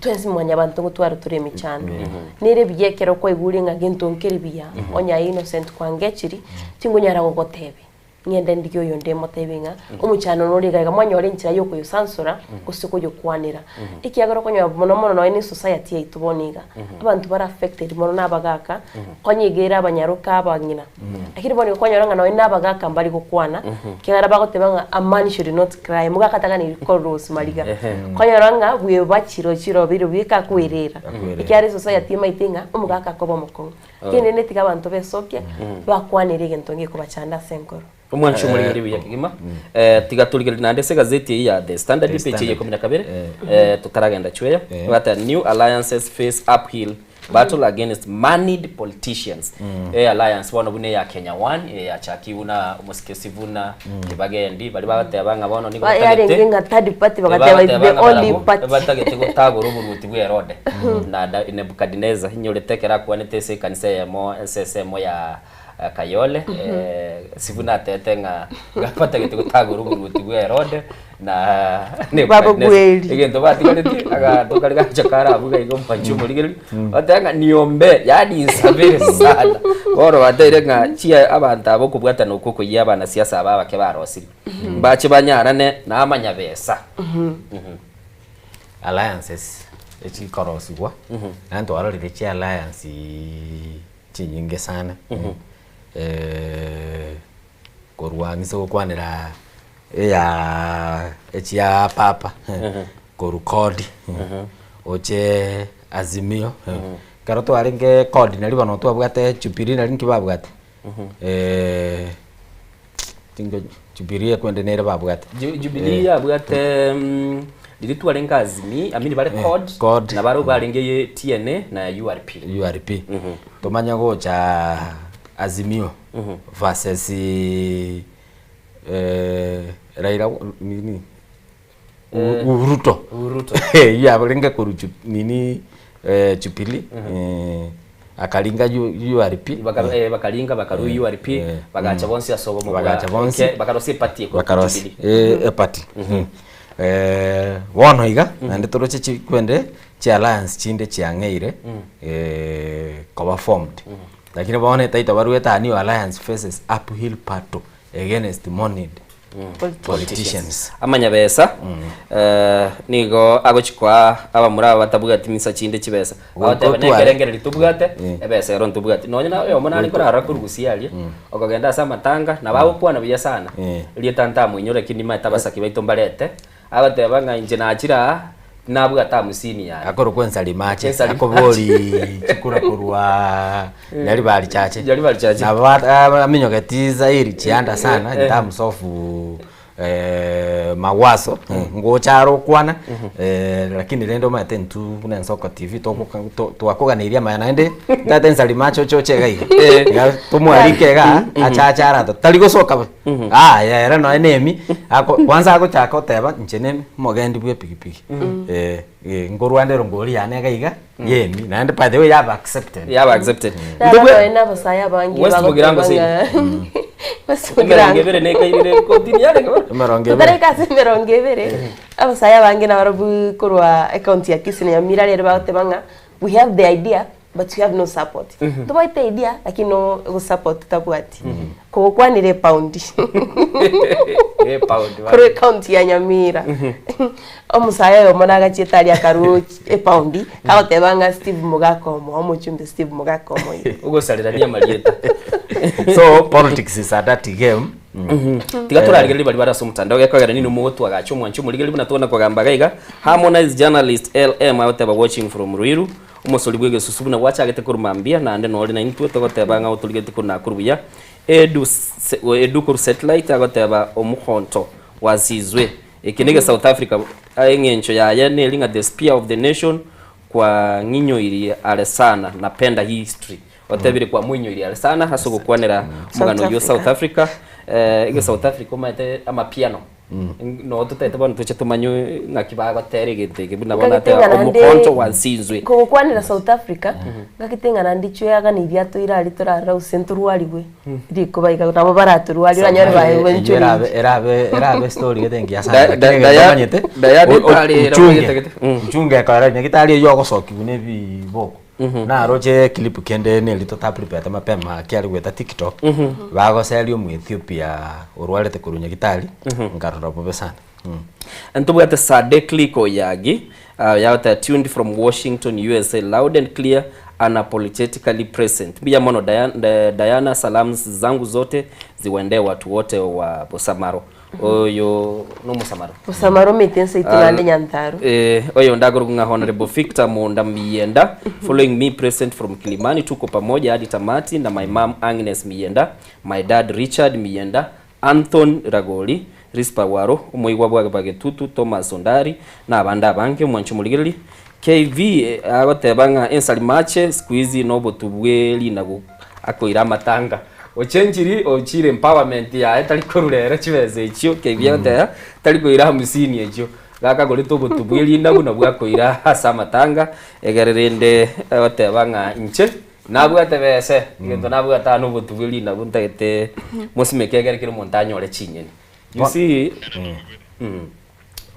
twensi mwanyabanto ngotwara tore emechando. Nere buya ekero kwaigure ng'a gento nkeri buya, onye aye Innocent kwangechiri, tingonyara gogotebia. Ng'ende ndigie oyonde motebie ng'a omochando nore iga iga, mwanyora enchera yokoyosansora gose koyokwanera. Ekiagera okonyora mono mono nonye na esociety yaito bono iga, abanto bare affected mono na abagaka, konya iga ere abanyaroka abang'ina. Lakini bono iga kwanyora ng'a nonye na abagaka mbari gokwana, ekiagera bagoteba ng'a a man should not cry, omogaka taganeiri korora osimariga. Kwanyora ng'a bweba chirochio robeire bweka akwerera, ekiagera esociety emaete ng'a omogaka akoba omokong'u. Kende netiga abanto besokia, bakwanere egento gekobachanda ase enkoro. Omwancho omorigereria buya kegima. Eh, tiga torigererie naende ase egazeti eyio ya The Standard The page eye Standard. ikomi na kabere eh, totaragenda chweya Ebwate new alliances face uphill battle against moneyed politicians Eh, alliance bono buna eya Kenya One eyachakigwe buna omosike Sifuna Kibagendi baria bagoteba ng'a bono nigo Ba- yarenge batagete ng'a third party bagateba it's Ebagateba the ng'a only barabwo party. ebatagete gotagora oboruoti bwa Herode na Da- Nebukadineza. Inyorete ekero akwanete ase ekanisa eyemo ase ensemo ya Kayole, Sifuna atebete ng'a ng'a batagete gotagora oboruoti bwa Herode na Baba Nebukadineza. bweri. Egento batigaretie aganto kare gacha kare abwo iga iga omwanchi omorigereria, bateba ng'a niombe yaani nsabere sana. Bono bateire ng'a chia abanto aba okobwatana okwo okoyia abanasiasa aba abake barosirie. Mbache banyarane na amanyabesa. Alliances echikorosigwa, naende twarorire chialliance chinyinge sana, korwa ng'ise gokwanera eya echia papa, korwa kodi, oche azimio, ekero twarenge kodi naria bono twabwate jubilee naria nki babwate. Tingo Jubilee ekwende nere babwate. Jubilee yabwate riria twarenge Azimio, I mean bare CORD, CORD. na barobwo barenge ye TNA na URP. URP. Tomanye gocha Azimio versus Raila nini Ruto. Ruto. Eyio yarenge korwa Ju- nini Jubilee akaringa U- URP. Baka- bakaringa bakarua URP bagacha bonsi ase obomo bwa- Bagacha bonsi. Bakarosia eparty ekorokwa Bakarosia Jubilee. eparty. Bono iga naende toroche chikwende chi alliance chinde chiang'eire koba formed. Lakini bono etaito baruete aa new alliance faces uphill battle against moneyed politicians. Amanyabesa nigo agochia koa abamura aba batabwati misa chinde chibesa. Bagoteba Goika otware. nekerengererio tobwate, ebesa ero ntobwati. Nonye na oyomo nare korarora korwa gusii aria, okogenda ase amatanga, nabo agokwana buya sana, erieta ntamoinyore lakini nimanyete abasaki baito mbarete, agoteba ng'a inche nachire aa, tinabwate hamsini yaye. Akorokwa ensarimache, Ensarimache. akobori chikura korwa Nyaribari chache. Nyaribari chache. Nabo aminyogeti zairi chianda sana in terms of mawazo ngocha are okwana lakini rende omanyete intwe buna Ensoko TV twakoganeirie amaya naende ntagete ensarimache oche oche iga iga. Iga tomwarike igaa achache arato tari gosoka bo aya ere nonye na emi kwanza agochaka goteba inche ne omogendi bwa epikipiki nkorwande erongori yane iga iga yemi naende by the way yaba accepted. Yaba accepted. Naro noe na abasae abange West bagoteba Mugirango ng'a West Emerongo Mugirango. ebere nekairire kotini yarenge bono. Emerongo ebere. Totaraika ase emerongo ebere, abasae abange nabarobwo korwa ecounty ya Kisii na Nyamira rero bagoteba ng'a we have the idea but we have no support. Tobwate idea lakini no ogosupport totabwati. Kogokwanera epaundi. Epaundi Korwa ecounty ya Nyamira. Omosae oyomo nagachiete aria akarua epaundi, kagoteba ng'a Steve Mogaka omo, omochumbe Steve Mogaka omoyo. Ogosarerania amarieta. So politics is a dirty game. Tiga torarigererie baria bare ase omotandao gekogera nini omogotwagacha omwancho omorigereria buna twana kogamba iga iga Harmonize journalist LM agoteba watching from Ruiru omosori bwegesusu buna gwachagete korwa mambia naende nore naintwe togoteba ng'a otorigeretie korwa Nakuru buya Edu Edu korwa Satellite agoteba omokhonto wasizwe Eke nege South Africa eng'encho yaye neri ng'a the spear of the nation kwang'inyoirie are sana napenda hii history otebire kwamoinyoirie are sana ase ogokwanera omogano oyio South Africa ege South Africa omanyete amapiano no totaete bono toche tomanye ng'aki bagotera egento eke buna bono Nkagete ateba ng'a naende omokoncho gwansinzwe. Kogokwanera South Africa, ngagete ng'a naende inchwe yaganeirie atoire aria torarore gose ntorwarigwe. Rikuba iga nabo baratorwarie oranyore baegwe Eyio inchwe erabe rinche. erabe erabe story gete engiya sana Da- lakini da- egento Daya- omanyete Dayana o- o- etari uchunge gete gete. uchunge ekero nyagetari eyio ogosokiwa na ebiboko. Naroche clip kende neri totaprepete mapema kiare goeta tiktok, bagoseria omoethiopia orwarete korwa nyagitari, nkarora bobe sana. Ntobwate Sadekli Koyagi, yagoteba tuned from Washington USA loud and clear unapologetically present. Mbuya mono Diana, salams zangu zote ziwaendee watu wote wa Bosamaro. Oyo nomosamaro. Bosamaro omanyete ense yaito naende Nyantaru. Eh, oyo ndagorokwa ng'a Honorable Victor Munda Miyenda following me present from Kilimani tuko pamoja hadi tamati na my mom Agnes Miyenda, my dad Richard Miyenda, Anthony Ragoli, Risper Waro, omoigwa bwa Bagetutu Thomas Ondari na abande abange omwanchi omorigereria. KV agoteba ng'a ensari mache siku hizi nobotu bwe rinagu akoira amatanga. Ochenchiri ochire empowerment yaye tari korura ere chibesa echio KV agoteba tari koira hamsini echio gakagorete obotu bwe rinagu nabwo akoira ase amatanga egere rende agoteba ng'a inche Nabwate bese, egento nabwate aa nobotu bwe rinagu ntagete mosimeke egere kera omonto anyore chinyeni. You see,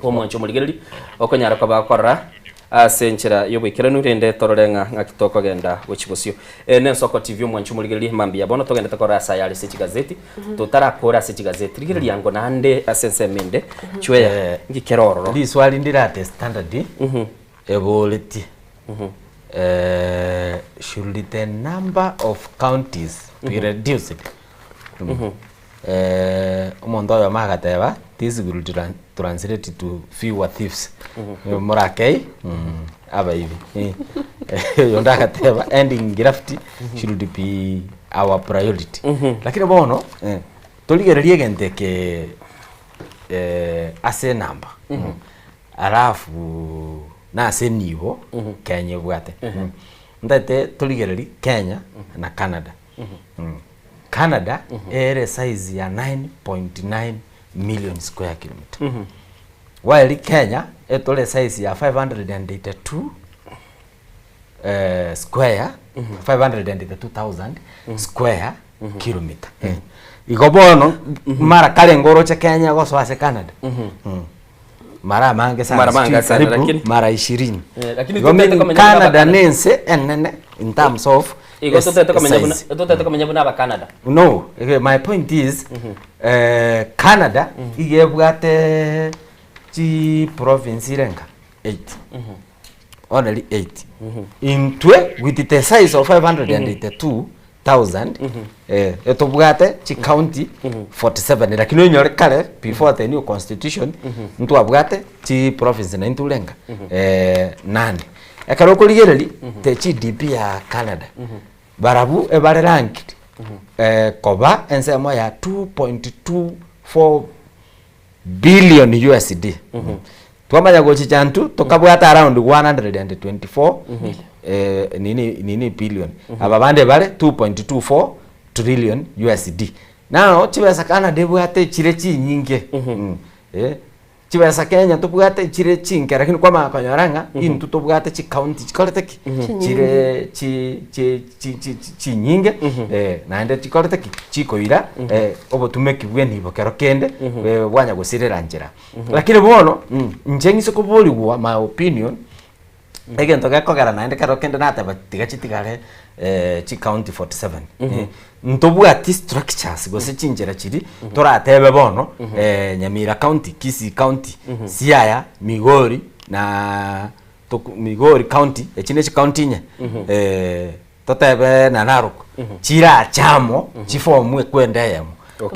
omwancho omorigereria okonyara koba akorora ase enchera y'oboikeranu rende torore ng'a ng'aki tokogenda gochia bosio. Eye nensoko TV omwancho omorigereria mambia bono togendete korora ase ayare ase chigazeti, totarakora ase chigazeti rigereria ango naende ase ensemo ende chweya nki kere ororo. Riswali ndirate standard eboretie Should the number of counties be reduced? Omonto oyomo agateba this will translate to fewer thieves. Morakei abaibi. Oyonde agateba ending graft should be our priority. Lakini bono torigererie egento eke ase enamba. Alafu nase enibo Kenya ebwate. Ntagete torigererie Kenya na Canada. Canada ere size ya 9.9 million square kilometer. While Kenya etore size ya 582 square 582,000 square kilometer. Igo bono mara karenge oroche Kenya gosoa ase Canada. Mara amange sana Mara amange sijui sana, karibu lakini- mara ishirini. Eh, lakini Igo totete meaning komenya buna Canada Abacanada. ne ense enene in terms of Igo es- totete komenya buna size. totete komenya buna Abacanada. No, eh, my point is eh, Canada iga ebwate chi province irenga 8. Only 8. Intwe with the size of 582,000 eh, etobwate chi county 47 lakini onyore kare before the new constitution ntwabwate chi province na inturenga eh, nane ekero okorigereria the GDP ya Canada barabwo ebare ranked eh, koba ensemo ya 2.24 billion USD. Twamanya gochicha intwe tokabwata around 124 eh, nini nini billion. Aba bande bare 2.24 trillion USD. Now chibesa Canada ebwate chire chinyinge. Mm. Eh, chibesa Kenya tobwate chire chinke lakini kwamanya konyora ng'a intwe tobwate chicounty chikorete ki? Chire chi chi chi chi chi chinyinge eh, naende chikorete ki? Chikoira eh, obotumeki bw'enibo kero kende eh, bwanya gosirera nchera. Lakini bono inche ng'ise koborigwa my opinion, egento gekogera naende kero kende nateba tiga chitigare chicounty 47 ntobwati structures gose chinchera chiria toratebe bono Nyamira county, Kisii county, Siaya, Migori na toku Migori county echi ne chicounty inye Totebe na Narok, chirache amo chiform ekwenda eyemo.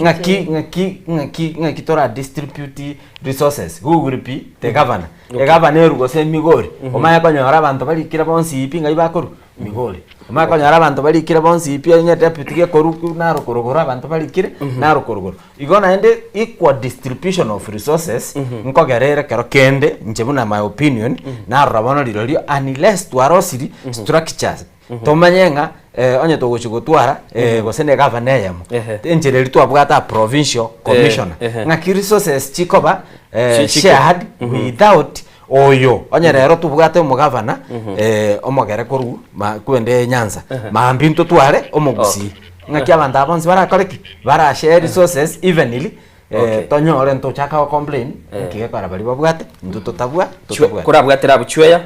Ng'aki ng'aki ng'aki ng'aki tora distribute resources who will be the governor. Egavana erwe gose Migori, omanye konyora abanto barikire bonsi pi ng'ai bakorwa Migori. Omanye konyora abanto barikire bonsi pi onye deputy gekorwa Narok rogoro abanto barikire Narok rogoro. Igo naende equal distribution of resources nkogera ere kero kende inche buna my opinion narora bono rirorio unless twarosiri structures tomanye ng'a eh, onye togochi gotwara eh, gose ne gavana eyemo enchera eria twabwate a provincial commissioner ng'aki resources chikoba eh, shared without oyo onye rero tobwate omogavana eh, omogere korwa ma kwende Nyanza mambia ntotware omogusii ng'aki abanto aba bonsi barakore ki? Bara share resources evenly. Okay. Tonyore ntochaka go complain, Eh. nki gekogera baria babwate, intwe totabwa totabwati. Korabwatera abwo chweya,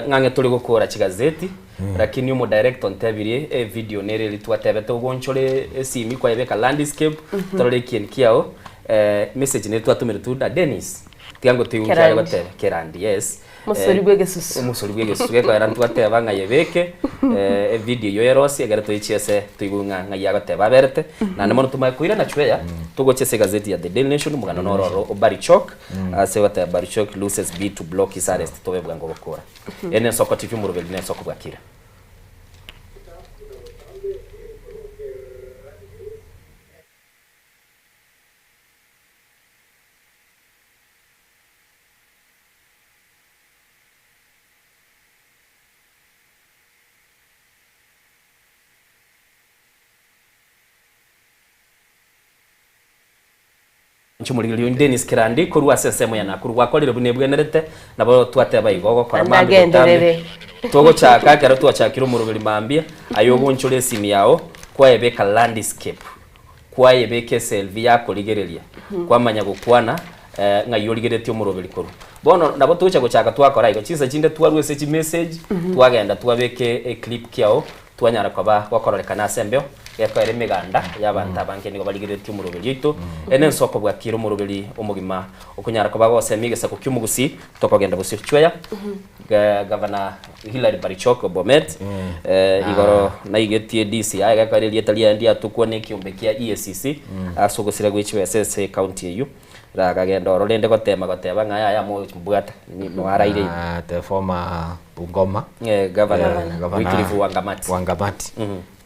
ng'ang'e tore gokora chigazeti, lakini omo director ontebirie evideo nere eria twatebete ogonchore esimi kwayebeka landscape, torore ekieni kiao, message nere twatomeretwe na Dennis, tiga ngotoigwe nki are Kerandi. goteba, Kerandi yes. Omosori bw'egesusu. Omosori bw'egesusu gekogera ntwateba ng'a yebeke evideo eyio erosie ekero toechiese toigwe ng'a ng'ai agoteba aberete. Naende mono tomanye koirana chweya togochia ase egazeti ya The Daily Nation omogano noro oro o Barchok ase ogoteba Barchok loses bid to block his arrest tobe bwango gokora. Eye nensoko TV omoroberi nensoko bwakire. Inche omorigereria oino Dennis Kerandi korwa ase ensemo ya Nakuru gwakorire buna ebwenerete, nabo twateba igo ogokora mambia botambe. Nagenderere. Togochaka ekero twachakire omoroberi mambia, aye ogonchora esimi yao kwayebeka landscape, kwayebeka eselfie yakorigereria, kwamanya gokwana ng'ai origeretie omoroberi korwa. Bono nabo togocha gochaka twakora igo, chinsa chinde twarwa ase chimessage, twagenda twabeka eclip kiao, twanyara koba gokororekana ase embeo, gekoera emeganda y'abanto abange nigo barigereretie omoroberi oito, ere nensoko bwakire omoroberi omogima okonyara koba gosemia egesaku ki'omogusii tokogenda bosio. Chweya, Gavana Hillary Barchok o Bomet, igoro naigetie DCI gekoera erieta riaye ndiatukwa nekiombe kia EACC ase ogosira gwe chibesa ase ecounty eyio. Rakagenda oro rende gotema goteba ng'a yaya mochibwata noaraire ime. Ah, the former Bungoma Eh, governor Eh, governor Wycliffe Wangamati. Wangamati.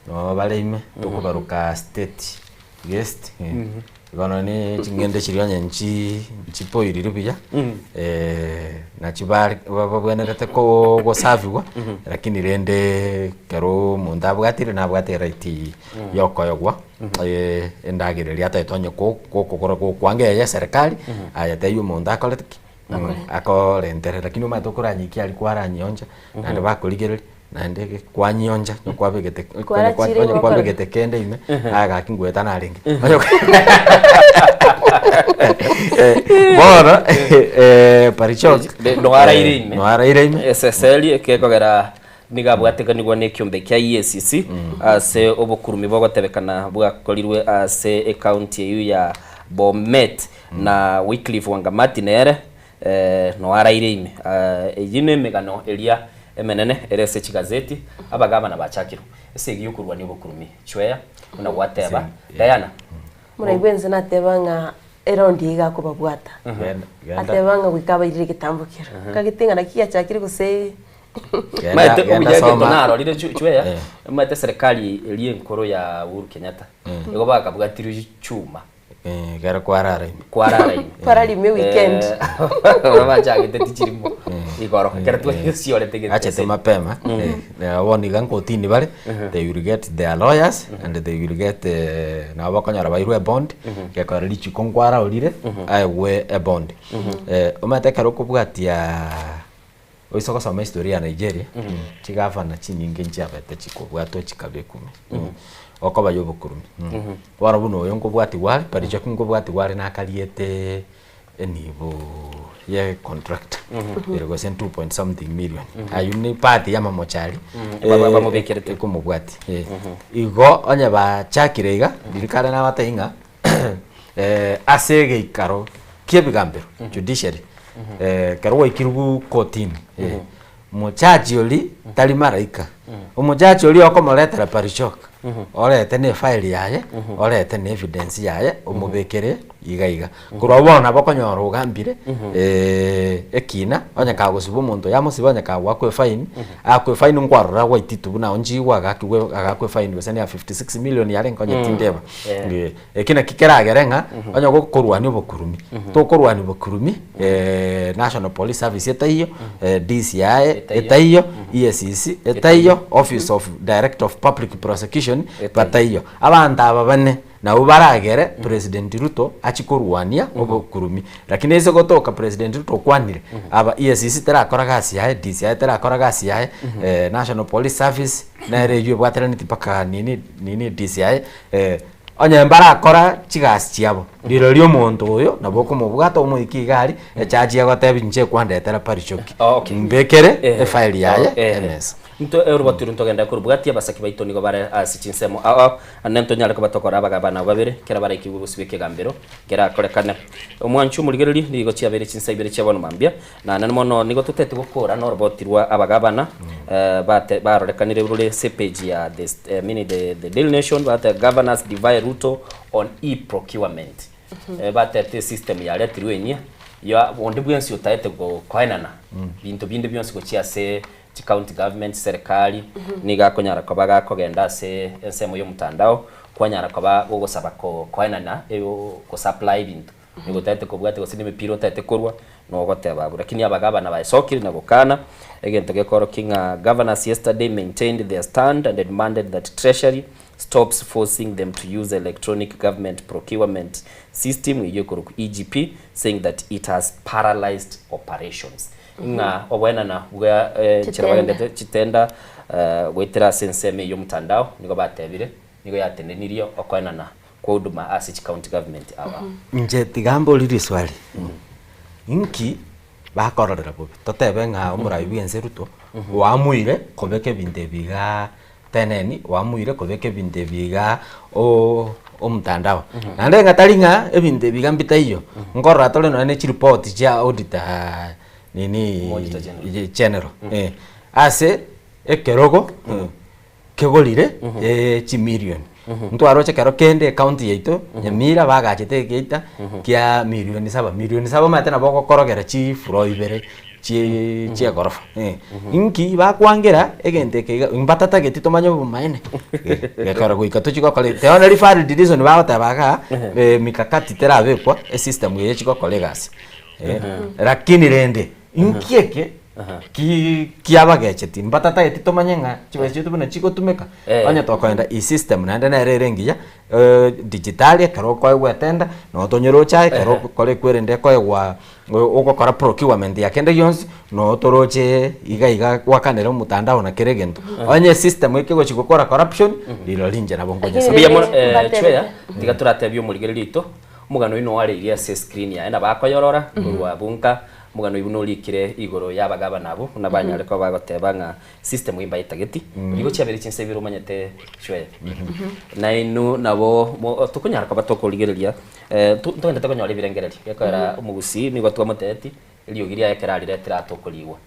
Nabo bare ime tokobaroka state guest eh. Bono ne ching'ende chiria onye nchi nchipoiriri buya nachi bare babwenerete ko gosaviwa lakini rende ekero omonto abwatire nabwate eright ya okoegwa endagera eria atagete onye ko gokogora gokwanga eye eserikari aye tebia omonto akorete ki? Akorentere lakini omanyete okoranyikia aria kwaranyioncha naende bakorigereria naende kwanyioncha onye kwabegete Kwarachire onye gokora. kwabegete kende ime aye gaki ngweta narenge bono Parichok Noaraire ime. noaraire ime Eseseri ekekogera nigo abwatekanigwa nekiombe kia EACC ase obokurumi bogotebekana bwakorirwe ase ecounty eyio ya Bomet na Wycliffe Wangamati nere noaraire ime. Eyio nemegano eria emenene ere ase chigazeti abagabana bachakirwe esegi yokorwania obokurumi chweya buna gwateba Diana. Moraigwe inse nateba ng'a eraundi eye iga akobabwata. Ateba ng'a goika abairire egetambo kero. Kagete ng'a naki giachakire gose Maete obuya egento narorire chweya, maete serikali eria enkoro ya Uhuru Kenyatta, igo bakabwatirwe chuma. Ekero kwarara ime. Kwarara ime. Kwarara ime weekend. Bachagete tichirimo igoro ekero twasiorete gete. Achete mapema bono iga nkotini bare they will get their lawyers and they will get nabo bakonyora bairwe ebond gekogera richiko nkwaraorire aegwe ebond. Omanyete ekero okobwatia oise gosoma history ya Nigeria chigavana chinyinge nchiabete chikobwatwa chikabekwa ime okoba ya obokurumi. Bono buna oyo nkobwatigwa are, Parichoki nkobwatigwa are nakariete enibo ye contractor ere gose 2 point something million. Aywo ne part ya amamochari Bamobekerete. ekomobwatia. Igo onye bachakire iga, riria kare nabatebia ng'a ase egeikaro kia ebigambero, judiciary, ekero gwaikirwe kotini, Omochachi oria tari malaika, omochachi oria okomoretera Parichok, orete na efile yaye, orete na evidence yaye, omobekere iga iga. Korwa abwo bono nabo okonyora ogambire ekina, onye kagosiba omonto oyo amosibe, onye kagoakwa efaini, aakwe efaini nkwarora gwaititwe buna onchigwe agakigwe agakwa efaini gose ne ya 56 million yarenge onye tindeba. Eki naki keragere ng'a onye gokorwania obokurumi, tokorwania obokurumi National Police Service etaiyo, DCI etaiyo, EACC etaiyo, Office of Director of Public Prosecution bataiyo. Abanto aba bane nabwo baragere President Ruto achie korwania obokurumi. Lakini ase gotoka President Ruto okwanire, aba EACC terakora gasi yaye, DCI terakora gasi yaye, National Police Service nere eywo ebwataraneti mpaka nini nini DCI. Onye mbarakora chigasi chiabo, rirorio omonto oyo nabo okomobwata omoike iga aria, echaji egotebia inche kwandetera parichoki, mbekere efile yaye emesa. Intwe oroboti orwo ntogende korobwatia, abasaki baito nigo bare ase chinsemo ao ao, naende ntonyare koba tokora abagabana abwo babere, ekero baraikigwe bosio bw'ekegambero kerakorekane. Omwancho omorigereria, nigo chiabeire chinsa ibere chia bono mambia, naende mono nigo toteti gokora noroboti rwa abagabana bate barorekanire rore ase epage ya the I mean the the Daily Nation, bagoteba Governors defy Ruto on e-procurement. Batete esystem yaretirwe enyia, ya onde bwensi otaete koenana binto binde bionsi gochia ase Chicounty government, serikali, nigo akonyara koba gakogenda ase ensemo y'omotandao, kwanyara koba gogosaba koenana gosupply ebinto. Nigo otaete kobwatia gose nemepira otaete korwa, nogoteba abwo. Lakini abagabana baesokire na gokana, egento gekorokia ng'a governors yesterday maintained their stand and demanded that Treasury stops forcing them to use electronic government procurement system eyio ekorokwa EGP, saying that it has paralysed operations. Ng'a oboenana bwa enchera bagendete chitenda goetera ase ensemo eyio y'omotandao nigo batebire nigo yatenenirie okoenana kwa huduma ase chicounty government aba. Inche tiga mbori riswali, inki bakororera bobe? Totebe ng'a omorai bwense Ruto oamuire kobeka ebinto ebi igaa teneni, oamuire kobeka ebinto ebi igaa omotandao. Naende ng'a tari ng'a ebinto ebi iga mbitaiyo, nkorora tore nonye ne chiripoti chia auditor nini general ase ekerogo kegorire chimilion. Ntwaroche ekero kende ecounty yaito Nyamira bagachete egeita kia milioni saba, milioni saba omanyete nabo ogokorogera chifloor ibere chie chiegorofa eh. Inki bakwangera egento eke iga mbatatageti tomanye obomaene gekero goika tochi gokora eke. Bono valid reason bagoteba igaa mikakati terabekwa esystem eye echi gokora egasi lakini rende inki eke ki kiabagecheti mbatatageti tomanye ng'a chibesa chiaito buna chigotumeka onye tokoenda esystem naende nere ere engiya digitali ekero okoegwa etender notonyoroche aye ekero okora ekwerende ekoegwa ogokora procurement ya kende gionsi notoroche iga iga gwakanera omotandao na kera egento. Onye esystem ekegochi gokora corruption rirorio inche nabo nkonyesaba. Mbuya mono Chweya, tiga toratebie omorigereria oito, omogano oyio noareirie ase escreen yaye nabo akoyorora korwa abwo nka, omogano oyio buna orikire igoro ya abagabana abwo buna banyare koba bagoteba ng'a system eyio mbayetageti, nigo chiabeire chinsa ibere omanyete Chweya. Nainwe nabo tokonyara koba tokorigereria Ntogende konyora ebirengererio, gekoera omogusii nigo twamotebetie, eriogi riaye ekero ariretire atokorigwa.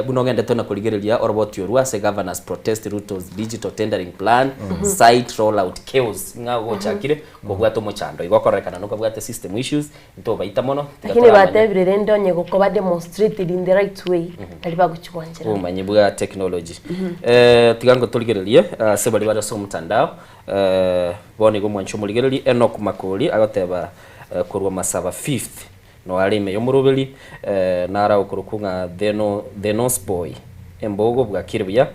Buna ogendete ona korigereria oroboti orwo ase Governors Protest Ruto's Digital Tendering Plan, Site Rollout Chaos, ng'a gochakire kobwate omochando igo okororekana nokabwate system issues, ntobaita mono, tiga Lakini toramanya. batebire rende onye gokoba demonstrated in the right way, nari bagochigwancherana. Obomanyi bwa technology. Tiga ngotorigererie ase baria bare ase omotandao. Bono igo omwanchi omorigereria Enock Makori agoteba korwa Masaba Fifth no are ime y'omoroberi nara okorokwa ng'a Thenos Boy Embogo bwakire buya.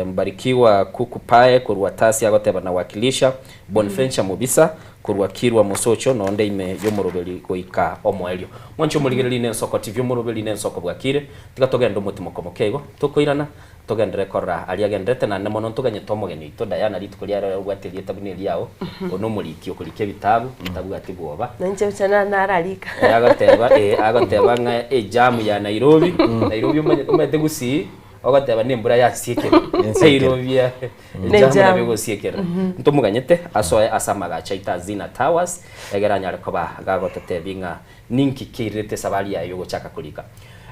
Mbarikiwa Kuku Pae korwa Tasia agoteba nawakilisha Bonfenture Mobisa korwa Kirwa Mosocho nonde ime y'omoroberi goika omoerio. Mwanchi omorigereria nensoko TV omoroberi nensoko bwakire tiga togende omotimoko moke igo tokoirana Togenderere korora aria agendererete, naende mono ntoganyete omogeni oito Diana rituko riaye riria obwate erieta buna eriao, oyo nomoriki okorika ebitabu bitabwati bwoba. Na inche bucha na nararika. Eh, agoteba eh, agoteba ng'a ejamu ya Nairobi, Nairobi omanye omanyete gusii, ogoteba na embura yasiekire. Nairobi ya Ne ejamu ejamu. nabo egosiekera. Ntomoganyete asoe ase amagacho aito a Zina Towers, egere anyare koba gagototebia ng'a Ninki keirerete esabari yaye y'ogochaka korika?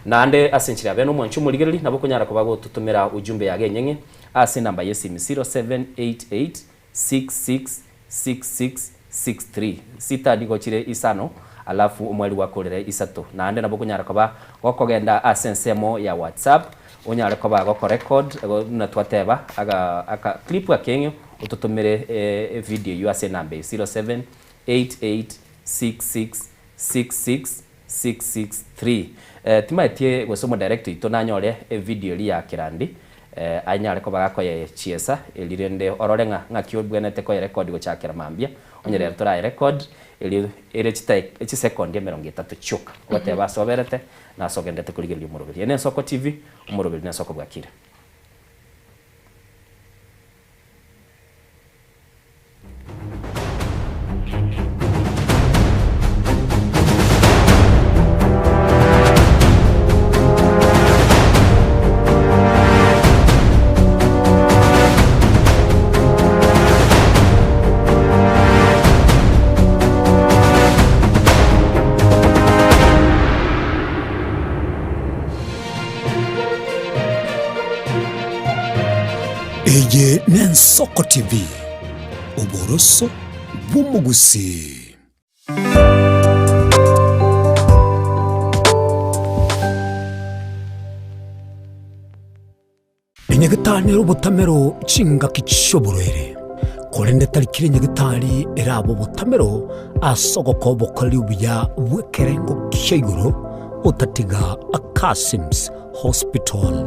Naende ase enchera ya bene omwanchi omorigereria nabo okonyara koba gototomera ujumbe yago enyeng'e ase enamba y'esimi 0788666663. Sita nigo chire isano alafu omweri gwakorire isato. Naende nabo okonyara koba gokogenda ase ensemo ya WhatsApp onyare koba gokorecord buna twateba aga aka clip akeng'e ototomere evideo eyio ase enamba eye 0788 6666663 Timaeti gose omodirector oito nanyore evideo eria ya Kerandi anyare koba gakoyechiesa eri rende orore ng'a ng'aki obwenerete koyerecord gochakera mambia onye rero torayerecord erio ere chidaki chisekondi emerongo etato chioka ogoteba ase oberete na ase ogenderete korigereria omoroberi. Eye nensoko TV, omoroberi nensoko bwakire. Eye n'Ensoko TV, oboroso bw'omogusii. Enyagetari nere obotamero chingaki chi'oborwaire, korende tari kera enyagetari erabe obotamero ase ogokoa obokoreri obuya bw'ekerengo kia igoro otatiga Akasim's Hospital.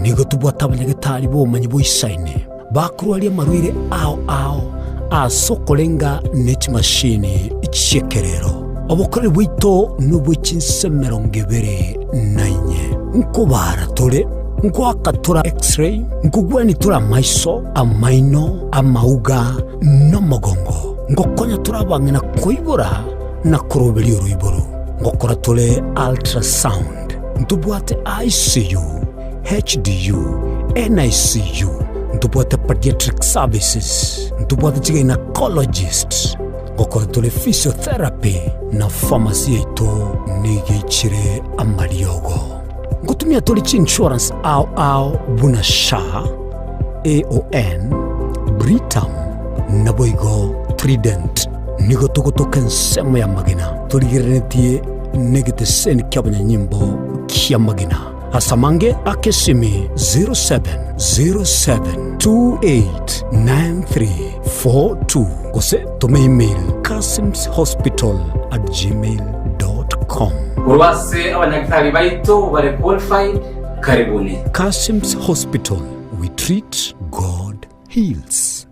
Nigo tobwate abanyagetari b'obomanyi boisaine bakorwaria amarwaire ao ao ase okorenga ne chimashini chi'ekerero. Obokoreri bwaito nobwe chinse emerongo ebere na inye. Nkobaara tore, nkoaka tore X-ray, nkogwenia tore amaiso, amaino, amauga, na omogongo. Ngokonya tore abang'ina koibora na koroberia oroiboro. Ngokora tore ultrasound. Ntobwate ICU, HDU, NICU, ntobwate pediatric services, ntobwate chigynecologist, ngokora tore physiotherapy na pharmacy yaito nigo eichire amariogo. Ngotumia tore chiinsurance ao ao buna SHA, AON, Britam naboigo Trident. Nigo togotoka ensemo ya magena torigereretie negeteseni ki'abanyanyimbo ki'amagena. Ase amange aka esimi 0707289342 gose toma email kasimshospital@gmail.com. Korwa ase abanyagitari baito bare qualified, karibuni. Kasim's Hospital, we treat, God heals.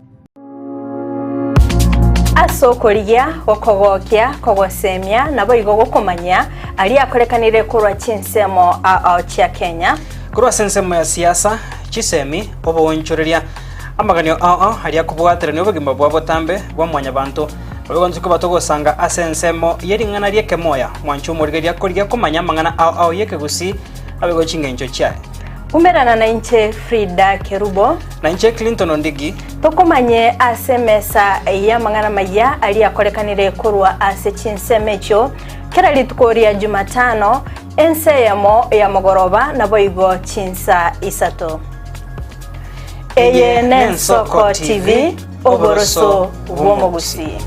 Ase okorigia, gokogokia, kogosemia, naboigo gokomanyia aria akorekanire korwa chinsemo ao chia Kenya. Korwa ase ensemo ya siasa, chisemi, oboonchoreria, amaganio ao ao aria akobwaterania obogima bwa botambe bwa mwanyabanto, naboigo intwe koba togosanga ase ensemo ye ring'ana ri'ekemoya, mwanche omorigereria korigia komanya amang'ana ao ao y'ekegusii naboigo chingencho chiaye. Umerana nainche Frida Kerubo. Nainche Clinton Ondigi. Tokomanye ase emesa y'amang'ana amayia aria akorekanire korwa ase chinsemo echio, kera rituko ria Jumatano, ensa eyemo ya mogoroba, naboigo chinsa isato. Eye n'Ensoko TV, oboroso bw'omogusii.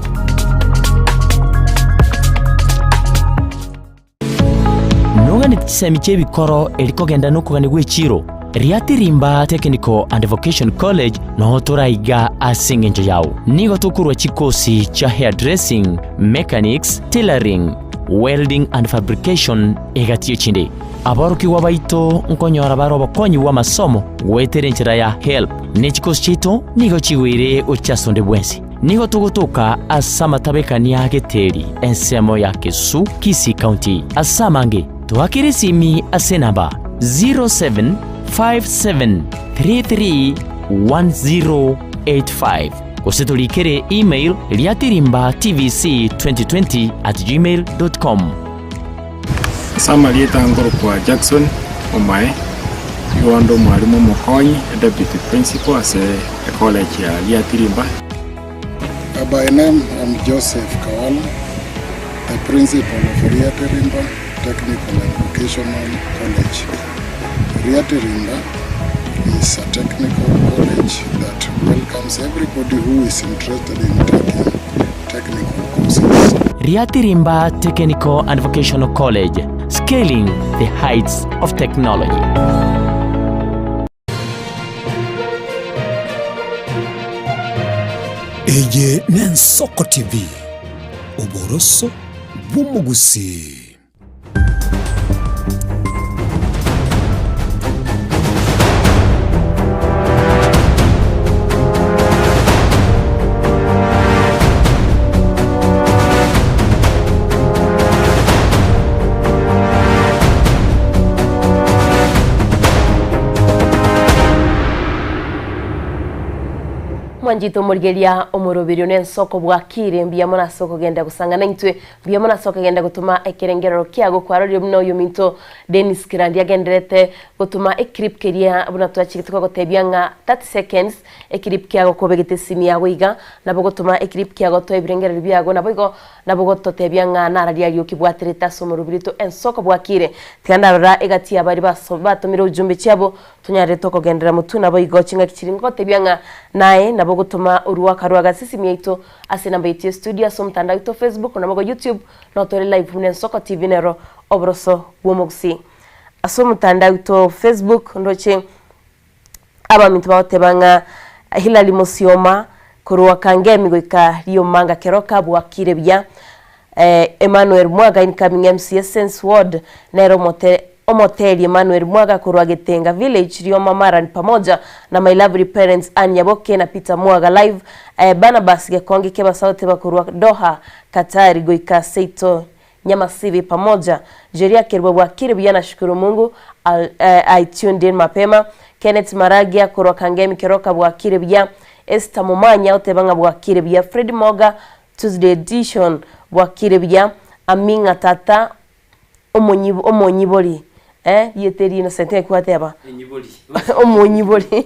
Noganeti chisemi chi'ebikoro eri kogenda nokogania gw'echiiro, Riatirimba Technical and Vocation College noo toraiga ase engencho yao. Nigo tokorua chikosi chia hairdressing, mechanics, tailoring, welding and fabrication egati y'echinde. Aborokigwa baito nkonyora bare obokonyi bw'amasomo goetera enchera ya HELB, ne chikosi chiaito nigo chigoire gochia ase onde bwensi. Nigo togotoka ase amatabekania a Geteri, ensemo ya Kesu, Kisii County. Ase amange, toakere esimi ase enamba 0757331085 gose torikere email riatirimbatvc2020@gmail.com. Ase amarieta nkorokwa Jackson Omae, nigo inde omwalimu omokonyi, e deputy principal ase ecollege ya Riatirimba. By name I'm Joseph Kawala, the principal of Riatirimba Technical and Vocational College. Riatirimba is a technical college that welcomes everybody who is interested in taking technical courses. Riatirimba Technical and Vocational College, scaling the heights of technology. Eye n'Ensoko TV, oboroso bw'omogusii. Mwanchete omorigeria omoroberio na ensoko bwakire, mbuya mono ase okogenda gosang'ana intwe, mbuya mono ase okogenda gotoma ekerengerero kiago kwarorire buna oyominto Dennis Kirandi agendererete gotoma eclip keria buna twachigete kogotebia ng'a 30 seconds eclip kiago kobegete esimi yago iga nabo gotoma eclip kiago toe ebirengererio biago naboigo nabo gototebia ng'a nararia aria okebwaterete ase omoroberi oito ensoko bwakire. Tiga ndarora egati ya baria baso batomire ujumbe chiabo Tonyarete okogenderera motwe naboigo chingaki chiria ngogotebia ng'a naye nabo ogotoma oruaka rwa gasesimi yaito ase enamba yaito ya studio ase omotandao oito Facebook naboigo YouTube notore live buna Ensoko TV nero oboroso bw'omogusii. Ase omotandao oito Facebook ndoche abaminto bagoteba ng'a Hillary Musioma korwa Kangemi goika Riomanga Keroka bwakire buya. Emmanuel Mwaga incoming MCA Sense Ward nere omote Omoteri Emmanuel Mwaga korwa Getenga Village Rioma Marani pamoja na my lovely parents Ann Nyaboke na Peter Mwaga live Barnabas Gekonge Kebasaote bakorwa Doha Qatar goika Seito Nyamasibi pamoja Jeria Kerubo bwakire buya nashukuru Mungu I'll, I tuned in mapema Kenneth Maragia korwa Kangemi Keroka bwakire buya Esther Momanya oteba ng'a bwakire buya Fred Moga Tuesday edition bwakire buya aming'a tata omonyibo omonyibori eh rieta eri Innocent ng'aki gwateba omonyibori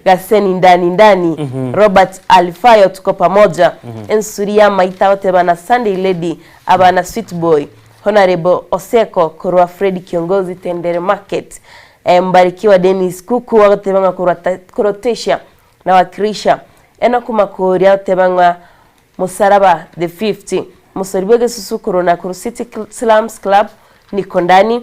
Gaseni ndani ndani Robert Alifayo tuko pamoja Ensuri ya maita agoteba na Sunday lady abana sweet boy Honorable Oseko korwa Fred Kiongozi Tendere market eh Mbarikiwa Dennis Kuku agoteba ng'a korwa Croatia na Wakirisha Enock Makori agoteba ng'a Mosaraba the fifth, Mosori bw'egesusu korwa Nakuru City Slums Club, Niko Ndani,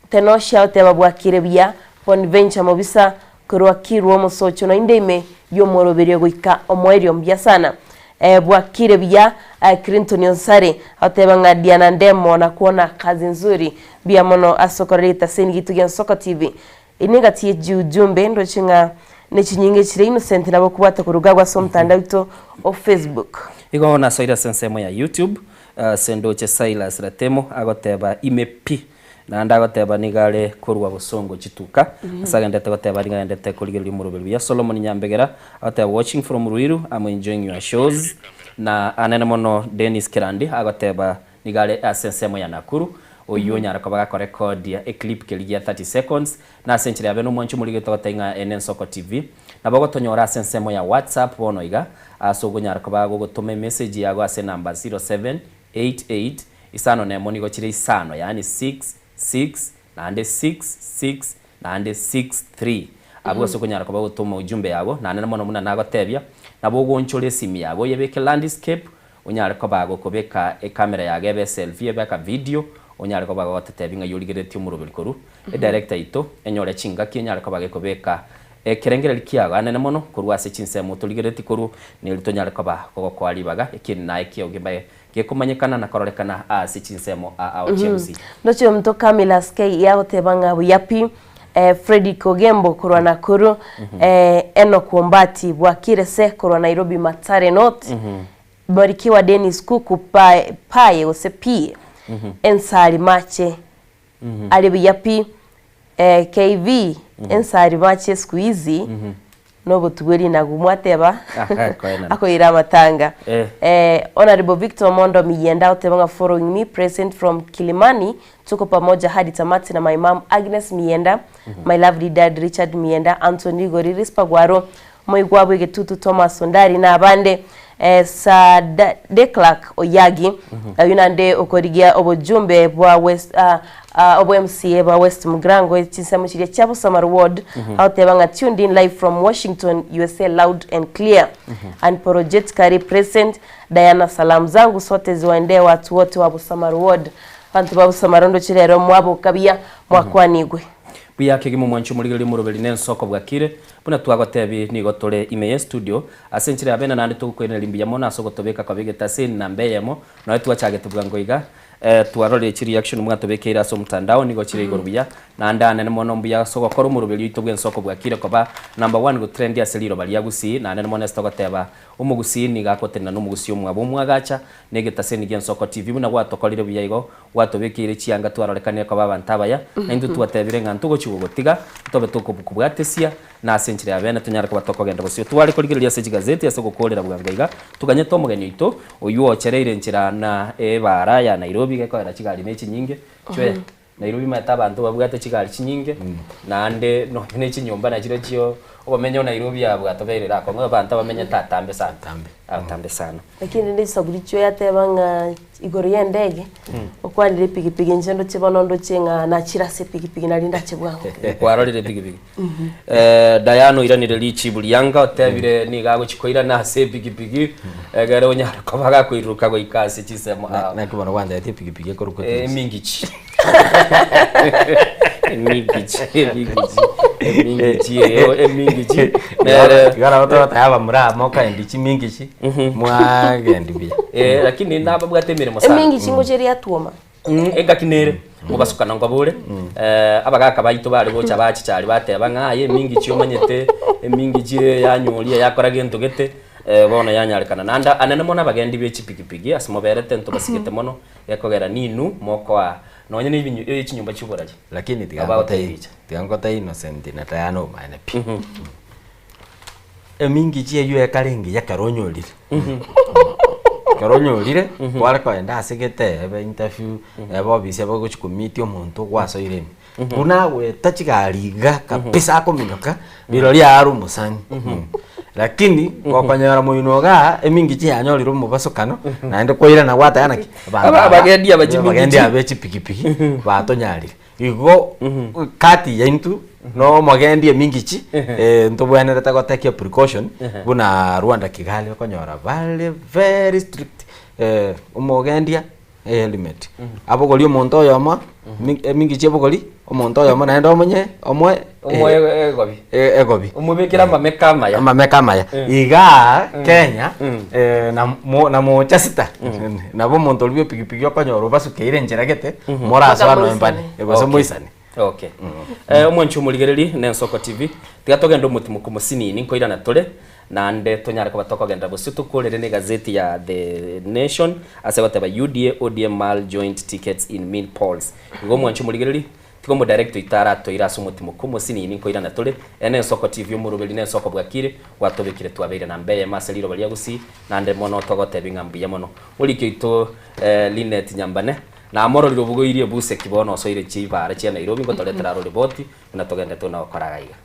Tenosha oteba bwakire buya, Bonventure Mobisa korwa Kirwa Omosocho noinde ime y'omoroberio goika omoerio mbuya sana. Eh, bwakire buya eh, Clinton Onsare oteba ng'a Diana Ndemo nakuona kazi nzuri mbuya mono ase okorora egetaseni gito gia Nsoko TV. Eye negati ye chiujumbe ndoche ng'a nechinyinga echire Innocent nabo okobwata koruga agwo ase omotandao oito o Facebook. Igo nasoire ase ensemo ya YouTube ase ndoche Silas Ratemo agoteba ime pi naende agoteba nigo are korwa bosongo chituka ase agendete goteba nigo agendete korigereria omoroberi buya Solomon Nyambegera agoteba watching from Ruiru am enjoying your shows na anene mono Dennis Kerandi agoteba Nigo are ase ensemo ya Nakuru, oyio onyare koba gakorekodia eclip keria gia 30 seconds, na ase enchera yabe nomwanchi omorigete ogotebia ng'a ene Ensoko TV. Nabo ogotonyora ase ensemo ya WhatsApp bono iga, ase okonyara koba gogotoma emessage yago ase enamba 0788 isano nemo nigo chire isano yaani 6 6 naende 6 6 naende 6 3 Abwo ase okonyara koba gotoma ujumbe yago, naende mono buna nagotebia, nabo ogoonchora esimi yago oyebeke landscape, Onyare koba gokobeka ecamera yago ebe eselfie ebe aka video, onyare koba gogotetebia ng'ai origereretie omoroberi korwa. Edirector yaito enyore chingaki enyare koba gekobeka ekerengererio kiago anene mono korwa ase chinsemo torigereretie korwa, neri tonyare koba gogokoa ribaga ekieni naye kiao kebe gekomanyekana na kororekana ase chinsemo ao chia gusii. Ndoche omonto Camillus K yagoteba ng'a buya pi, Fredrick Ogembo korwa Nakuru, Enock Ombati bwakire se korwa Nairobi Mathare North, Barikiwa Dennis Kuku pae paye gose pi, Ensari mache are buya pi, KV Ensari mache siku hizi Nobotu bwe rinagu mwateba Koenana. akoira amatanga. Eh. Eh, Honorable Victor Omondo Miyenda oteba ng'a following me present from Kilimani tuko pamoja hadi tamati na my mom Agnes Miyenda, my lovely dad Richard Miyenda, Anthony Rigori, Rispa Gwaro, Moigwa bw'egetutu Thomas Ondari na abande eh, Sir Da- Declark Oyagi oyio naende okorigia obojumbe bwa West ah, ah, obwa MCA bwa West Mugirango chinsemo chiria chia Busamaru Ward agoteba ng'a tuned in live from Washington USA loud and clear unapologetically present Diana salamu zangu sote ziwaendee watu wote wa Busamaru Ward abanto ba Busamaru ndoche rero mwaboka buya mwakwanigwe. Buya kegima omwanchi omorigereria omoroberi na ensoko bwakire, buna twagotebi nigo tore ime ye studio ase enchera ya bene naende togokoiraneria mbuya mono ase ogotobeka koba egete ase enamba eyemo nonya twachagete bwango iga twarorire chi reaction mwatobekeire ase omotandao nigo chire igoro buya naende anene mono mbuya ase ogokora omoroberi oito bw'ensoko bwakire koba number one gotrendi ase riroba ria Gusii naende mono ase togoteba omogusii nigo agotenena nomogusii omwabo omwagacha na egetaseni gi'ensoko TV buna gwatokorire buya igo Gwatobekeire chianga twarorekanire koba abanto abaya, na intwe twatebire ng'a ntogochia gogotiga, ntobe tokobwatesia. Na ase enchera ya bene tonyare koba tokogenda bosio. Tware korigereria ase chigazeti ase ogokoorera bwango iga, toganyete omogeni oito, oyio ochereire enchera na ebaara ya Nairobi gekoera chigari ne chinyinge. Chwe, Nairobi omanyete abanto babwate chigari chinyinge, naende nonye ne chinyomba nachirochio obomenyo Nairobi aa bwatobeire akong'u abanto abamenyete atambe sana. Atambe sana. Lakini rende chisaburi chio yateba ng'a igoro y'endege, okwanire epigipigi inche ndoche bono ndoche ng'a nachire ase epigipigi nari ndache bwango. Kwarorire epigipigi? Eh, Diana oiranire richibu rianga otebire nigo agochi koirana ase epigipigi egere onyare koba gakoiruruka goika ase chinsemo ao. Naki bono gwantebetie epigipigi ekorokwa Eh, emingichi. Emingichi, emingichi, emingichi eyo, emingichi. Nere Igo nabo togoteba abamura aba mokaendi chimingichi, mwagendi buya. Eh, lakini nababwate emeremo sana. Emingichi ngocha eria yatuoma. Engaki nere mobasukana nkobore, abagaka baito bare gocha bachicha aria bateba ng'a aye emingichi omanyete, emingichi eye yanyoria yakora gento gete, bono yanyarekana. Naende anene mono abagendi be chipigipigi ase moberete ntobasigete mono, gekogera ninwe mokoa nonye na ebinyo chinyomba chia oborari. Lakini tiga Abagotebi ngotebie, richa. tiga ngotebie Innocent na Diana omanyene pi. Emingichi eywo ekare engiya ekero onyorire. Ekero onyorire, kware kogenda ase gete ebe interview, ebe ofisi ebe ogochi komeet omonto gwasoire ime. Buna agoeta chigari iga kabisa akominyoka, rirorio are omosani. Lakini, gokonyora moino igaa, emingichi yanyorire omobasokano, naende kwairana gwateba naki, abanto Aba- aba, abagendi aba chimingichi. abagendi aba be chipikipiki, batonyarire. Igo kati yainto na omogendi emingichi ntobwenerete gotake precaution buna Rwanda Kigali okonyora bare very strict omogendia ehelmet abogorie omonto oyomo emingichi ebogori omonto oyomo naende omonye omoe Omoe egobi. egobi Omobekere amameka amaya. Amameka amaya. Igaa Kenya na mocha sita nabo omonto oria bwa epikipiki okonyora obasukeire enchera gete morasoa Mpaka nonya mbane gose Okay. moisane. Okay. Omwanchi omorigereri na Ensoko TV, tiga togende omotimoku mosinini nkoirana tore naende tonyare koba tokogenderera bosio tokorere na egazeti ya The Nation ase egoteba UDA ODM mull joint tickets in mid polls. Igo omwanchi omorigereri Tiga omodirect oito aratoire ase omotimoku omosinini nkoirana tore, ere nensoko TV omoroberi nensoko bwakire, gwatobekire twabeire namba eyemo ase riroba ria Gusii, naende mono togotebi ng'a mbuya mono. Moriki oito Linet Nyambane, namororire obogoirie ebuseki bono osoire chibara chia Nairobi ngotoretera aro riboti buna togendete buna gokora iga iga.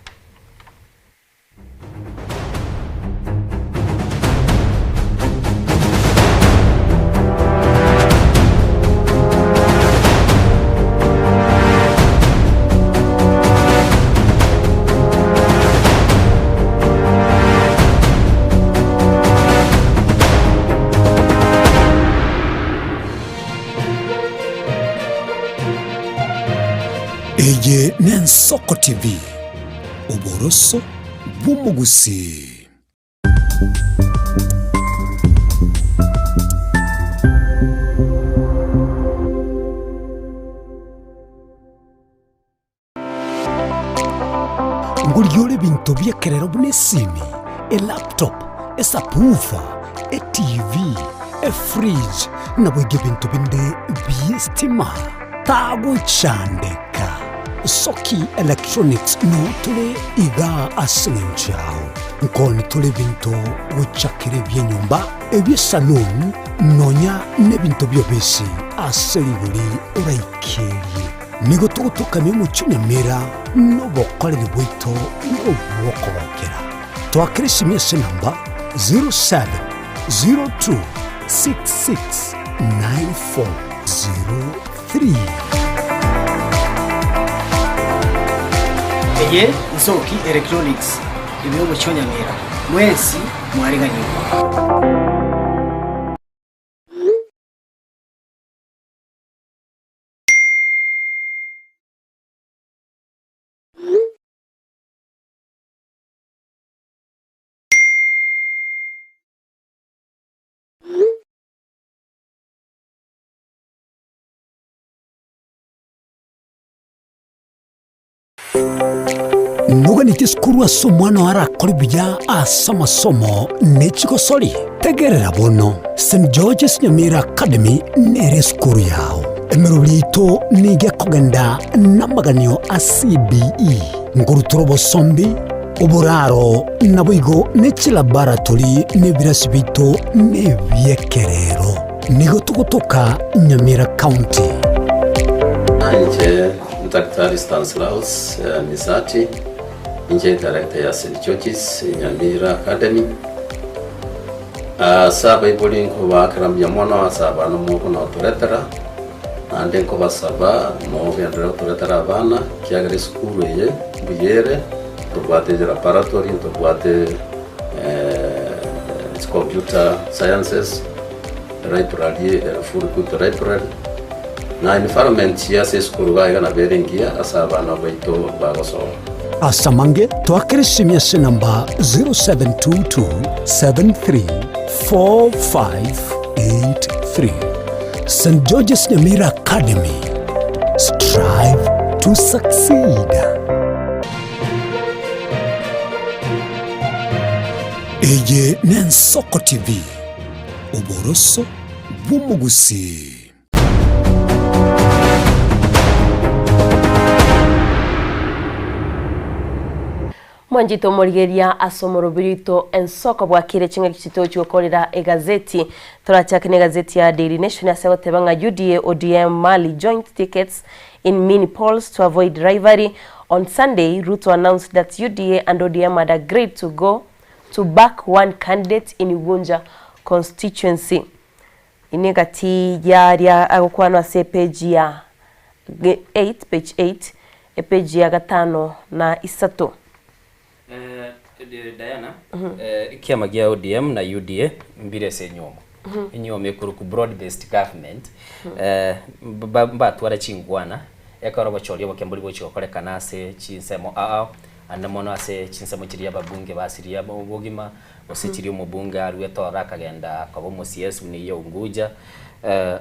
Eye n'Ensoko TV. Oboroso bw'omogusii. Ngorigia ore ebinto bi'ekerero buna esimi, elaptop, esubwoofer, etv, efridge, naboigo ebinto binde bi'estima. Tagochandeka. Soki Electronics noo tore igaa ase eng'encho yao. Nkoni tore ebinto gochakera ebi'enyomba, ebi'esaloon, nonya nebinto bi'obisi ase rigori oraikerie. Nigo togotokamia omochie Nyamira nobokoreri bwaito nobw'okogokera. Twakera esimi ase enamba 0702 669403. Eye Nsoki Electronics ime y'omochie o Nyamira, mwensi mwariganigwe. Noganeti esukuru ase omwana oo arakore buya ase amasomo ne chigosori? Tegerera bono, St George's Nyamira Academy nere esukuru yao. Emeroberi yaito nigo ekogenda namaganio a CBE, nkorutora obosombi, Oboraro naboigo ne chilaboratory na ebirasi biaito nebi'ekerero. Nigo togotoka Nyamira County. Inche Daktari Stanislaus Misati, inche director ya St George's Nyamira Academy. Ase abaibori nkobaakera mbuya mono ase abana mokonotoretera, naende nkobasaba mogenderere gotoretera abana, ekiagera esukuru eye mbuya ere, ntobwate laboratory, ntobwate chicomputer sciences, library ere full good library, na environment ase esukuru iga iga nabo ere engiya ase abana baito bagosoma. Ase amange toakere esimi ase enamba 0722734583. St George's Nyamira Academy, strive to succeed. Eye n'Ensoko TV, oboroso bw'omogusii. Mwanchete omorigereria ase omorobiri oito ensoko bwakire ching'aki chitochi gokorera egazeti. Torachake na egazeti ya Daily Nation ase egoteba ng'a UDA ODM Mali joint tickets in mini polls to avoid rivalry. On Sunday, Ruto announced that UDA and ODM had agreed to go to back one candidate in Ugunja constituency. Ine gati y'aria agokwanwa ase epeji ya 8, page 8, epeji ya gatano na isato. Diana, ekiama gia ODM na UDA mbire ase enywomo. Enywomo ekorokwa broad based government, mbatware chingwana, ekero obochori oboke mbori gochia gokorekana ase chinsemo ao ao, ande mono ase chinsemo chiria ababunge basirie obogima, Gose chiria omobunge aruete ororo akagenda koba omo-CS buna eyio ya Unguja,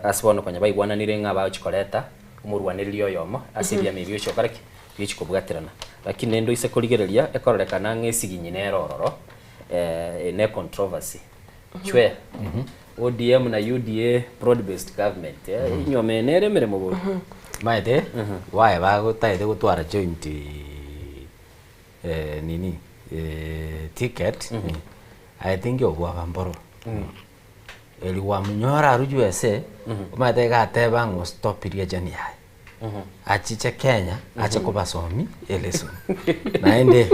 ase bono konya baigwananire ng'a bagochia koreta omorwanereria oyomo ase ebiama ebi biochia gokora ki? Biochia kobwaterana. Lakini rende oise korigereria ekororekana ng'a esiginyi nere ororo, ne controversy. Chwee, ODM na UDA broad based government, enyuoma eye nere emeremo bobe. Omanyete, why bagotagete gotwara joint nini ticket I think obwaba mboro eri gwamunyora arwe USA omanyete iga ateba ng'a ostopirie ejeni yaye achiche Kenya ache kobasomia elesson naende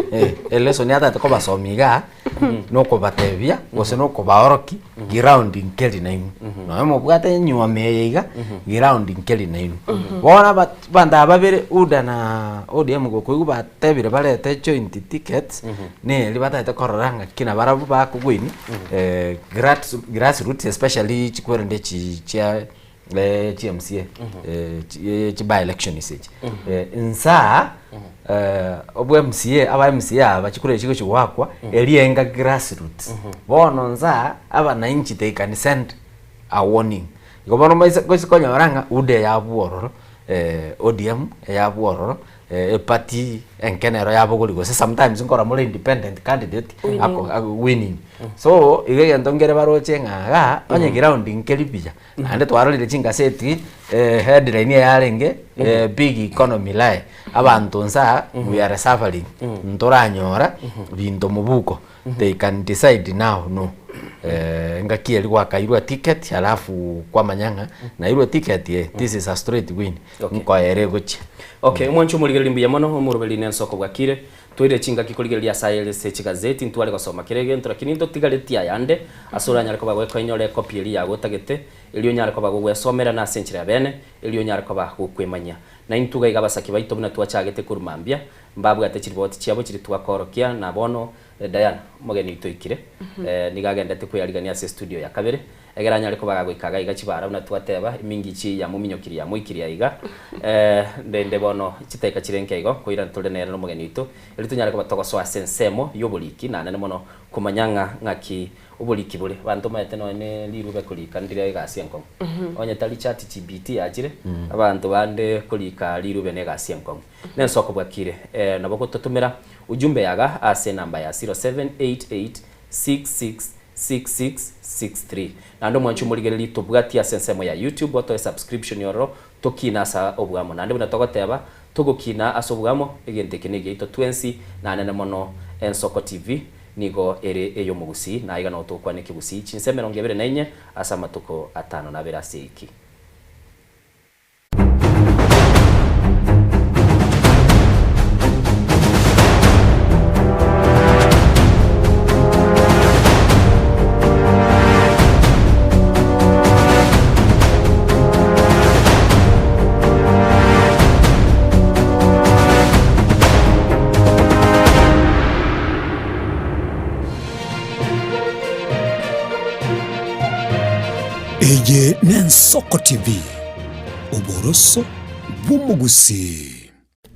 elesson atagete kobasomia igaa nokobatebia gose nokobaorokia ground nkeri nainwe nonye mobwate enyuomo eye iga ground nkeri nainwe bono aba abanto aba babere UDA na ODM gokoigwa batebire barete joint tickets neri batagete korora ng'aki nabarabwo bakogwini grassroots especially chikwerende echi chia chi MCA chi by elections echi insaa obwa MCA aba MCA aba chikura echi chigochi goakwa eria enga grassroots bono nsaa abananchi they can send a warning igo bono moise gochi konyora ng'a UDA yabwo ororo ODM eyabwo ororo eparty enke nero yabogori gose sometimes nkora more independent candidate Winning. ako ako winning so iga egento nkere baroche ng'a igaa onye ground nkeri buya Naende twarorire chingaseti headline eyarenge big economy lie abanto nsa we are suffering ntoranyora binto mobuko they can decide now no engaki eria gwakairwe ticket alafu kwamanya ng'a nairwe ticket eye this is a straight win nkoera egochia. Okay, omwancho omorigereria mbuya mono, omoroberi nensoko bwakire. Toire chingaki korigereria ase ayere ase chigazeti, ntware gosoma kera egento, lakini ntotigaretie ayande, ase oranyare koba gokoinyora ekopi eria yago otagete, erio onyare koba gogwesomera na ase enchera ya bene, erio onyare koba gokwemanyia. Na intwe iga iga abasaki baito buna twachagete korwa mambia, mbabwate chiriboti chiabo chiria twakorokia, na bono Diana, omogeni oito oikire, nigo agendete kweyarigania ase estudio ya kabere, Ekero anyare koba gagoika iga iga chibara buna twateba, emingichi yamominyokirie yamoikirie aiga, rende bono chidakika chire nke igo, koirana tore nere nomogeni oito, erio tonyare koba togosoa ase ensemo y'oboriki, na nene mono komanya ng'a ng'aki oboriki bore. Abanto omanyete nonye ne rirube korika ndire egasi enkong'u. Onye tari ChatGPT yachire, abanto bande korika rirube ne egasi enkong'u. Nensoko bwakire, nabo gototomera ujumbe yaga ase enamba ya 0788 666663. Naende omwanche omorigererie tobwatie ase ensemo ya YouTube otoe subscription ororo tokine ase obwamo. Naende buna togoteba togokina ase obwamo egento eke negiaito twensi nanene mono Ensoko TV nigo ere ey'omogusii, na aiga nao togokwana ekegusii chinsa 24 ase amatuko atano na abere ase eiki. Eye n'Ensoko TV, oboroso bw'omogusii.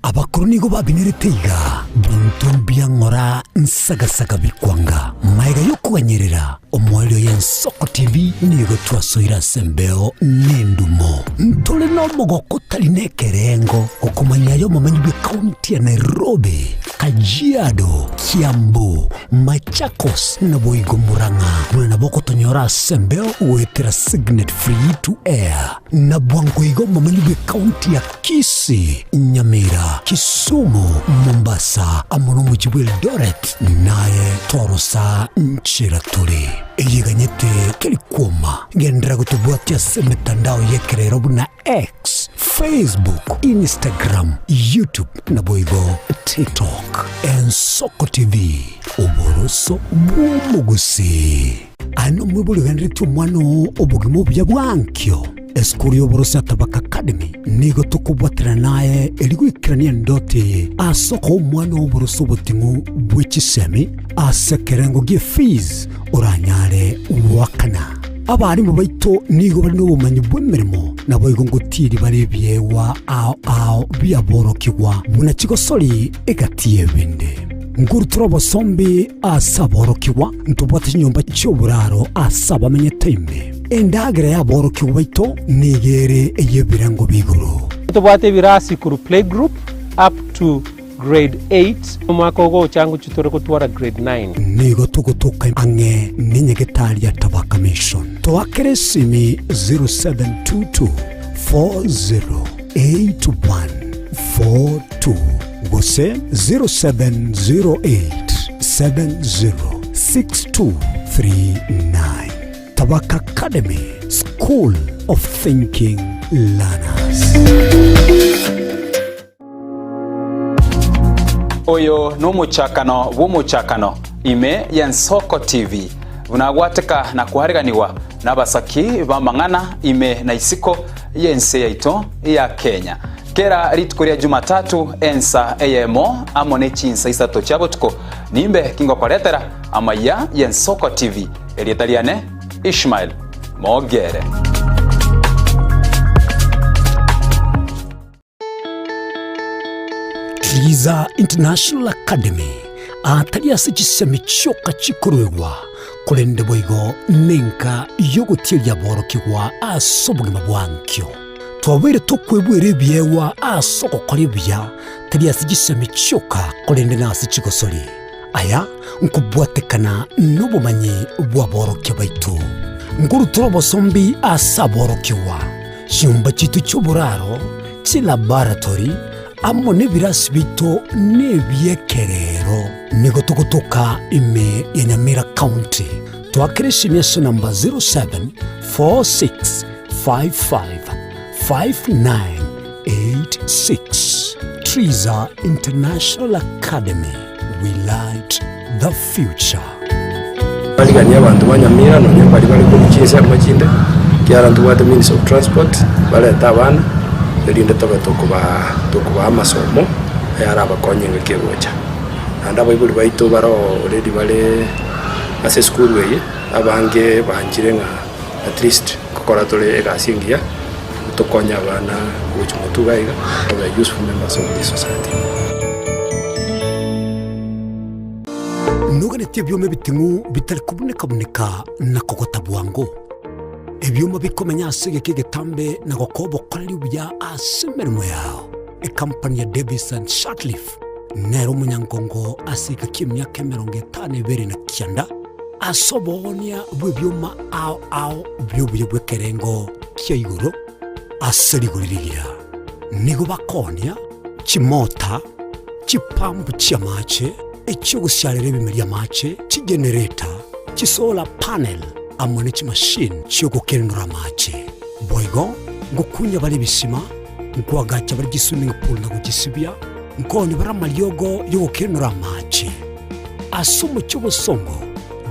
Abakoro nigo babinerete iga, Binto mbiang'ora nsagasaga bikwanga. Maega y'okoganyerera omoerio y'Ensoko TV nigo twasoire ase embeo n'endumo. Ntore nomogoko otari nekerengo gokomanya aye omomenyi bw'ekaunti ya Nairobi, Kajiado, Kiambu, Machakos naboigo Murang'a buna nabo okotonyora ase embeo goetera Signet Free to Air. Na bwango iga omomenyi bw'ekaunti ya Kisii, Nyamira, Kisumu, Mombasa amo nomochie bw'Eldoret naye torosa nchera tore. Eyeganyete teri kwoma. Genderera gotobwatia ase emetandao y'ekerero buna X, Facebook, Instagram, YouTube naboigo TikTok. Ensoko TV, oboroso bw'omogusii. Aye nomwibori ogenderetie omwana oo obogima obuya bwa ankio. Esukuru y'oboroso ya Tabaka Academy nigo tokobwaterana naye erio goikerania endoto eye ase okoa omwana oo oboroso oboting'u bwe chisemi ase ekerengo gie fees oranyare goakana. Abarimu baito nigo bare nobomanyi bw'emeremo, naboigo ngotiiri bare ebiegwa ao ao biaborokigwa buna chigosori egati y'ebinde. Nkorutora obosombi ase aborokigwa, ntobwate chinyomba chi'oboraro ase abamenyete ime. Endagera y'aborokigwa baito nigo ere ey'ebirengo b'igoro. Ntobwate ebirasi korwa playgroup up to grade 8, omwaka ogocha ngochia tore gotwara grade 9. Nigo togotoka ang'e nenyagetari ya Tabaka Mission. Toakere esimi 0722 408142 gose 0708 706239. Tabaka Academy, School of Thinking Learners. Oyo nomochakano bw'omochakano ime y'Ensoko TV, buna agwateka na koariganigwa nabasaki b'amang'ana ime na isiko y'ense yaito ya Kenya. Kera rituko ria Jumatatu ensa eyemo amo ne chinsa isato chia botuko nimbe kingokoretera amaiya y'Ensoko TV. Erieta riane Ishmael Mogere. Triza International Academy atari ase chisemi chioka chikoruegwa, korende boigo nenka y'ogotieria aborokigwa ase obogima bwa ankio. Twabeire tokwebwera ebiegwa ase ogokora ebuya, tari ase chisemi chioka, korende nase chigosori. Aya nkobwatekana nobomanyi bw'aborokia baito. Nkorutora obosombi ase aborokigwa, chinyomba chiaito chi'oboraro, chilaboratory, amo nebirasi biaito nebi'ekerero. Nigo togotoka ime ya Nyamira County. Toakere esimi ase namba 0746555986. Triza International Academy, we light the future. Bariganie abanto ba Nyamira nonya baria bare korwa chinsemo chinde, ekiagera ntobwate means of transport, barete abana, erinde tobe tokobaa tokobaa amasomo ayarabakonye engaki egocha. Naende abaibori baito bare already bare ase esukuru eye, abange banchire ng'a at least nkokora tore egasi engiya, tokonye abana gochia motwe iga iga, babe useful members of this society. Noganetie ebioma ebiting'u bitari kobuneka-buneka na kogota bwango, ebioma bikomenya ase egeka egetambe na gokoa obokoreri obuya ase emeremo yao. Ekampani ya Davis and Shirtliff nere omonyangongo ase egeka ki'emiaka 59 ase oboonia bw'ebioma ao ao bi'obuya bw'ekerengo kia igoro ase rigori rigiya. Nigo bakoonia chimota, chipampu chi'amache, echi'ogosiarera ebimeri amache, chigenerator, chisolar panel, amo ne chimashini chi'ogokenenora amache. Boigo ngokunya bare ebisima, nkoagacha bare chiswimming pool na gochisibia, nkoonia bare amariogo y'ogokenenora amache. Ase omochie obosongo,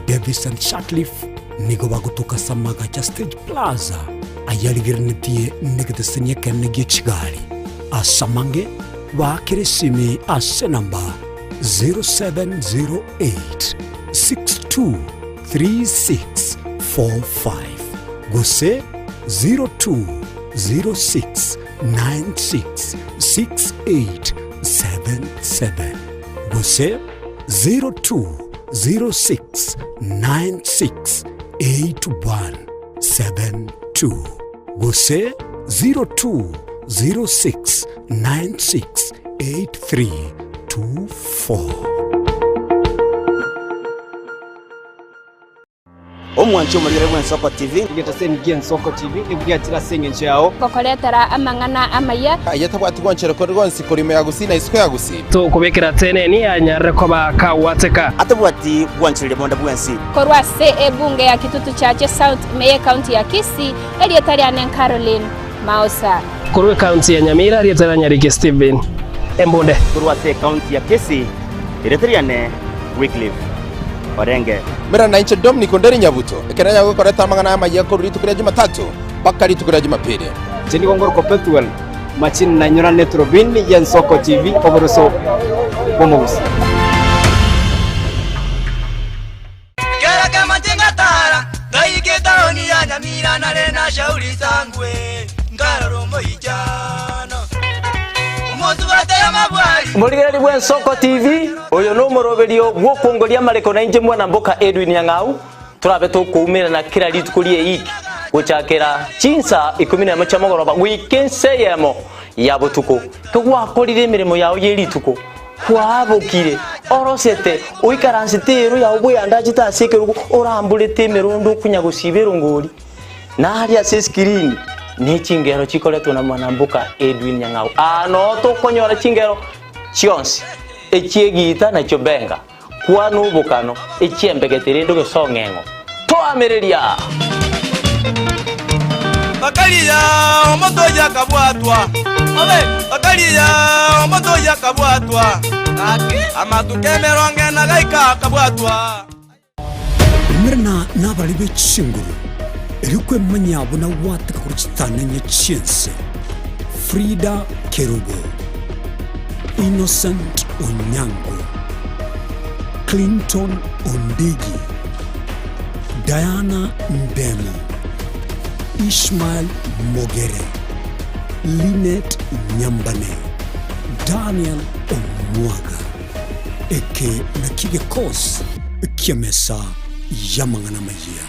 Davis and Shatliff nigo bagotoka ase amagacho a Stage Plaza ayarigerenetie negeteseni ekenene gie chigari. Ase amange, baakere esimi ase enamba 0708 623645 gose 0206 966877 gose 0206968172 gose 0206968324. Omwanchi omorigere bw'Ensoko TV. Egetaseni gi'Ensoko TV nigo giachire ase engencho yao. Gokoretera amang'ana amaya. Aye tabwati gwanchera kore gonsi korwa ime ya Gusii na isiko ya Gusii. Tokobekera teneni anyarire koba kagwateka. Atabwati gwanchereria bonde bwensi. Korwa ase ebunge ya Kitutu Chache South ime y'Ecounty ya Kisii, erieta riane Caroline Maosa. Korwa ecounty ya Nyamira, erieta ria Nyariki Stephen Embunde. Korwa ase ecounty ya Kisii, erieta riane Wycliffe Orenge. Mera nainche Dominic Onderi Nyabuto, ekero nanyare gokoreta amang'ana aya amayia korwa rituko ria Jumatatu mpaka rituko ria Jumapili. Inche nigo ngorokwa Pethuel Machini nainyora Eturubini y'Ensoko TV oboroso bw'omogusii. Kera kemache ngatara, ngaika etaoni ya Nyamira nare na shauri sangwe, nkarora omoichano. Omosubate y'amabwari. Morigereri bw'Ensoko TV, oyo nomoroberio bw'okongoria amareko nainche mwana mboka Edwin Nyang'au, torabe tokoumerana kera rituko ri'eiki gochakera chinsa ikomi nemo chia mogoroba goika ensa eyemo ya botuko. Kegwakorire emeremo yao ye rituko, Kwabokire, orosete, oikaransete eero yao bweyandachete ase ekerogo, oramborete emerondo okonya gosiba erongori, na aria ase esikirini ne chingero chikoretwe na mwanamboka Edwin Nyang'au. Aa noo tokonyora chingero chionsi, echi'egiita na chiobenga, kwana obokano, echi'embegete rende ogesong'eng'o. Toamereria! Bakaria omonto oyio akabwatwa, bakaria omonto oyio akabwatwa, amatuko emerongo ena gaika akabwatwa. Umerana nabarari be chinguru, erio kwemanya buna gwateka korwa chitananya chi'ense. Frida Kerubo, Innocent Onyango, Clinton Ondigi, Diana Ndemo, Ishmael Mogere, Linet Nyambane, Daniel Omwaga. Eke nakio gekosi ki'emesa y'amang'ana amayia.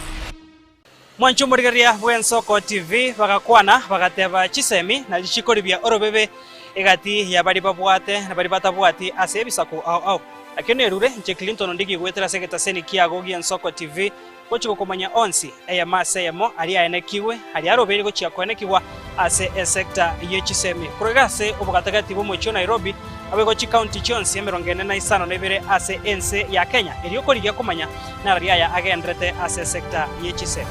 Mwanche omorigereria bw'Ensoko TV bagakwana bagateba chisemi na richiko ribia orobebe egati ya baria babwate na baria batabwati ase ebisaku ao ao. Nakio nerure inche Clinton Ondigi goetera ase egetaseni kiago gi'Ensoko TV gochia gokomanya onsi eyemo ase eyemo aria aenekigwe aria arobeire gochia koenekigwa ase esecta ye chisemi korwa iga ase obogatagati bw'omochie o Nairobi Naboigo chikaunti chionsi emerongo ene na isano na ibere ase ense ya Kenya, erio korigia komanya narari aya agenderete ase esecta ye chisemi.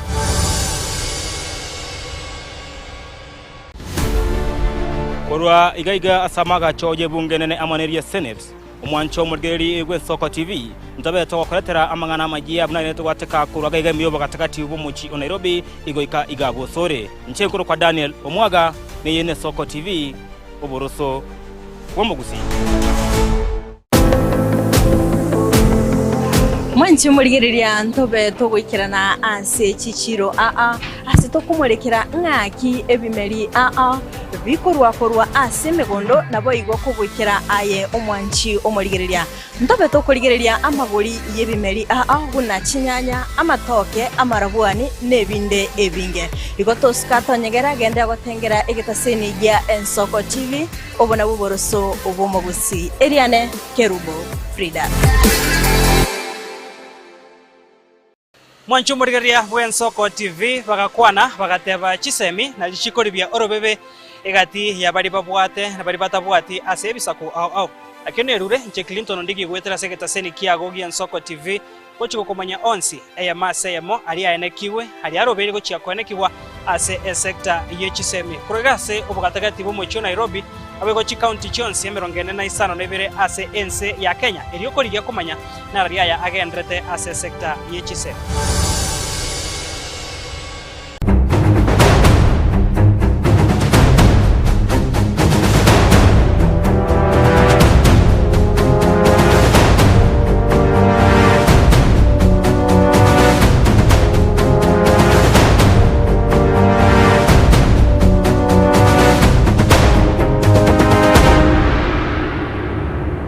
Korwa iga iga ase amagacho y'ebunge enene amo neria Senate, omwancho omorigereria bw'Ensoko TV, ntobe togokoretera amang'ana amayia buna aye togwateka korwa iga iga ime y'obogatagati bw'omochie o Nairobi igoika iga bosore. Inche nkorokwa Daniel Omwaga, neye n'Esoko TV, oboroso bw'omogusii. Mwanche omorigereria ntobe togoikerana ase chichiiro aa, ase tokomorekera ng'aki ebimeri aa bikorwa korwa ase emegondo, naboigo kogoikera aye omwanchi omorigereria. Ntobe tokorigereria amagori y'ebimeri ao buna chinyanya, amatoke, amarabwani, na ebinde ebinge. Igo tosuka tonyegera genda gotengera egetaseni gia Ensoko TV, obo nabwo oboroso bw'omogusii. Eriane Kerubo Frida. Mwanche omorigereria bw'Ensoko TV bagakwana bagateba chisemi na richiko ribia orobebe egati ya baria babwate na baria batabwati ase ebisaku ao ao. Ekio nerure inche Clinton Ondigi goetera ase egetaseni kiago gi'Ensoko TV gochia gokomanya onsi, eyemo ase eyemo, aria aenekigwe, aria arobeire gochia koenekigwa ase esecta ye chisemi. Korwa iga ase obogatagati bw'omochie o Nairobi, naboigo chikaunti chionsi emerongo ene na isano na ibere ase ense ya Kenya, erio korigia komanya narari aya agenderete ase esecta ye chisemi.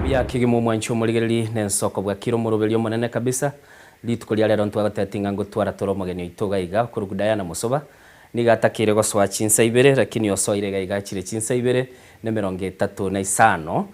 Buya kegima omwanchi omorigereri nensoko bwakire omoroberi omonene kabisa Rituko ria rero ntwagotebeti ng'a ngotwara tore omogeni oito iga iga okorokwa Diana Musoba. Nigo atakeire gosoa chinsa ibere lakini osoire iga iga chire chinsa ibere na emerongo etato na isano.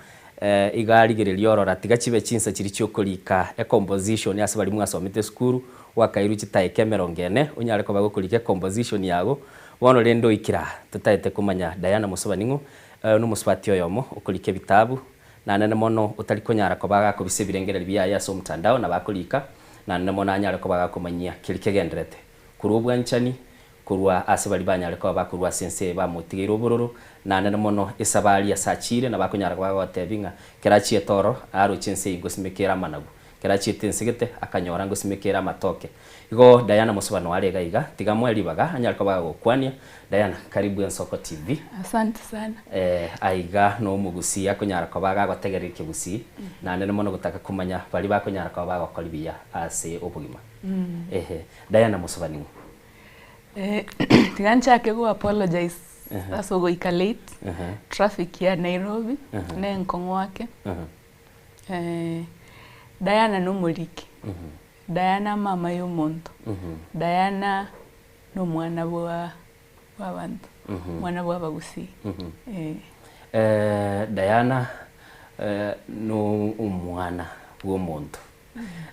Iga arigereria orora tiga chibe chinsa chiria chiokorika ecomposition ase baria mwasomete esukuru, gwakairwe chitaeka emerongo ene onyare koba gokorika ecomposition yago. Bono rende oikire aa totaete komanya Diana Musoba ning'o? Oyo nomosubati oyomo okorika ebitabu Nanene mono otari konyara koba agakobisa ebirengererio biaye ase omotandao nabo akorika, nanene mono anyare koba agakomanyia keria kegenderete korwa obwanchani korwa ase baria banyare koba bakorwa ase ense eye bamotigeire obororo, nanene mono esabari ase achiire nabo akonyara koba agotebia ng'a kera achiete oro aroche ense eye ngosimeka ere amanagu, kera achiete ense gete akanyora ngosimeka ere amatoke. Igo Diana mosobano are iga iga, tiga amoe ribaga anyare koba agagokwania. Diana, karibu Ensoko TV. Asante sana. Eh, aiga nomogusii akonyara koba agagotegerera ekegusii, naende mono gotaka komanya baria bakonyara koba bagokora buya ase obogima. Ehe, Diana mosobani ng'o? Eh, tiga nchake go apologize ase ogoika late, traffic ya Nairobi, ne enkong'u ake. Diana nomoriki. Diana mama y'omonto, Diana nomwana bwa bw'abanto, omwana bw'abagusii eh. Diana no omwana bw'omonto,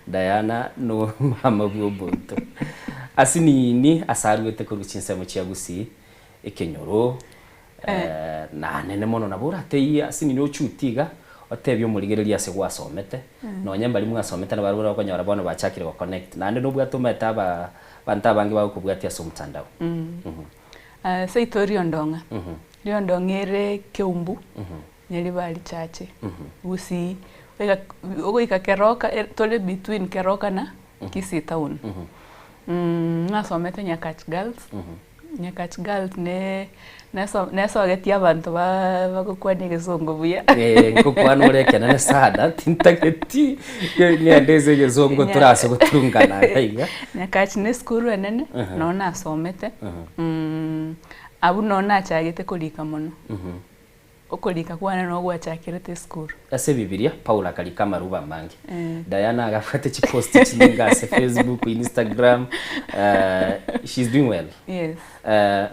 Diana no mama bw'omonto. Ase nini ase aruete korwa chinsemo chia Gusii, ekenyoro, Nanene mono nabo orateiye ase nini ochutie iga, otebie omorigereria ase gwasomete, nonye mbaria mwasomete nabarabwo okonyora bono bachakire go connect, naende nobwate omanyete aba abanto abange bagokobwatia ase omotandao. Seito Riondong'a, Riondong'a ere Keumbu, Nyaribari Church, Gusii, ogoika Keroka tore between Keroka na Kisii town. Nasomete Nyakach Girls. Nyakach Girls ne neso nesogetie abanto ba bagokwana egesongo buya. Eh, nkokwana ore ekenene sana tintageti ng'ende ase egesongo torase gotungana iga iga. Nyakach ne esukuru enene, noo nasomete, abwo noo nachagete korika mono. Okorika kwane noo gwachakerete esukuru. Ase Ebibilia, Paulo akarika amaruba amange. Diana agabwate chipost chinyinge ase Facebook, Instagram, she's doing well. Yes.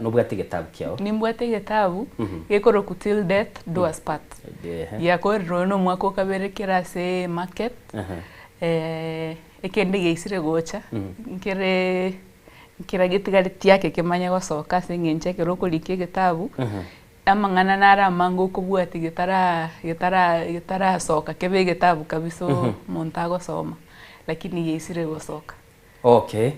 Nobwate egetabu kiao? Nimbwate egetabu gekorokwa Till Death Do Us Part. Giakorirwe oyo nomwaka okabere kere ase market, ekende giaisire gocha, nkere nkera getigareti ake kemanye gosoka ase eng'encho ekero okorika egetabu, Amang'ana naro amange okobwatia getara getara getarasoka kebe egetabu kabisa omonto agosoma, lakini geisire gosoka. Okay.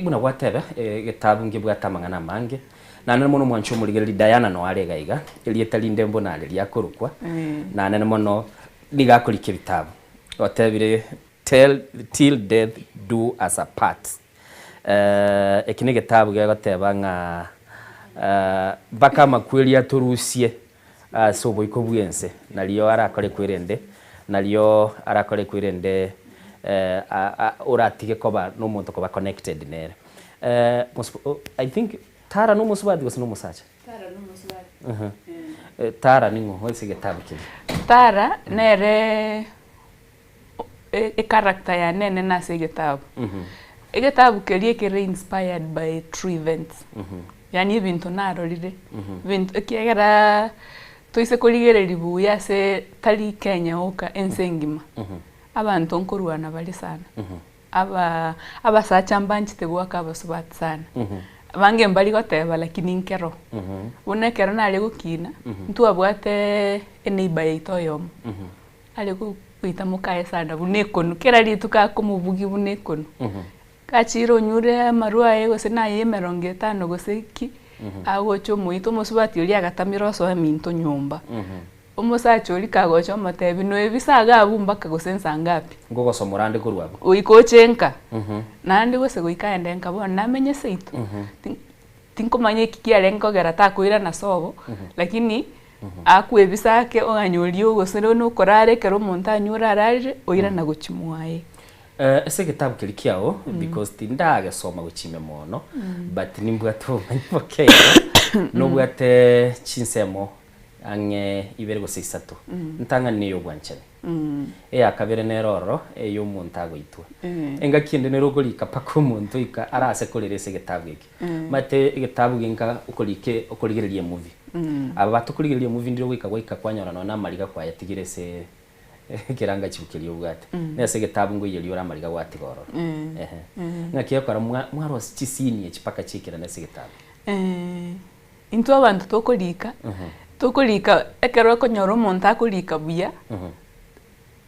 Buna gwateba, egetabu ngebwate amang'ana amange, naende mono omwanchi omorigereria Diana noyo are iga iga, erieta rinde mbuna are riakorokwa, naende mono nigo akorika ebitabu, otebire tell till death do us apart. Eki negetabu gegoteba ng'a mpaka amakweri atorusie ase oboiko bw'ense, nario arakore kwerende, nario arakore kwerende oratige koba nomonto koba connected nere. I think Tara nomosubati gose nomosacha? Tara nomosubati. Tara ning'o ase egetabu keria? Tara nere echaracter yane enene ase egetabu. Egetabu keria ekere inspired by true events, yaani ebinto narorire, ebinto ekiagera toise korigereria buya ase tari Kenya oka, ense engima, abanto nkorwana bare sana, aba abasacha mbanchete goaka abasubati sana. Abange mbari goteba lakini nkero. Buna ekero nare gokina, ntwabwate eneighbour yaito oyomo, are goita mokaye sana buna ekonu, kera rituko akomobugia buna ekonu. Gachire onyure amarwa aye gose naye emerongo etano gose ki, agocha omoita omosubati oria agatamera osoa minto nyomba. Omosacha oria kagocha omotebia, Noebisa iga abwo mpaka gose nsa ngapi? Ngogosomora ande korwa abwo. Goika oche nka. Naende gose goika aende nka bono namenye seito. Tinkomanya eki kiarenge kogera takoirana sobo, lakini akwebisa ake oganya oria gose nokorara ekero omonto anyure ararire, oirana gochia mwaye. Ase egetabu keria kiao, because tindagesoma gochia ime mono, but nimbwate obomanyi boke igo, nobwate chinsemo ang'e ibere gose isato. Ntang'ani ney'obwanchani. Eya kabere nere ororo, ey'omonto agoitwa. Engaki ende nere okorika mpaka omonto oika arase korera ase egetabu eke. Omanyete egetabu genka okorika okorigereria emovie. Aba batokorigereria emovie ndire goika gwaika kwanyora nonya na amariga kwayatigire ase ekerangachibu keria obwate. Nase egetabu ngoiyeria ore amariga gwatiga ororo. Ehe. Ng'aki egokora mwarosia chisini echi mpaka chiikerane ase egetabu? Intwe abanto tokorika, tokorika ekero okonyora omonto akorika buya,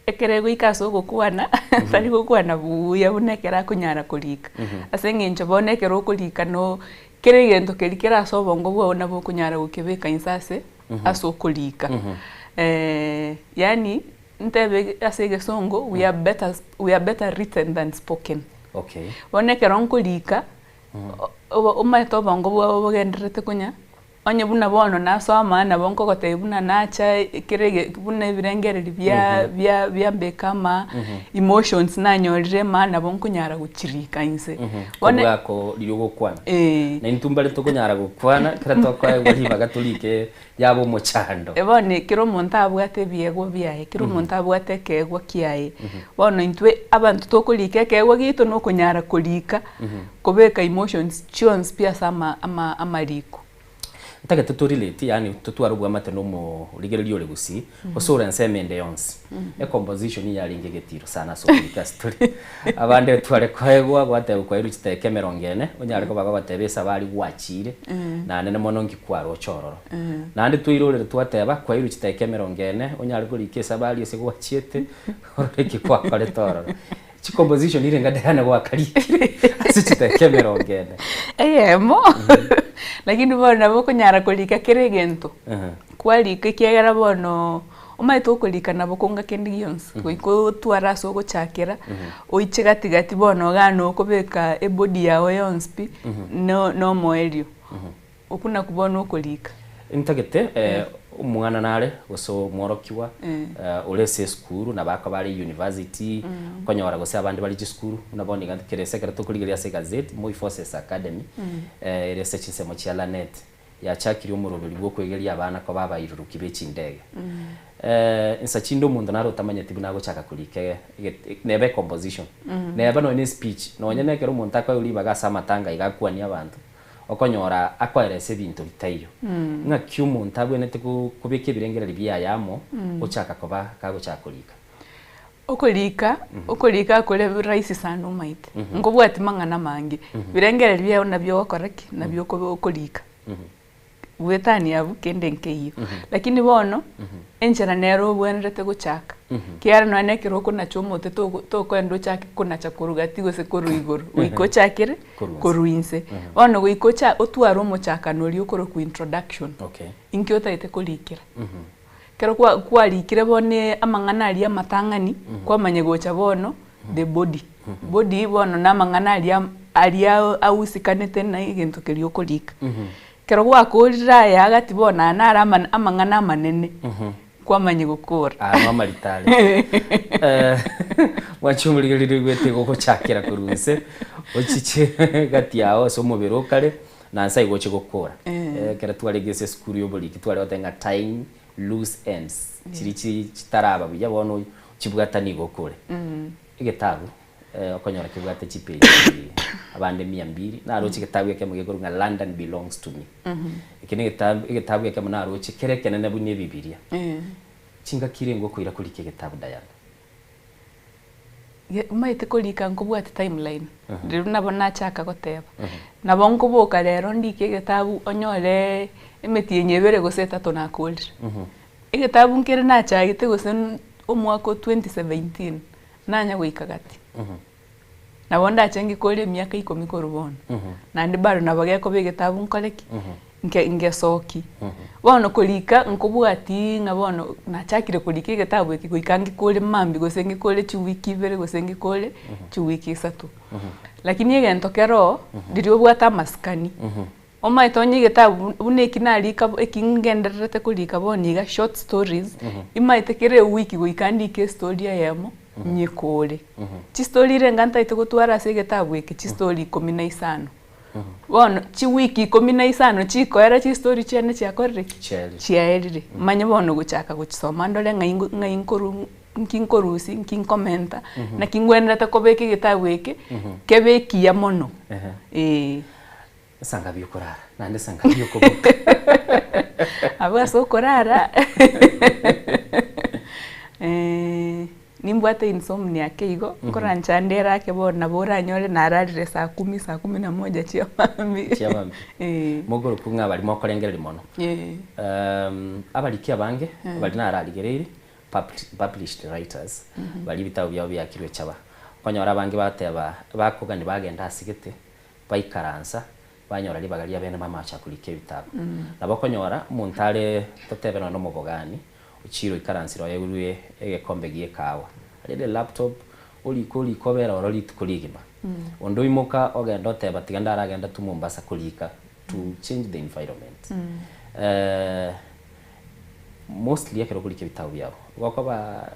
ekero egoika ase ogokwana, tari gokwana buuya buna ekero akonyara korika. Ase eng'encho bono ekero okorika no kera egento keria kere ase obongo bwao nabo okonyara gokebeka inse ase ase okorika. Yaani ntebe ase egesongo we are better we are better written than spoken. Okay. Bono ekero nkorika, Omanyete obongo bwabo bogendererete konya, onye buna bono nasoma nabo nkogotebia buna nacha kera ege buna ebirengereri bia bia biambeka ama emotions nanyorire ama nabo nkonyara gochirika inse. Bono Kobua ko riria ogokwana. Eeh. Na intwe mbare tokonyara gokwana ekero tokoegwa ribaga torike yaba omochando. Bono ekero omonto abwate ebiegwa biaye, kera omonto abwate ekeegwa kiaye, bono intwe abanto tokorika ekeegwa giaito na okonyara korika, kobeka emotions chionsi pi ase ama ama amariko. Ntagete to relate yaani totware obwamate na omorigereria ore gusii, gose ore ensemo ende yonsi. Ecomposition yarenge egetiro sana ase okorika ase tore. Abande tware koegwa gwatebwa kwairwe chidakika emerongo ene, onyare koba gogoteba esabari gwachire, naende ne mono nki kwaroche ororo. Naende twairorire twateba kwairwe chidakika emerongo ene, onyare korika esabari ase gwachiete, orore eki gwakorete ororo. Chicomposition ire ng'a Diana gwakarikire ase chidakika emerongo ene. Eyemo, lakini bono nabo okonyara korika kera egento, kwarika ekiagera bono Omanyete okorika nabo konga kende gionsi, goika otware ase ogochakera, oiche gati gati bono igaa na okobeka ebody yago yonsi pi, no na omoerio. Okwo nakwo bono okorika. Ntagete omwana nare gose omworokigwa ore ase esukuru nabo akoba are university, okonyora gose abande bare chisukuru buna bono iga kera ase ekero tokorigereria ase egazeti, Moi Forces Academy, ere ase chinsemo chia Lanet. Yachakirie omoroberi bw'okwegeria abana koba abairuruki be chindege. Insa chinde omonto nare otamanyeti buna agochaka korika neba ecomposition, neba nonya ne espeech, nonya na ekero omonto akoegwa ribaga ase amatanga iga akwanie abanto, okonyora akoeresa ebinto bitaiyo. Ng'aki omonto abwenerete kobeka ebirengererio biaye amo, ochaka koba kagochaka korika? Okorika, okorika kore rahisi sana omaete, nkobwati mang'ana amange, birengererio biago nabio ogokora ki? Nabio okobe okorika, goetania abwo kende nkeiyo. Lakini bono, enchera nere obwenerete gochaka, ekiagera nonye na ekero okonacha omote togo tokoenda ochake konacha korwa gati gose korwa igoro, goika ochakere korwa inse. Bono goika ocha otware omochakano oria okorokwa introduction, inki otagete korikera. Ekero kwa kwarikire bono amang'ana aria amatang'ani, kwamanya gocha bono the body. Body bono na amang'ana aria aria ahusikanete na egento keria okorika. Ekero gwakorire aya agati bono aya naro amana amang'ana amanene, kwamanya gokora. Aya no amaritari. Mwanche omorigereria oigwete igo ogochakera korwa inse, ochiche gati yao ase omobere okare, Na nse aigoche gokora. Ekero twarenge ase esukuru y'oboriki tware goteba ng'a tying loose ends, chiria chi chitaraba buya bono chibwatanie igo okore. Egetabu okonyora kebwate chipeji abande mia mbiri, naroche egetabu ekemo gekorwa ng'a London belongs to me. Eke na egetabu egetabu ekemo naroche kere ekenene buna ebibiria. Chingaki renge okoira korika egetabu Diana? Ge omanyete korika nkobwati timeline, riria nabo nachaka goteba, nabo nkoboka rero ndike egetabu onyoreee emetienyi ebere gose etato nakorire. Egetabu nkere nachagete gose omwaka o 2017, nanya goika gati. Nabo ndache ngikore emiaka ikomi korwa bono, naende bado nabo gekoba egetabu nkore ki? Nke ngesoki. Bono korika nkobwatiii ng'a bono nachakire korika egetabu eke goika ngikore mambia gose ngikore chiwiki ibere gose ngikore chiwiki isato. Lakini egento kere oo, riria obwate amasikani, omanyete onye egetabu buna eki narika eki ngendererete korika bono iga short stories, imanyete kera ewiki goika ndike estory eyemo nyekore. Chistory renge ntaete gotwara ase egetabu eke, chistory ikomi na isano. Bono chiwiki ikomi na isano chikoera chistory chiane chiakorire ki? Chiaerire. Chiaerire. Manye bono gochaka gochisoma ndore ng'ai ngo ng'ai nkoru nki nkorusia nki nkomenta, naki ngwenerete kobeka egetabu eke, kebe ekiya mono, eh. Esangabi okorara naende esangabi okoboka. Abwo ase okorara nimbwate insomnia ake igo, nkorancha ndere ake bono nabo oranyore nararire saa kumi, saa kumi na moja chia mambia. Chia mambia. Eeh. Mogorokwa ng'a baria mokorengereria mono. Eeh. Abariki abange baria nararigereirie, published writers, baria ebitabu biabo biakirwe chaba. Okonyora abange bateba bakogani bagenda ase gete, baikaransa, banyora ribaga ria bene bamache korika ebitabu. Nabo okonyora omonto are totebe nonya nomobogani, ochire oikaransire oegurwe egekombe gie ekahawa, arende elaptop, orike orike obere oro rituko rigima. Onde oimoka ogenda oteba tiga ndaragenda tu Mombasa korika to change the environment. Mostly ekero okorika ebitabu biago, igo okoba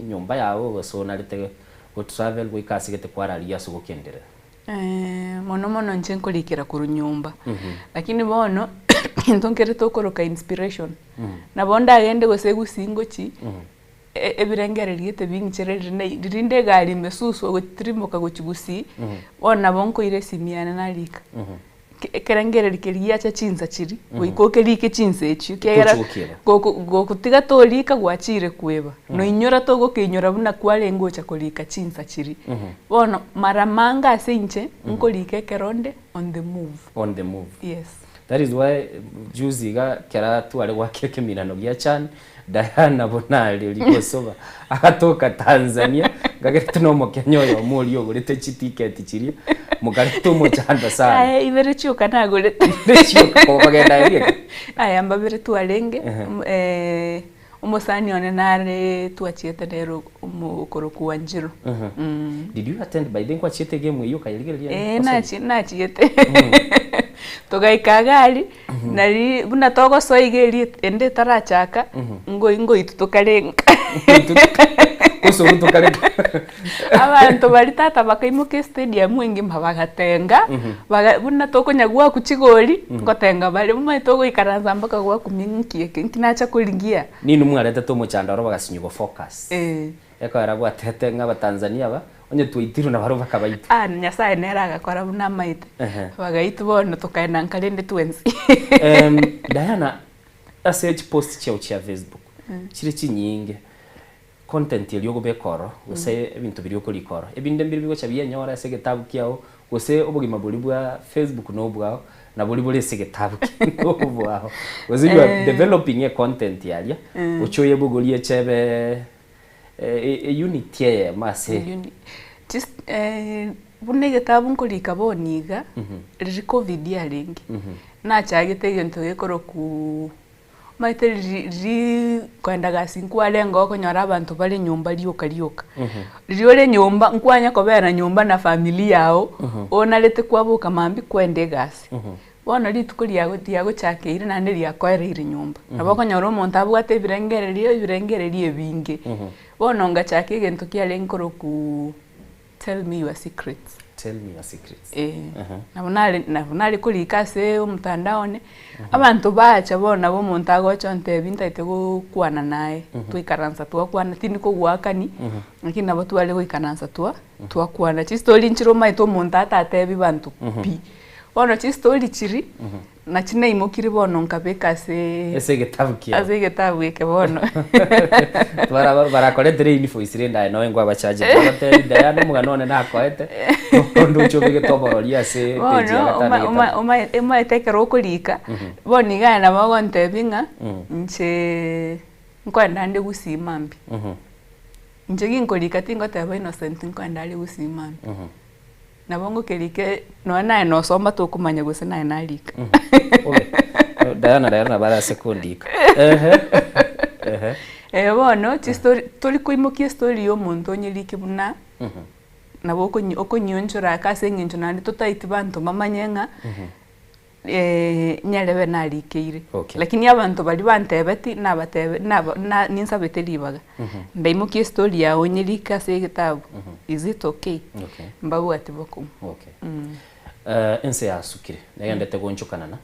enyomba yago gose onarete go travel goika ase gete kwararigia ase ogokenderera. Mono mono inche nkorikera korwa nyomba, lakini bono egento nkere tokoroka inspiration, nabo ndagende gose gusii ngochi, ebirengererio gete bing'ichere riri riria nde egari ime susu ogotirimboka gochia gusii, bono nabo nkoira esimi yane narika. Ekerengererio keria giacha chinsa chiria, goika okerike chinsa echio ekiagera Tochi gokieba. goko gogotiga torika gwachire kweba, noinyora togokeinyora buna kwarenge gocha korika chinsa chiria. Bono mara mange ase inche, nkorika ekero nde on the move. On the move. Yes. That is why juzi iga kera tware goaka ekeminano gia chan, Diana buna aria rigosoba agatoka Tanzania, ngagerete na omokenya oyomo oria ogorete chiticket chiria, mokareta omochando sana. Aye ibere chioka nagorete. Ibere chioka kogenda aye rieka? Aya mbabere twarenge, omosani one nare twachiete nere omokorokwa Wanjiru. Did you attend by the way nkwachiete egame eyio okayerigereria? Eeh nachiete. Togaika iga aria, nari buna togosoa iga eria ende etarachaka, ngoi ngoitwa tokarenga. Gosoru tokarenga. Abanto baria tata bakaimoka estadium engima bagatenga, baga buna tokonya goakwa chigori, ngotenga bare, omanyete ogoikaransa mpaka gwakumia ng'aki eke, nki nacha korigia. Ninwe mwaretete omochando oro bagasinywa go focus. Eeh. Ekoera gwatete ng'a abatanzania aba Onye twaitirwe nabarabwo bakabaitwa. Ah, Nyasaye nere agakora buna amaete. Ehe. Bagaitwa bono tokaenda nka rende twensi. Em, Diana, ase chipost chiao chia Facebook, chire chinyinge, content eria okobeka ororo, gose ebinto biria okorika ororo, ebinde mbire bigocha bienyore ase egetabu kiao, gose obogima boria bwa Facebook nobwao, na boria bore ase egetabu kiao nobwao. Gose you are developing econtent aria, oche oyebogorie echebe Eunit eyemo ase. Buna egetabu nkorika bono iga, riria covid yarenge, nachagete egento gekorokwa omanyete riria kogenda gasi nkwarenge okonyora abanto bare nyomba rioka rioka. Riria ore nyomba nkwanya kobera nyomba na familia yago, onarete kwaboka mambia kwenda egasi. Bono rituko riago riagochakeire naende riakoereire nyomba. Nabo okonyora omonto abwate ebirengererio ebirengererio ebinge. Bono ngachaka egento kiarenge korokwa tell me your secrets. Tell me your secrets. Eh, nabo nare nabo nare korika ase omotandao one, abanto bacha bono nabo omonto agocha ontebia ntagete gokwana naye, twaikaransa twakwana tindi kogoakani, lakini nabo tware goikaransa twa twakwana. Chistori nchire omanyete omonto atatebia banto pi. Bono chistori chiria, Nachi naimokirie bono nkabeka ase Ase egetabu kiao. ase egetabu eke bono. Bara barakoretere invoice rende aye noe nkwabachargete obatebi Diana omogano one nakoete onde oche obegete oborori ase page ya Bono gatano oma egetabu. oma omaete omaete ekero okorika, bono iga aye nabo ogontebia ng'a inche nkoenda nde gusii mambia. Inche ginkorika tingoteba Innocent nkoenda are gusii mambia. Nabo ngokerike nonya naye nosoma tokomanya gose naye narika. Obe. Diana rero nabo are ase kondika. Ehe. Ehe. Eh bono chistory tori koimokia estory ya omonto onyerike buna nabo okonyi okonyionchora ake ase eng'encho naende totaeti banto bamanye ng'a nyarebe narikeire. Okay. Lakini abanto baria bantebeti nabatebe naba na ninsabete ribaga, ndaimokia estory yago nyerike ase egetabu, is it okay? Okay. Mbabwati bokong'u. Okay. Eh, ense yasukire, negendete gonchokanana.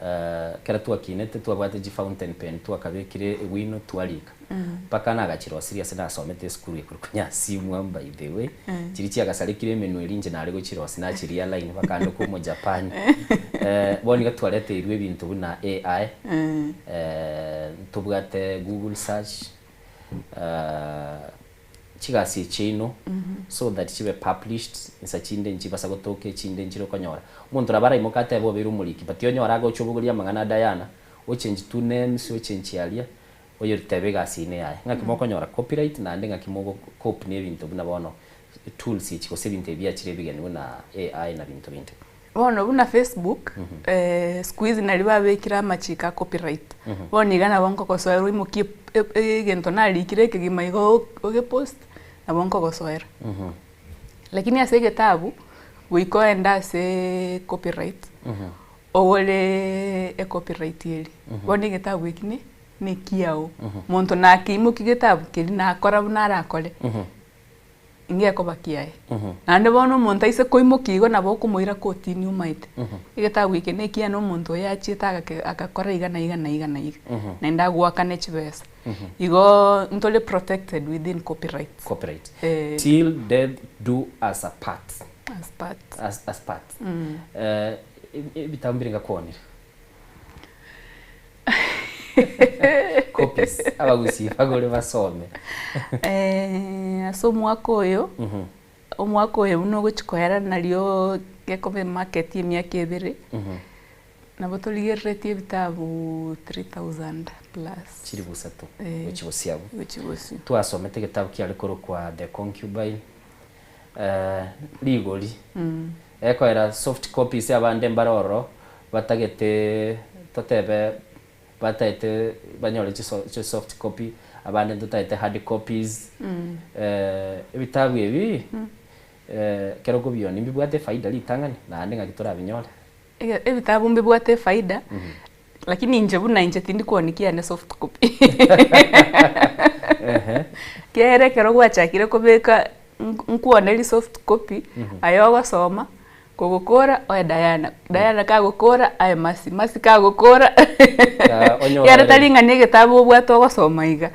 Eh, ekero twakinete twabwate chifountain pen twakabekire ewino twarika. Mpaka nagachirosirie ase nasomete esukuru ekorokwa Nyasimwa by the way, chiria chiagasarekire emenwa eria inche nare gochirosia nachiria line mpaka ndoka omojapani. Bono iga twareteirwe ebinto buna AI, ntobwate Google search, chigasi echi chiaino so that chibe published, insa chinde nchibasa gotoka echinde nchire okonyora. Omonto nabo araimoke atebe obeire omoriki but onyore agocha obogoria amang'ana a Diana, ochange two names, ochange aria, Oyoritebe egasi ine yaye. Ng'aki mokonyora copyright naende ng'aki mogo cope ne ebinto buna bono tools echi gose ebinto ebi biachire ebigeni buna AI na binto binde. Bono buna Facebook, siku hizi naria babekire amachiko a copyright. Bono iga nabo nkogosoera oimokie egento narikire ekegima igo ogepost, nabo nkogosoera. Lakini ase egetabu, goika oende ase copyright, ogore ecopyright eria. Bono egetabu eki ne nekiao. Monto nakeimokia getabu keria nakora buna arakore, ngekoba kiaye. Naende bono omonto aise koimokia igo nabo okomoira kotini omaete, egetabu eke nekiane omonto oyo achiete agake agakora iga na iga na iga na iga, naende agoakane chibesa. Igo ntore protected within copyright. Copyright. Eh. Till death do us apart. Us part. Us, us part. Ebitabu mbire ngakwanire. Copies abagusii bagore basome. Ase omwaka oyo, omwaka oyo buna ogochia koera nario gekoba emarket ya emiaka ebere, nabo torigereretie ebitabu 3000 plus. Chilifu isato Eh, gochia bosio abwo. gochia bosio. Twasomete egetabu kiare korokwa The Concubine, rigori Ekoera soft copies abande mbare ororo batagete totebe bataete banyore chi soft copy abande ntotagete hard copies ebitabu ebi ekero okobionia mbibwate efaida ritang'ani naende ng'aki torabinyore. Ebitabu mbibwate efaida lakini inche buna inche tindi kwonia kiane soft copy ekiagera ekero gwachakire kobeka Nkwonerie soft copy aye ogosoma, kogokora oe Diana, Diana kagokora ae Mercy, Mercy kagokora ekiagera tari ng'a na egetabu obwate ogosoma iga,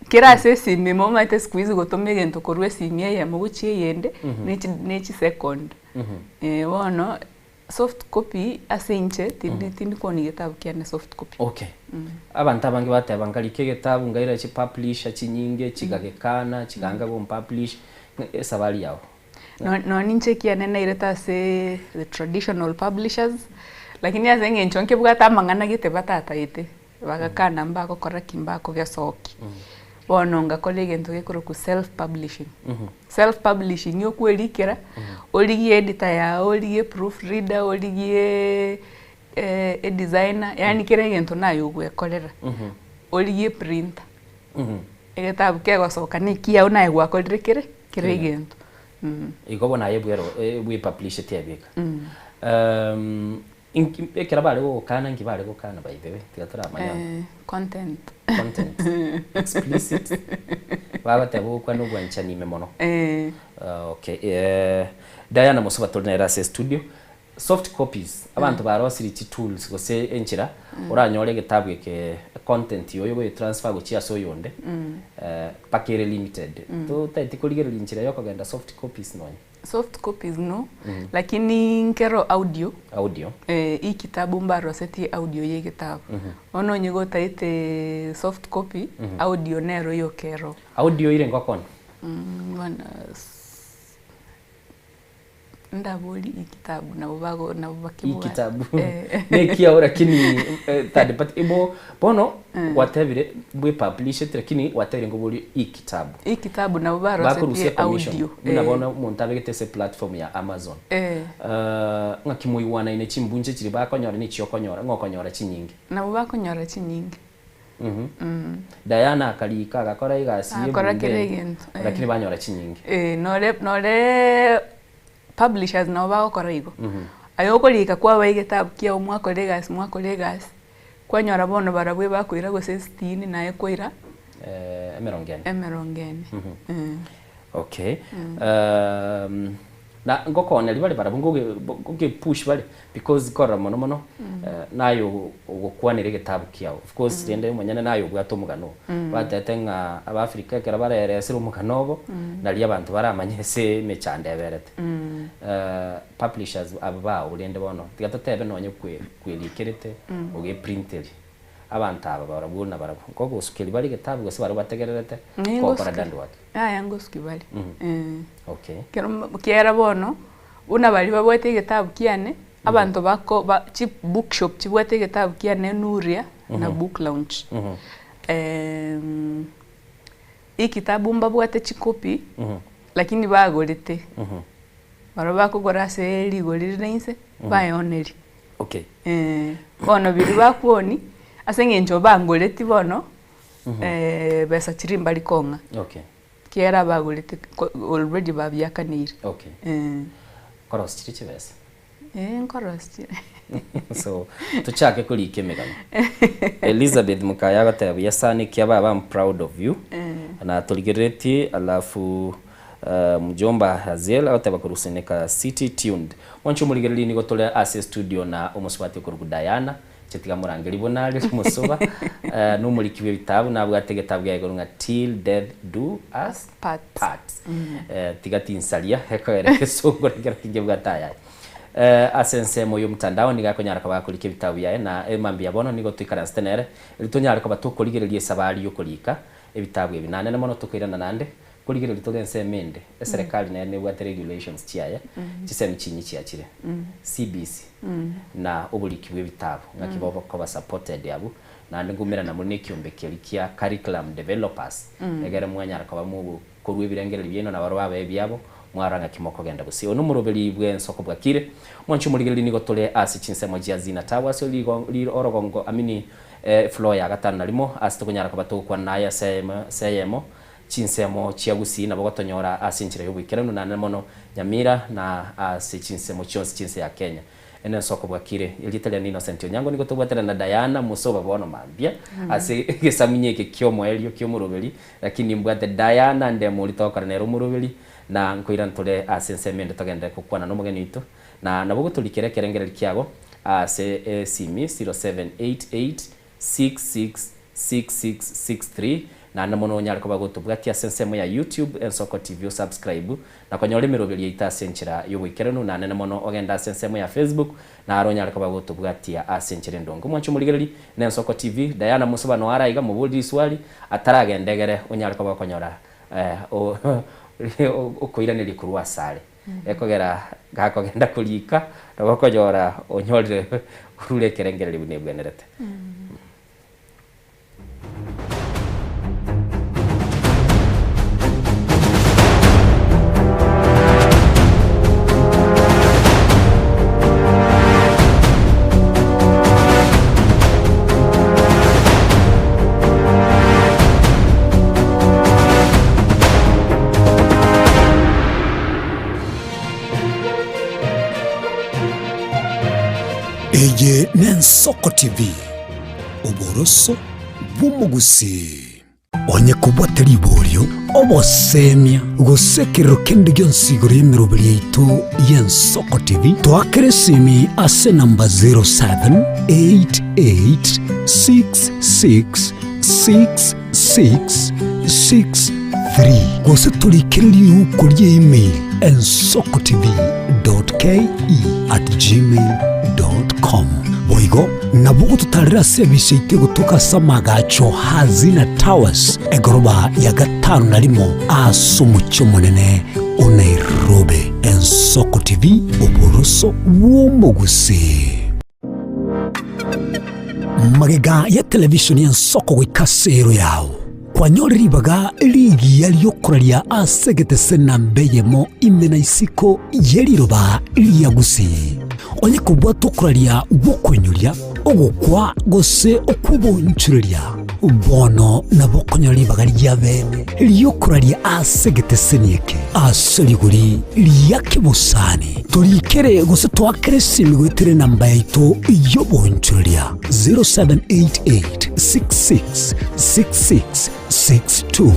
kere ase esimi ime omanyete siku hizi gotoma egento korwa esimi eyemo gochia eyende ne chi ne chisecond. Bono Soft copy ase inche tindi tindi kwonia egetabu kiane soft copy. Okay. Abanto abange bateba nkarika egetabu nkaira chipublisher chinyinge chigagekana chiganga gompublish ng'a esabari yao. No nonye inche ekiane nairete ase the traditional publishers lakini ase eng'encho nkebwate amang'ana gete batataete bagakana mbagokora ki mbakogesokia. Bono ngakora egento gekorokwa self publishing. Self publishing okwerikera, origie editor yago, origie proof reader, origie edesigner, yaani kera egento naye ogwekorera. Origie printer, egetabu kegosoka na ekiago naye gwakorire kere kera egento. Igo bono aye bwero bwepublishete abeka. Inki ekero bare gogokana inki bare gokana by the way tiga toramanya amo. Content. Content. Explicit. Bagoteba ogokwana obwanchani ime mono. Okay eh Diana Mosuba tore nere ase estudio. Soft copies, abanto barosirie chitools gose enchera oranyore egetabu eke econtent yoyo ogoyetransfer gochia ase oyonde mpaka ere limited. Totaeti korigereria enchera ya okogenda soft copies nonye. Soft copies no, lakini nkero audio. Audio. Eh, e-kitabu mbarosetie audio ya egetabu. Bono onye gotaete soft copy, audio nero yoka ero. Audio ire ngokoni? Bono ndabori e-kitabu nabo bago nabo bakebwate. E-kitabu. Eh. Nekiao lakini eh, third party ibo bono gwatebire bwe publishete lakini gwatebire ngobori e-kitabu. E-kitabu nabo Bakorusia barosetie permission. audio. Buna Eh. bono omonto abegete ase platform ya Amazon. Eh. Eh, ng'aki moigwanaine chimbunche chiria bakonyora na echiokonyora, ng'a okonyora chinyinge. Nabo bakonyora chinyinge. Mhm. Diana akarika agakora egasi ye Agakora ebunge, kera egento, eh. lakini banyora chinyinge. Eh, nore nore publishers nabo bagokora igo. Aye okorika kwaba egetabu kiago mwakora egasi mwakora egasi, kwanyora bono barabwo ebakoira gose sitini naye kwaira Eh, emerongo ene. emerongo ene. Eh. Okay. Um, na ngokoneria bare barabwo ngoge ngoge push bare because korora mono mono eh, naye ogo- ogokwanera egetabu kiao. Of course rende omonyene naye obwate omogano oo. Batete ng'a abafrika ekero bareresire omogano obo naria abanto baramanye ase emechando eberete. Eh, publishers aba bao rende bono tiga totebe nonye kwe kwerikerete ogeprinteri abanto aba barabwo na barabwo nkogosukeria bare egetabu gose barabwo bategererete gokora Ningosuki. done work. Yaya ngosuki bare. Eh. Okay. Ekero kiera bono, buna baria babwate egetabu kiane, abanto bako ba chi bookshop chibwate egetabu kiane Nuria na Book Lounge. Ekitabu mbabwate chikopi, lakini bagorete. Barabwo bakogora ase rigori rire inse, baeoneria. Okay. Eh, bono biria bakuoni, ase eng'encho bangoreti bono, besa chiria mbari kong'a. Okay. Kiera bagorete ko already babiakaneire. Okay. Eh. Korosia chiria chibesa? Eh, nkorosia chire. So, tochake korika emegano. Elizabeth Mukaya agoteba buya sana ekia baba I'm proud of you. Na torigereretie alafu uh, mjomba Haziel agoteba korwa Seneka City tuned. Mwanche omorigereria nigo tore ase studio na omosubati okorokwa Diana Inche tiga morangerie buna aria omosoba eh, nomoriki bw'ebitabu nabwate egetabu giaye igoro ng'a Till Death Do Us Part. Part. Eh, tiga tinsaria ekoera egesongo ekero tingebwate ayaye. Eh, ase ensemo y'omotandao nigo akonyara koba akorika ebitabu biaye na emambia bono nigo toikaransete nere erio tonyare koba tokorigereria esabari y'okorika ebitabu ebi. Nanene mono tokoirana naende korigereria tore ensemo ende eserekari nere nebwate regulations chiaye chisemi chinyi chiachire CBC na oboriki bw'ebitabu ng'aki bokoba supported abwo naende nkomerana more na ekiombe keria kia curriculum developers egere mwanyara koba mokorwa ebirengererio biaino na barobwo abae ebiabo mwarora ng'aki mokogenda gose. Oyo nomoroberi bw'ensoko bwakire mwanche omorigereria nigo tore ase chinsemo chia Zina Towers rigo orogongo amini floor ya gatano na rimo ase tokonyara koba togokwana naye ase ase eyemo Chinsemo chia Gusii nabo gotonyora ase enchera y'oboikeranu naende mono Nyamira na ase chinsemo chionsi chi'ense ya Kenya. Ene ensoko bwakire. Erieta riane Innocent Onyango nigo tobwatera na Diana Musoba bono mambia ase egesamunye eke ki'omoerio ki'omoroberi lakini mbwate Diana Ndemori togokora nere omoroberi na nkoirana tore ase ensemo ende togenderere gokwana nomogeni oito na nabo gotorikera ekerengererio kiago ase esimi 0788 666663 Naende mono onyare koba gotobwatia ase ensemo ya YouTube Ensoko TV osubscribe na konyora emeroberio yaito ase enchera y'oboikeranu na nene mono ogende ase ensemo ya Facebook naro onyare koba gotobwatia ase enchera endonge. Omwanche omorigereri na Ensoko TV Diana Musoba noyo are aiga moborie riswali ataragenda egere onyare koba okonyora okoiraneria korwa asare ekogera gakogenda korika nabo okonyora onyorire orure ekerengererio buna ebwenerete. Eye n'Ensoko TV, oboroso bw'omogusii. Onye kobwate riborio, obosemia, gose ekerero kende gionsi igoro y'emeroberi yaito y'Ensoko TV, toakere esimi ase enamba 0788666664. 3 gose torikere riuko rie email ensokotv.ke@gmail.com. Boigo nabo ogototarera ase ebise yaito egotoka ase amagacho Hazina Towers egoroba ya gatano na rimo ase omochie omonene o Nairobi. Ensoko TV, oboroso bw'omogusii. Magega ya televishoni y'ensoko goika ase ero yao, kwanyore ribaga rigiya ri'okoraria ase egetese namba eyemo ime na isiko ye riroba ria Gusii. Onye kobwata okoraria gw'okoinyoria, ogokwa gose okw'obonchoreria, bono nabo okonyora ribaga ria bene ri'okoraria ase egeteseni eke ase rigori ria kebosani. Torikere gose toakere esimi goetera enamba yaito y'obonchoreria 0788 66 66 62.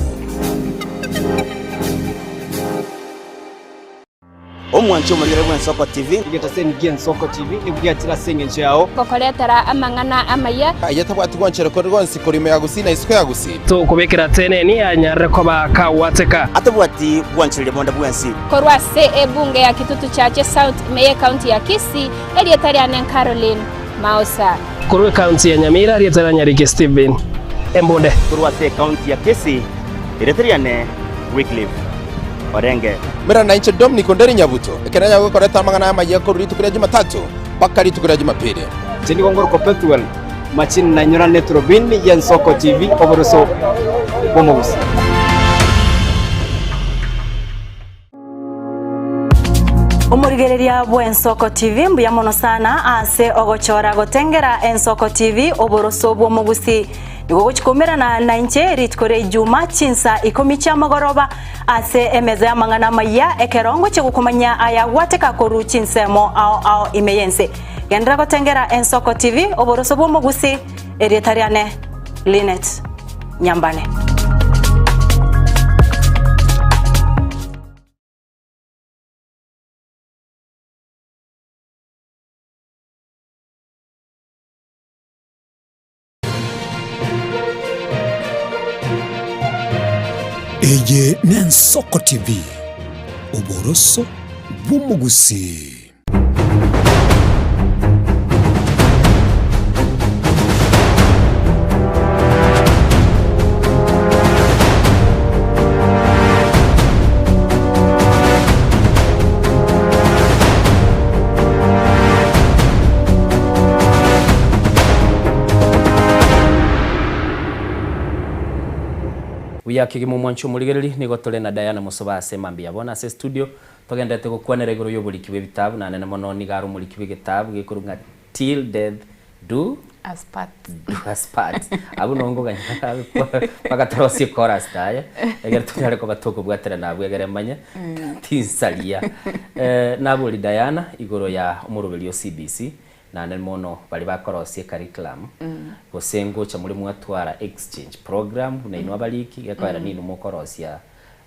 Omwanchi omorigere bw'Ensoko TV. Egetaseni gi'Ensoko TV nigo giachire ase engencho yao. Gokoretera amang'ana amaya. Aye tabwati gwanchera kore gonsi korwa ime ya Gusii na isiko ya Gusii. Tokobekera teneni anyarire koba kagwateka. Atabwati gwanchereria bonde bwensi. Korwa ase ebunge ya Kitutu Chache South ime y'Ecounty ya Kisii, erieta riane Caroline Maosa. Korwa ecounty ya Nyamira, rieta ria Nyariki Stephen Embunde. Korwa ase ecounty ya Kisii, erieta riane Wycliffe Orenge. Mera nainche Dominic Onderi Nyabuto, ekero nanyare gokoreta amang'ana aya amayia korwa rituko ria Jumatatu mpaka rituko ria Jumapili. Inche nigo ngorokwa Pethuel Machini na nyorane eturubini y'Ensoko TV oboroso bw'omogusii. Omorigereria bw'Ensoko TV mbuya mono sana ase ogochora gotengera Ensoko TV oboroso bw'omogusii. Nigo ogochia koumerana nainche rituko ria Ijuma chinsa ikomi chia mogoroba ase emeza y'amang'ana amayia ekero ngochia gokomanyia aya gwateka korwa chinsemo ao ao ime y'ense. Genderera gotengera Ensoko TV oboroso bw'omogusii erieta riane Linet Nyambane. Eye n'Ensoko TV, oboroso bw'omogusii. Buya kegima omwanchi omorigereri, nigo tore na Diana Mosoba ase mambia bono ase estudio, togenderete gokwanera igoro y'oboriki bw'ebitabu, na nene mono nigo are omoriki bw'egetabu gekorwa ng'a Till Death Do Us Part. Do Us Part. Abwo noo nkoganya mpaka torosie chorus taye, egere tonyare koba tokobwaterana abwo egere manye, tinsaria. Nabori Diana igoro ya omoroberio o CBC, Naende mono baria bakorosia ecurriculum, gose ngocha more mwatwara exchange program buna inwe abariki, gekoera ninwe mokorosia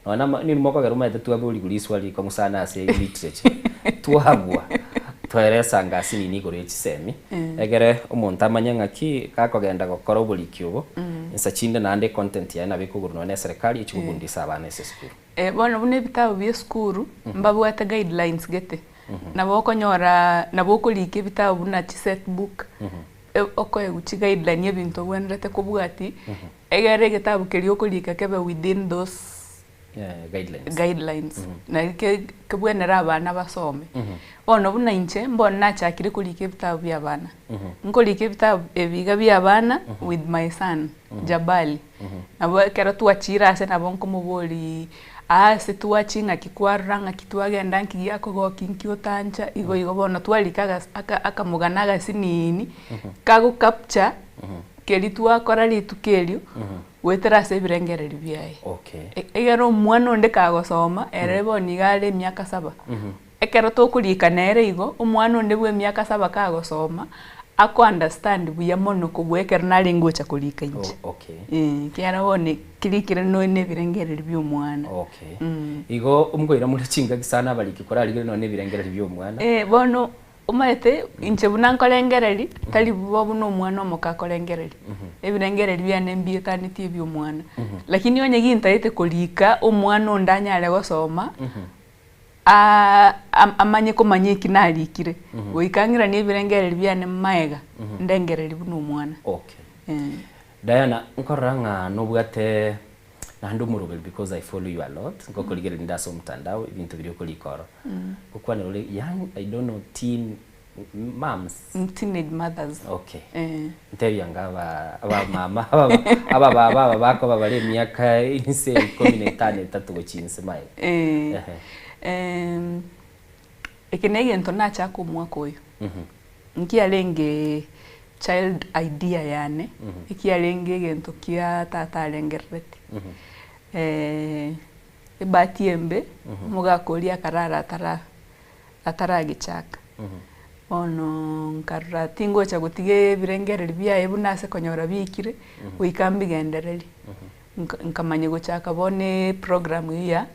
nonya nama ninwe mokogera omanyete twaborigwa riswali rikong'u sana ase literature, twabua twaeresa ngasi nini igoro ya chisemi, egere omonto amanye ng'aki gakogenda gokora oboriki obo, insa chinde naende econtent yaye nabo ekogorwa nonya na eserekari echi kobundisa abana ase esukuru. Bono buna ebitabu bia esukuru, mbabwate guidelines gete. Nabo okonyora nabo okorika ebitabu buna chi set book, okoegwa chi guideline ebinto obwenerete kobwatia, egere egetabu keria okorika kebe within those Guidelines. guidelines. Nari ke kebwenere abana basome. Bono buna inche, mbono nachakire korika ebitabu bia abana. Nkorika ebitabu ebi iga bia abana with my son, Jabali. Nabo ekero twachire ase nabo nkomoboria Aase twachia ng'aki kwarora ng'aki twagenda nki giakogokia nki otancha igo igo bono twarika agas aka akamogana agasinini kago capture keria twakora rituko erio goetera ase ebirengererio biaye. Okay. Egere omwana onde kagosoma ere bono iga are emiaka saba. Ekero tokorika nere igo, omwana onde bwa emiaka saba kagosoma, ako understand buya mono kobua ekero narenge gocha korika inche. Okay. Eeh, ekiagera bono kirikire nonya na ebirengererio bia omwana. Okay. Igo omokoira more chingaki sana abariki korarigere nonya na ebirengererio bia omwana. Eh, bono. Omanyete inche buna nkorengereria, tari bo buna omwana omoke akorengereria. Ebirengererio biane mbietanetie ebia omwana. Lakini onye gintaete korika omwana onde anyare gosoma, amanye komanya eki narikire, goika ng'iranie ebirengererio biane maega, ndengererie buna omwana. Okay. Eh. Diana, nkorora ng'a nobwate naende omoroberi because I follow you a lot, ngokorigereria nde ase omotandao ebinto biria okorika oro. Ngokwanera ore young, I don't know teen moms. Teenage mothers. Okay. Eh. Ntebia anga aba abamama aba abababa aba bakoba bare emiaka inse ya ikomi na etano etato gochia inse maega. Eh. Ehe. Em, eke na egento nachaka omwaka oyo. Nkiarenge child idea yane, ekiarenge egento kia tata arengereretie. Ebahati embe, omogaka oria akarara atara ataragechaka. Bono nkarora tingocha gotiga ebirengererio biaye buna ase konyora biikire, goika mbigendererie. Nka- nkamanya gochaka bono eprogram eywo ya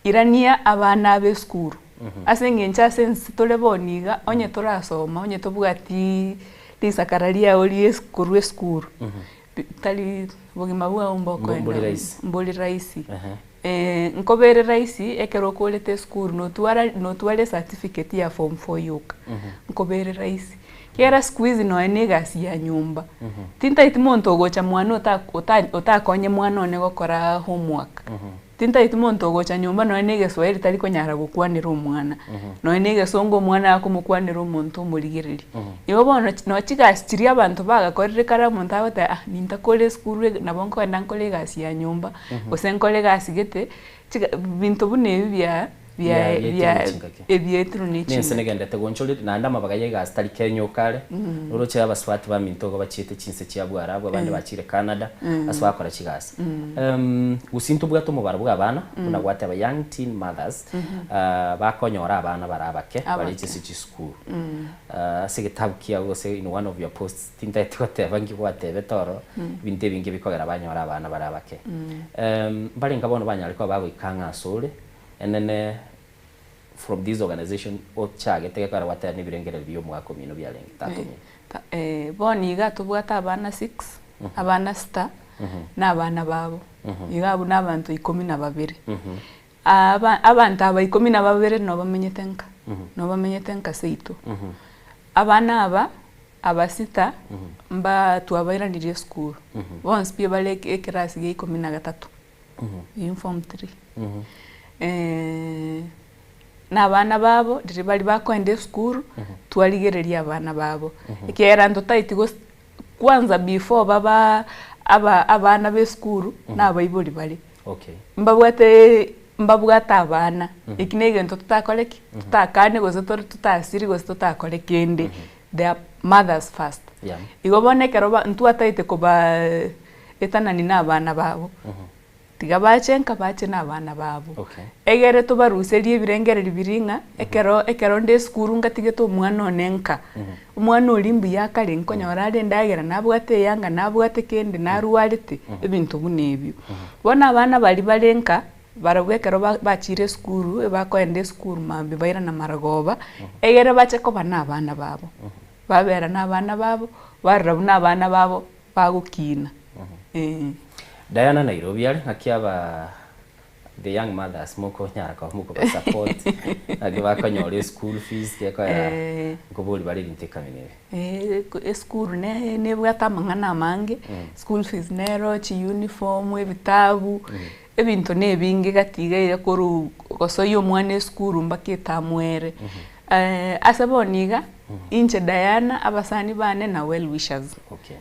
irania abana aba esukuru. Ase eng'encho ase ense tore bono iga, onye torasoma, onye tobwatiii risakara riago ria esi korwa esukuru, tari bogima bwao mbokoenda Mbori rahisi. mbori rahisi. Nkobere rahisi ekero okorete esukuru notwara notware ecertificate ya form four yoka, nkobere rahisi. Ekiagera siku hizi nonya na egasi ya nyomba, tintageti monto ogocha mwane ota ota otakonye mwana one gokora homework, tintageti monto ogocha nyomba nonya na egeswahili tari konyara gokwanera omwana, nonya na egesongo omwana akomokwanera omonto omorigereria. Igo bono nonye chigasi chiria abanto bagakorire kare omonto agoteba ah nintakore esukuru ege nabo nkogenda nkore egasi ya nyomba, gose nkore egasi gete, chiga binto buna ebi bia bia bia ebietirwe ne Nense chingaki. negendete gonchorire, naende amabaga y'egasi tari kenyoka are, oroche abasubati baminto igo bachiete chinse chia Bwarabu, abande bachire Canada, ase bagokora chigasi. Gusii ntobwate omobaro bwa abana, buna gwateba young teen mothers, bakonyora abana bare abake, bare Abake. ase chisukuru. Ase egetabu kiago gose in one of your posts, tintagete goteba nki gwatebete ororo, ebinto ebinge bikogera banyore abana bare abake. Mbarenge bono banyare koba bagoika ang'e asore, enene from this organization ochagete gekogera gwateba nebirengererio bia omwaka omino biarenge tata omino. Bono iga tobwate abana six, abana sita, na abana babo, iga abwo na abanto ikomi na babere. Aba abanto aba ikomi na babere nabo bamenyete nka, nabo bamenyete nka seito. Abana aba, aba sita, mba twabairanirie esukuru, bonsi pi bare ekerasi gia ikomi na gatato, eywo form three. Na abana babo, riria baria bakoenda esukuru, twarigereria abana babo, ekiagera ntotaeti gos kwanza before baba aba abana ba esukuru, na abaibori bare. Okay. Mbabwate mbabwate abana, eki na egento totakore ki? Totakane gose tore totasiri gose totakore kende, they are mothers first. Yeah. Igo bono ekero ba ntwataete kobaa etanani na abana babo, tiga bache nka bache na abana babo. Okay. Egere tobaruserie ebirengererio biria ng'a, ekero ekero nde esukuru ngatigete omwana one nka, omwana oria mbuya akare nkonyora are endagera nabwate eyanga nabwate kende narwarete, ebinto buna ebio. Bono abana baria bare nka, barabwo ekero ba bachire esukuru, ebakoenda esukuru mambia bairana marogoba, egere bache koba na abana babo. Babera na abana babo, barora buna abana babo bagokina, eh. Diana Nairobi are ng'aki aba the young mothers mokonyara koba mokoba support naki bakonyora eschool fees gekoera nkobori bare ebinto ekamina ebi. Esukuru ne nebwate amang'ana amange, school fees nero, chiuniform, ebitabu, ebinto na ebinge gati iga iga korwa gosoyia omwana esukuru mpaka etamu ere. Ase bono iga, inche Diana, abasani bane na well wishers. Okay.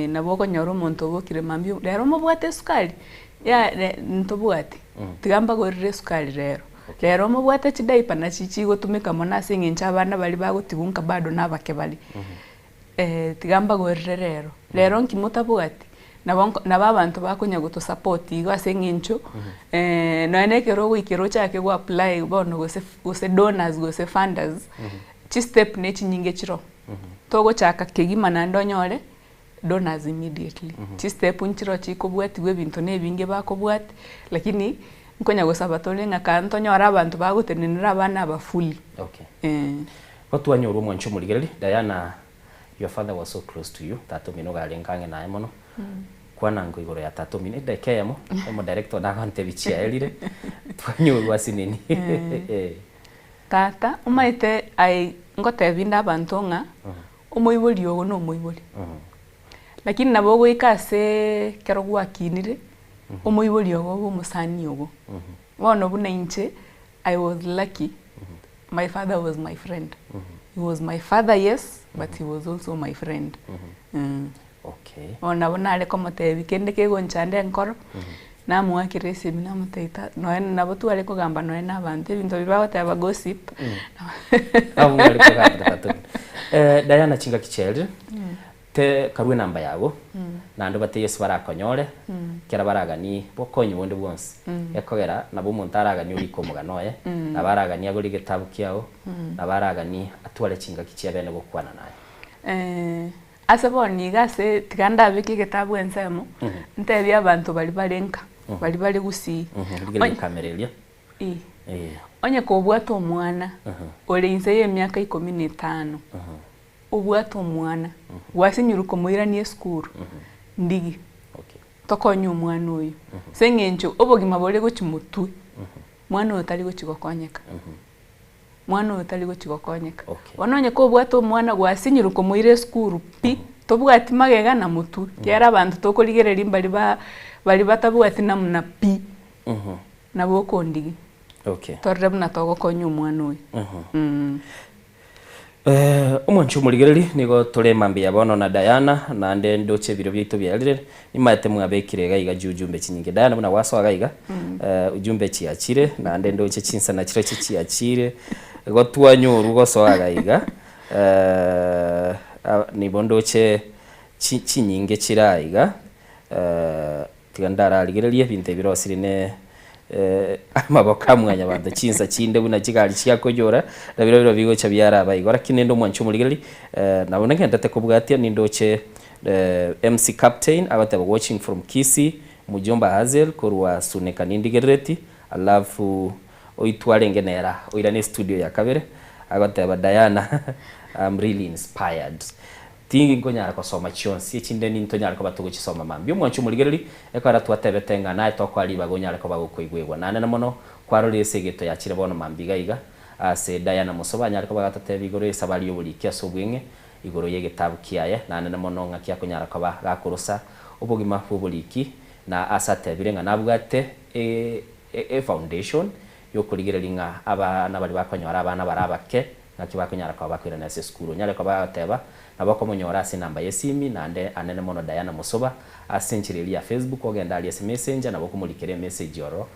Nabo okonyora omonto obokire mambia rero mobwate esukari? Yaya re ntobwati, tiga mbagorere esukari rero. Rero mobwate chidiaper nachi chigotumeka mono ase eng'encho abana baria bagotigwa nka bado nabake bare, tiga mbagorere rero. Rero nki motabwati? Nabo nko nabo abanto bakonya gotosupport igo ase eng'encho nonya na ekero ogoikera ochake go apply bono gose gose donors gose funders, chistep na echinyinge chiroo. Togochaka kegima naende onyore donors immediately. Chistep nchiroo chikobwatiwa ebinto na ebinge bakobwatia, lakini nkonya gosaba tore ng'a kaa ntonyore abanto bagotenenera abana aba fully. Okay. Eh. Igo twanyorwa omwanchi omorigereria, Diana your father was so close to you, tata omino iga arenge ang'e naye mono, kwana nko igoro ya tata omino edageka eyemo, omo director one agontebia chiaerire, twanyorwa ase nini eh. Tata, omanyete aye ngotebi inde abanto ng'a, omoibori ogo na omoibori, lakini nabo ogoika aseee ekero gwakinire, omoibori ogo obe omosani ogo. Bono buna inche, I was lucky, my father was my friend. He was my father yes, but he was also my friend. Okay. Bono nabo nare komotebia kende kegonchanda enkoro, namoakera esimi namotebia ta nonya nabo tware kogamba nonya na abanto ebinto biria bagoteba gossip. Abwo mware kogambera tata omino. Diana chingaki chiaerire, te karue enamba yago, naende obatebie ase barakonyore, ekero baraganie bokonyi bonde bwonsi, ekogera nabo omonto araganie orike omogano oye, nabo araganie agore egetabu kiago, nabo araganie atware chingaki chia bene gokwana naye. Ase bono iga ase tiga ndabeke egetabu ensemo, ntebie abanto baria bare nka, baria bare gusii. Rigereria ekamera eria. Ii. Onye kobwate omwana ore inse y'emiaka ikomi na etano, obwate omwana, gwasinyirwe komoirania esukuru, ndigi tokonye omwana oyio. Ase eng'encho obogima bore gochia motwe, mwana oyo tari gochia gokonyeka. Mwana oyo tari gochia gokonyeka. Bono onye kobwate omwana gwasinyirwe komoira esukuru pi, tobwati magega na motwe, ekiagera abanto tokorigereria mbari ba baria batabwati namna pi, nabo okondigia. Torore buna togokonya omwana oyo. Omwancho omorigereria, nigo tore mambia bono na Diana, naende ndoche ebiro biaito biarire, nimaete mwabekire iga iga jiujumbe chinyinge. Diana buna gwasoa iga iga, ujumbe chiachire, naende ndoche chinsana chirochio chiachire, igo twanyorwa gosoa iga iga, nigo ndoche chi chinyinge chire aiga. Tiga ndararigererie ebinto ebi birosire ne amaboko a mwanyabanto, chinsa chinde buna chigari chia koyora, na biria biro bigocha biaraba igo. Lakini ninde omwanchi omorigereria, nabo negenderete kobwatia nindoche MC Captain agoteba watching from Kisii, Mujomba Hazel korwa Suneka nindigerereti, alafu oitwe arenge nera oirane estudio ya kabere, agoteba Diana I'm really inspired. Tinkonyara kosoma chionsi, echinde nintonyare koba togochisoma mambia. Omwancho omorigereria, ekero twatebete ng'a naye tokoa ribaga onyare koba gokoigwegwa. Naende mono kwarorire ase egeto yachire bono mambia iga iga, ase Diana Mosoba anyare koba agatotebia igoro y'esabari y'oboriki ase obweng'e, igoro y'egetabu kiaye, naende mono ng'aki akonyara koba gakorosa obogima bw'oboriki, na ase atebire ng'a nabwate e efoundation y'okorigereria ng'a abana baria bakonyora abana bare abake, Naki bakonyara koba bakoirana ase esukuru. Onyare koba agoteba, Nabo okomonyora ase enamba y'esimi, naende anene mono Diana Mosoba, ase enchera eria ya Facebook, ogende aria ase Messenger, nabo okomorikera emessage ororo.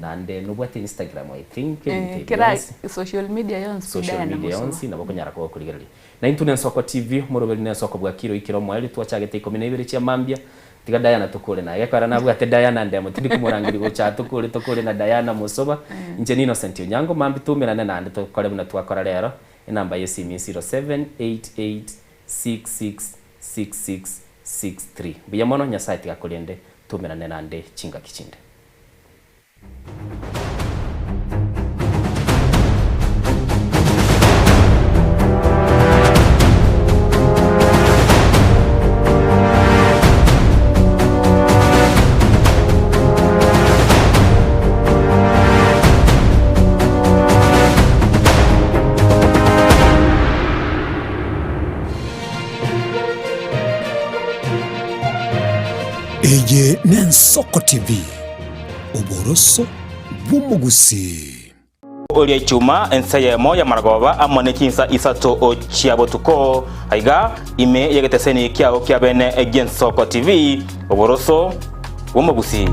Naende nobwate Instagram I think, ebinto ebi Kera bionsi. social media yonsi Social Diana media Mosoba. yonsi, nabo okonyara koba okorigereria. Na intwe Nensoko TV, omoroberi Nensoko bwakire oikire omoerio, twachagete ikomi na ibere chia mambia, Tiga Diana tokore naye. Gekogera nabwate Diana ndemo tindi komorangeria gocha aa tokore tokore na Diana Mosoba. Inche ni Innocent Onyango mambia toumerane naende tokore buna twakora rero. Enamba y'esimi 0788666663. Mbuya mono Nyasaye tiga akorende toumerane naende chingaki chinde. Eye n'Ensoko TV, oboroso bw'omogusii. Oria echuma ensa eyemo y'amaragoba amo ne chinsa isato chia botuko, aiga ime y'egeteseni kiao kia bene gi'Ensoko TV, oboroso bw'omogusii.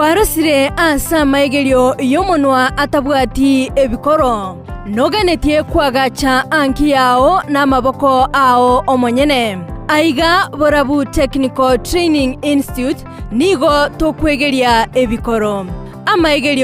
Kwarosire ase amaigerio y'omonwa atabwati ebikoro, noganetie koagacha anki yao namaboko ao omonyene. Aiga Borabu Technical Training Institute nigo tokwegeria ebikoro. Amaigerio.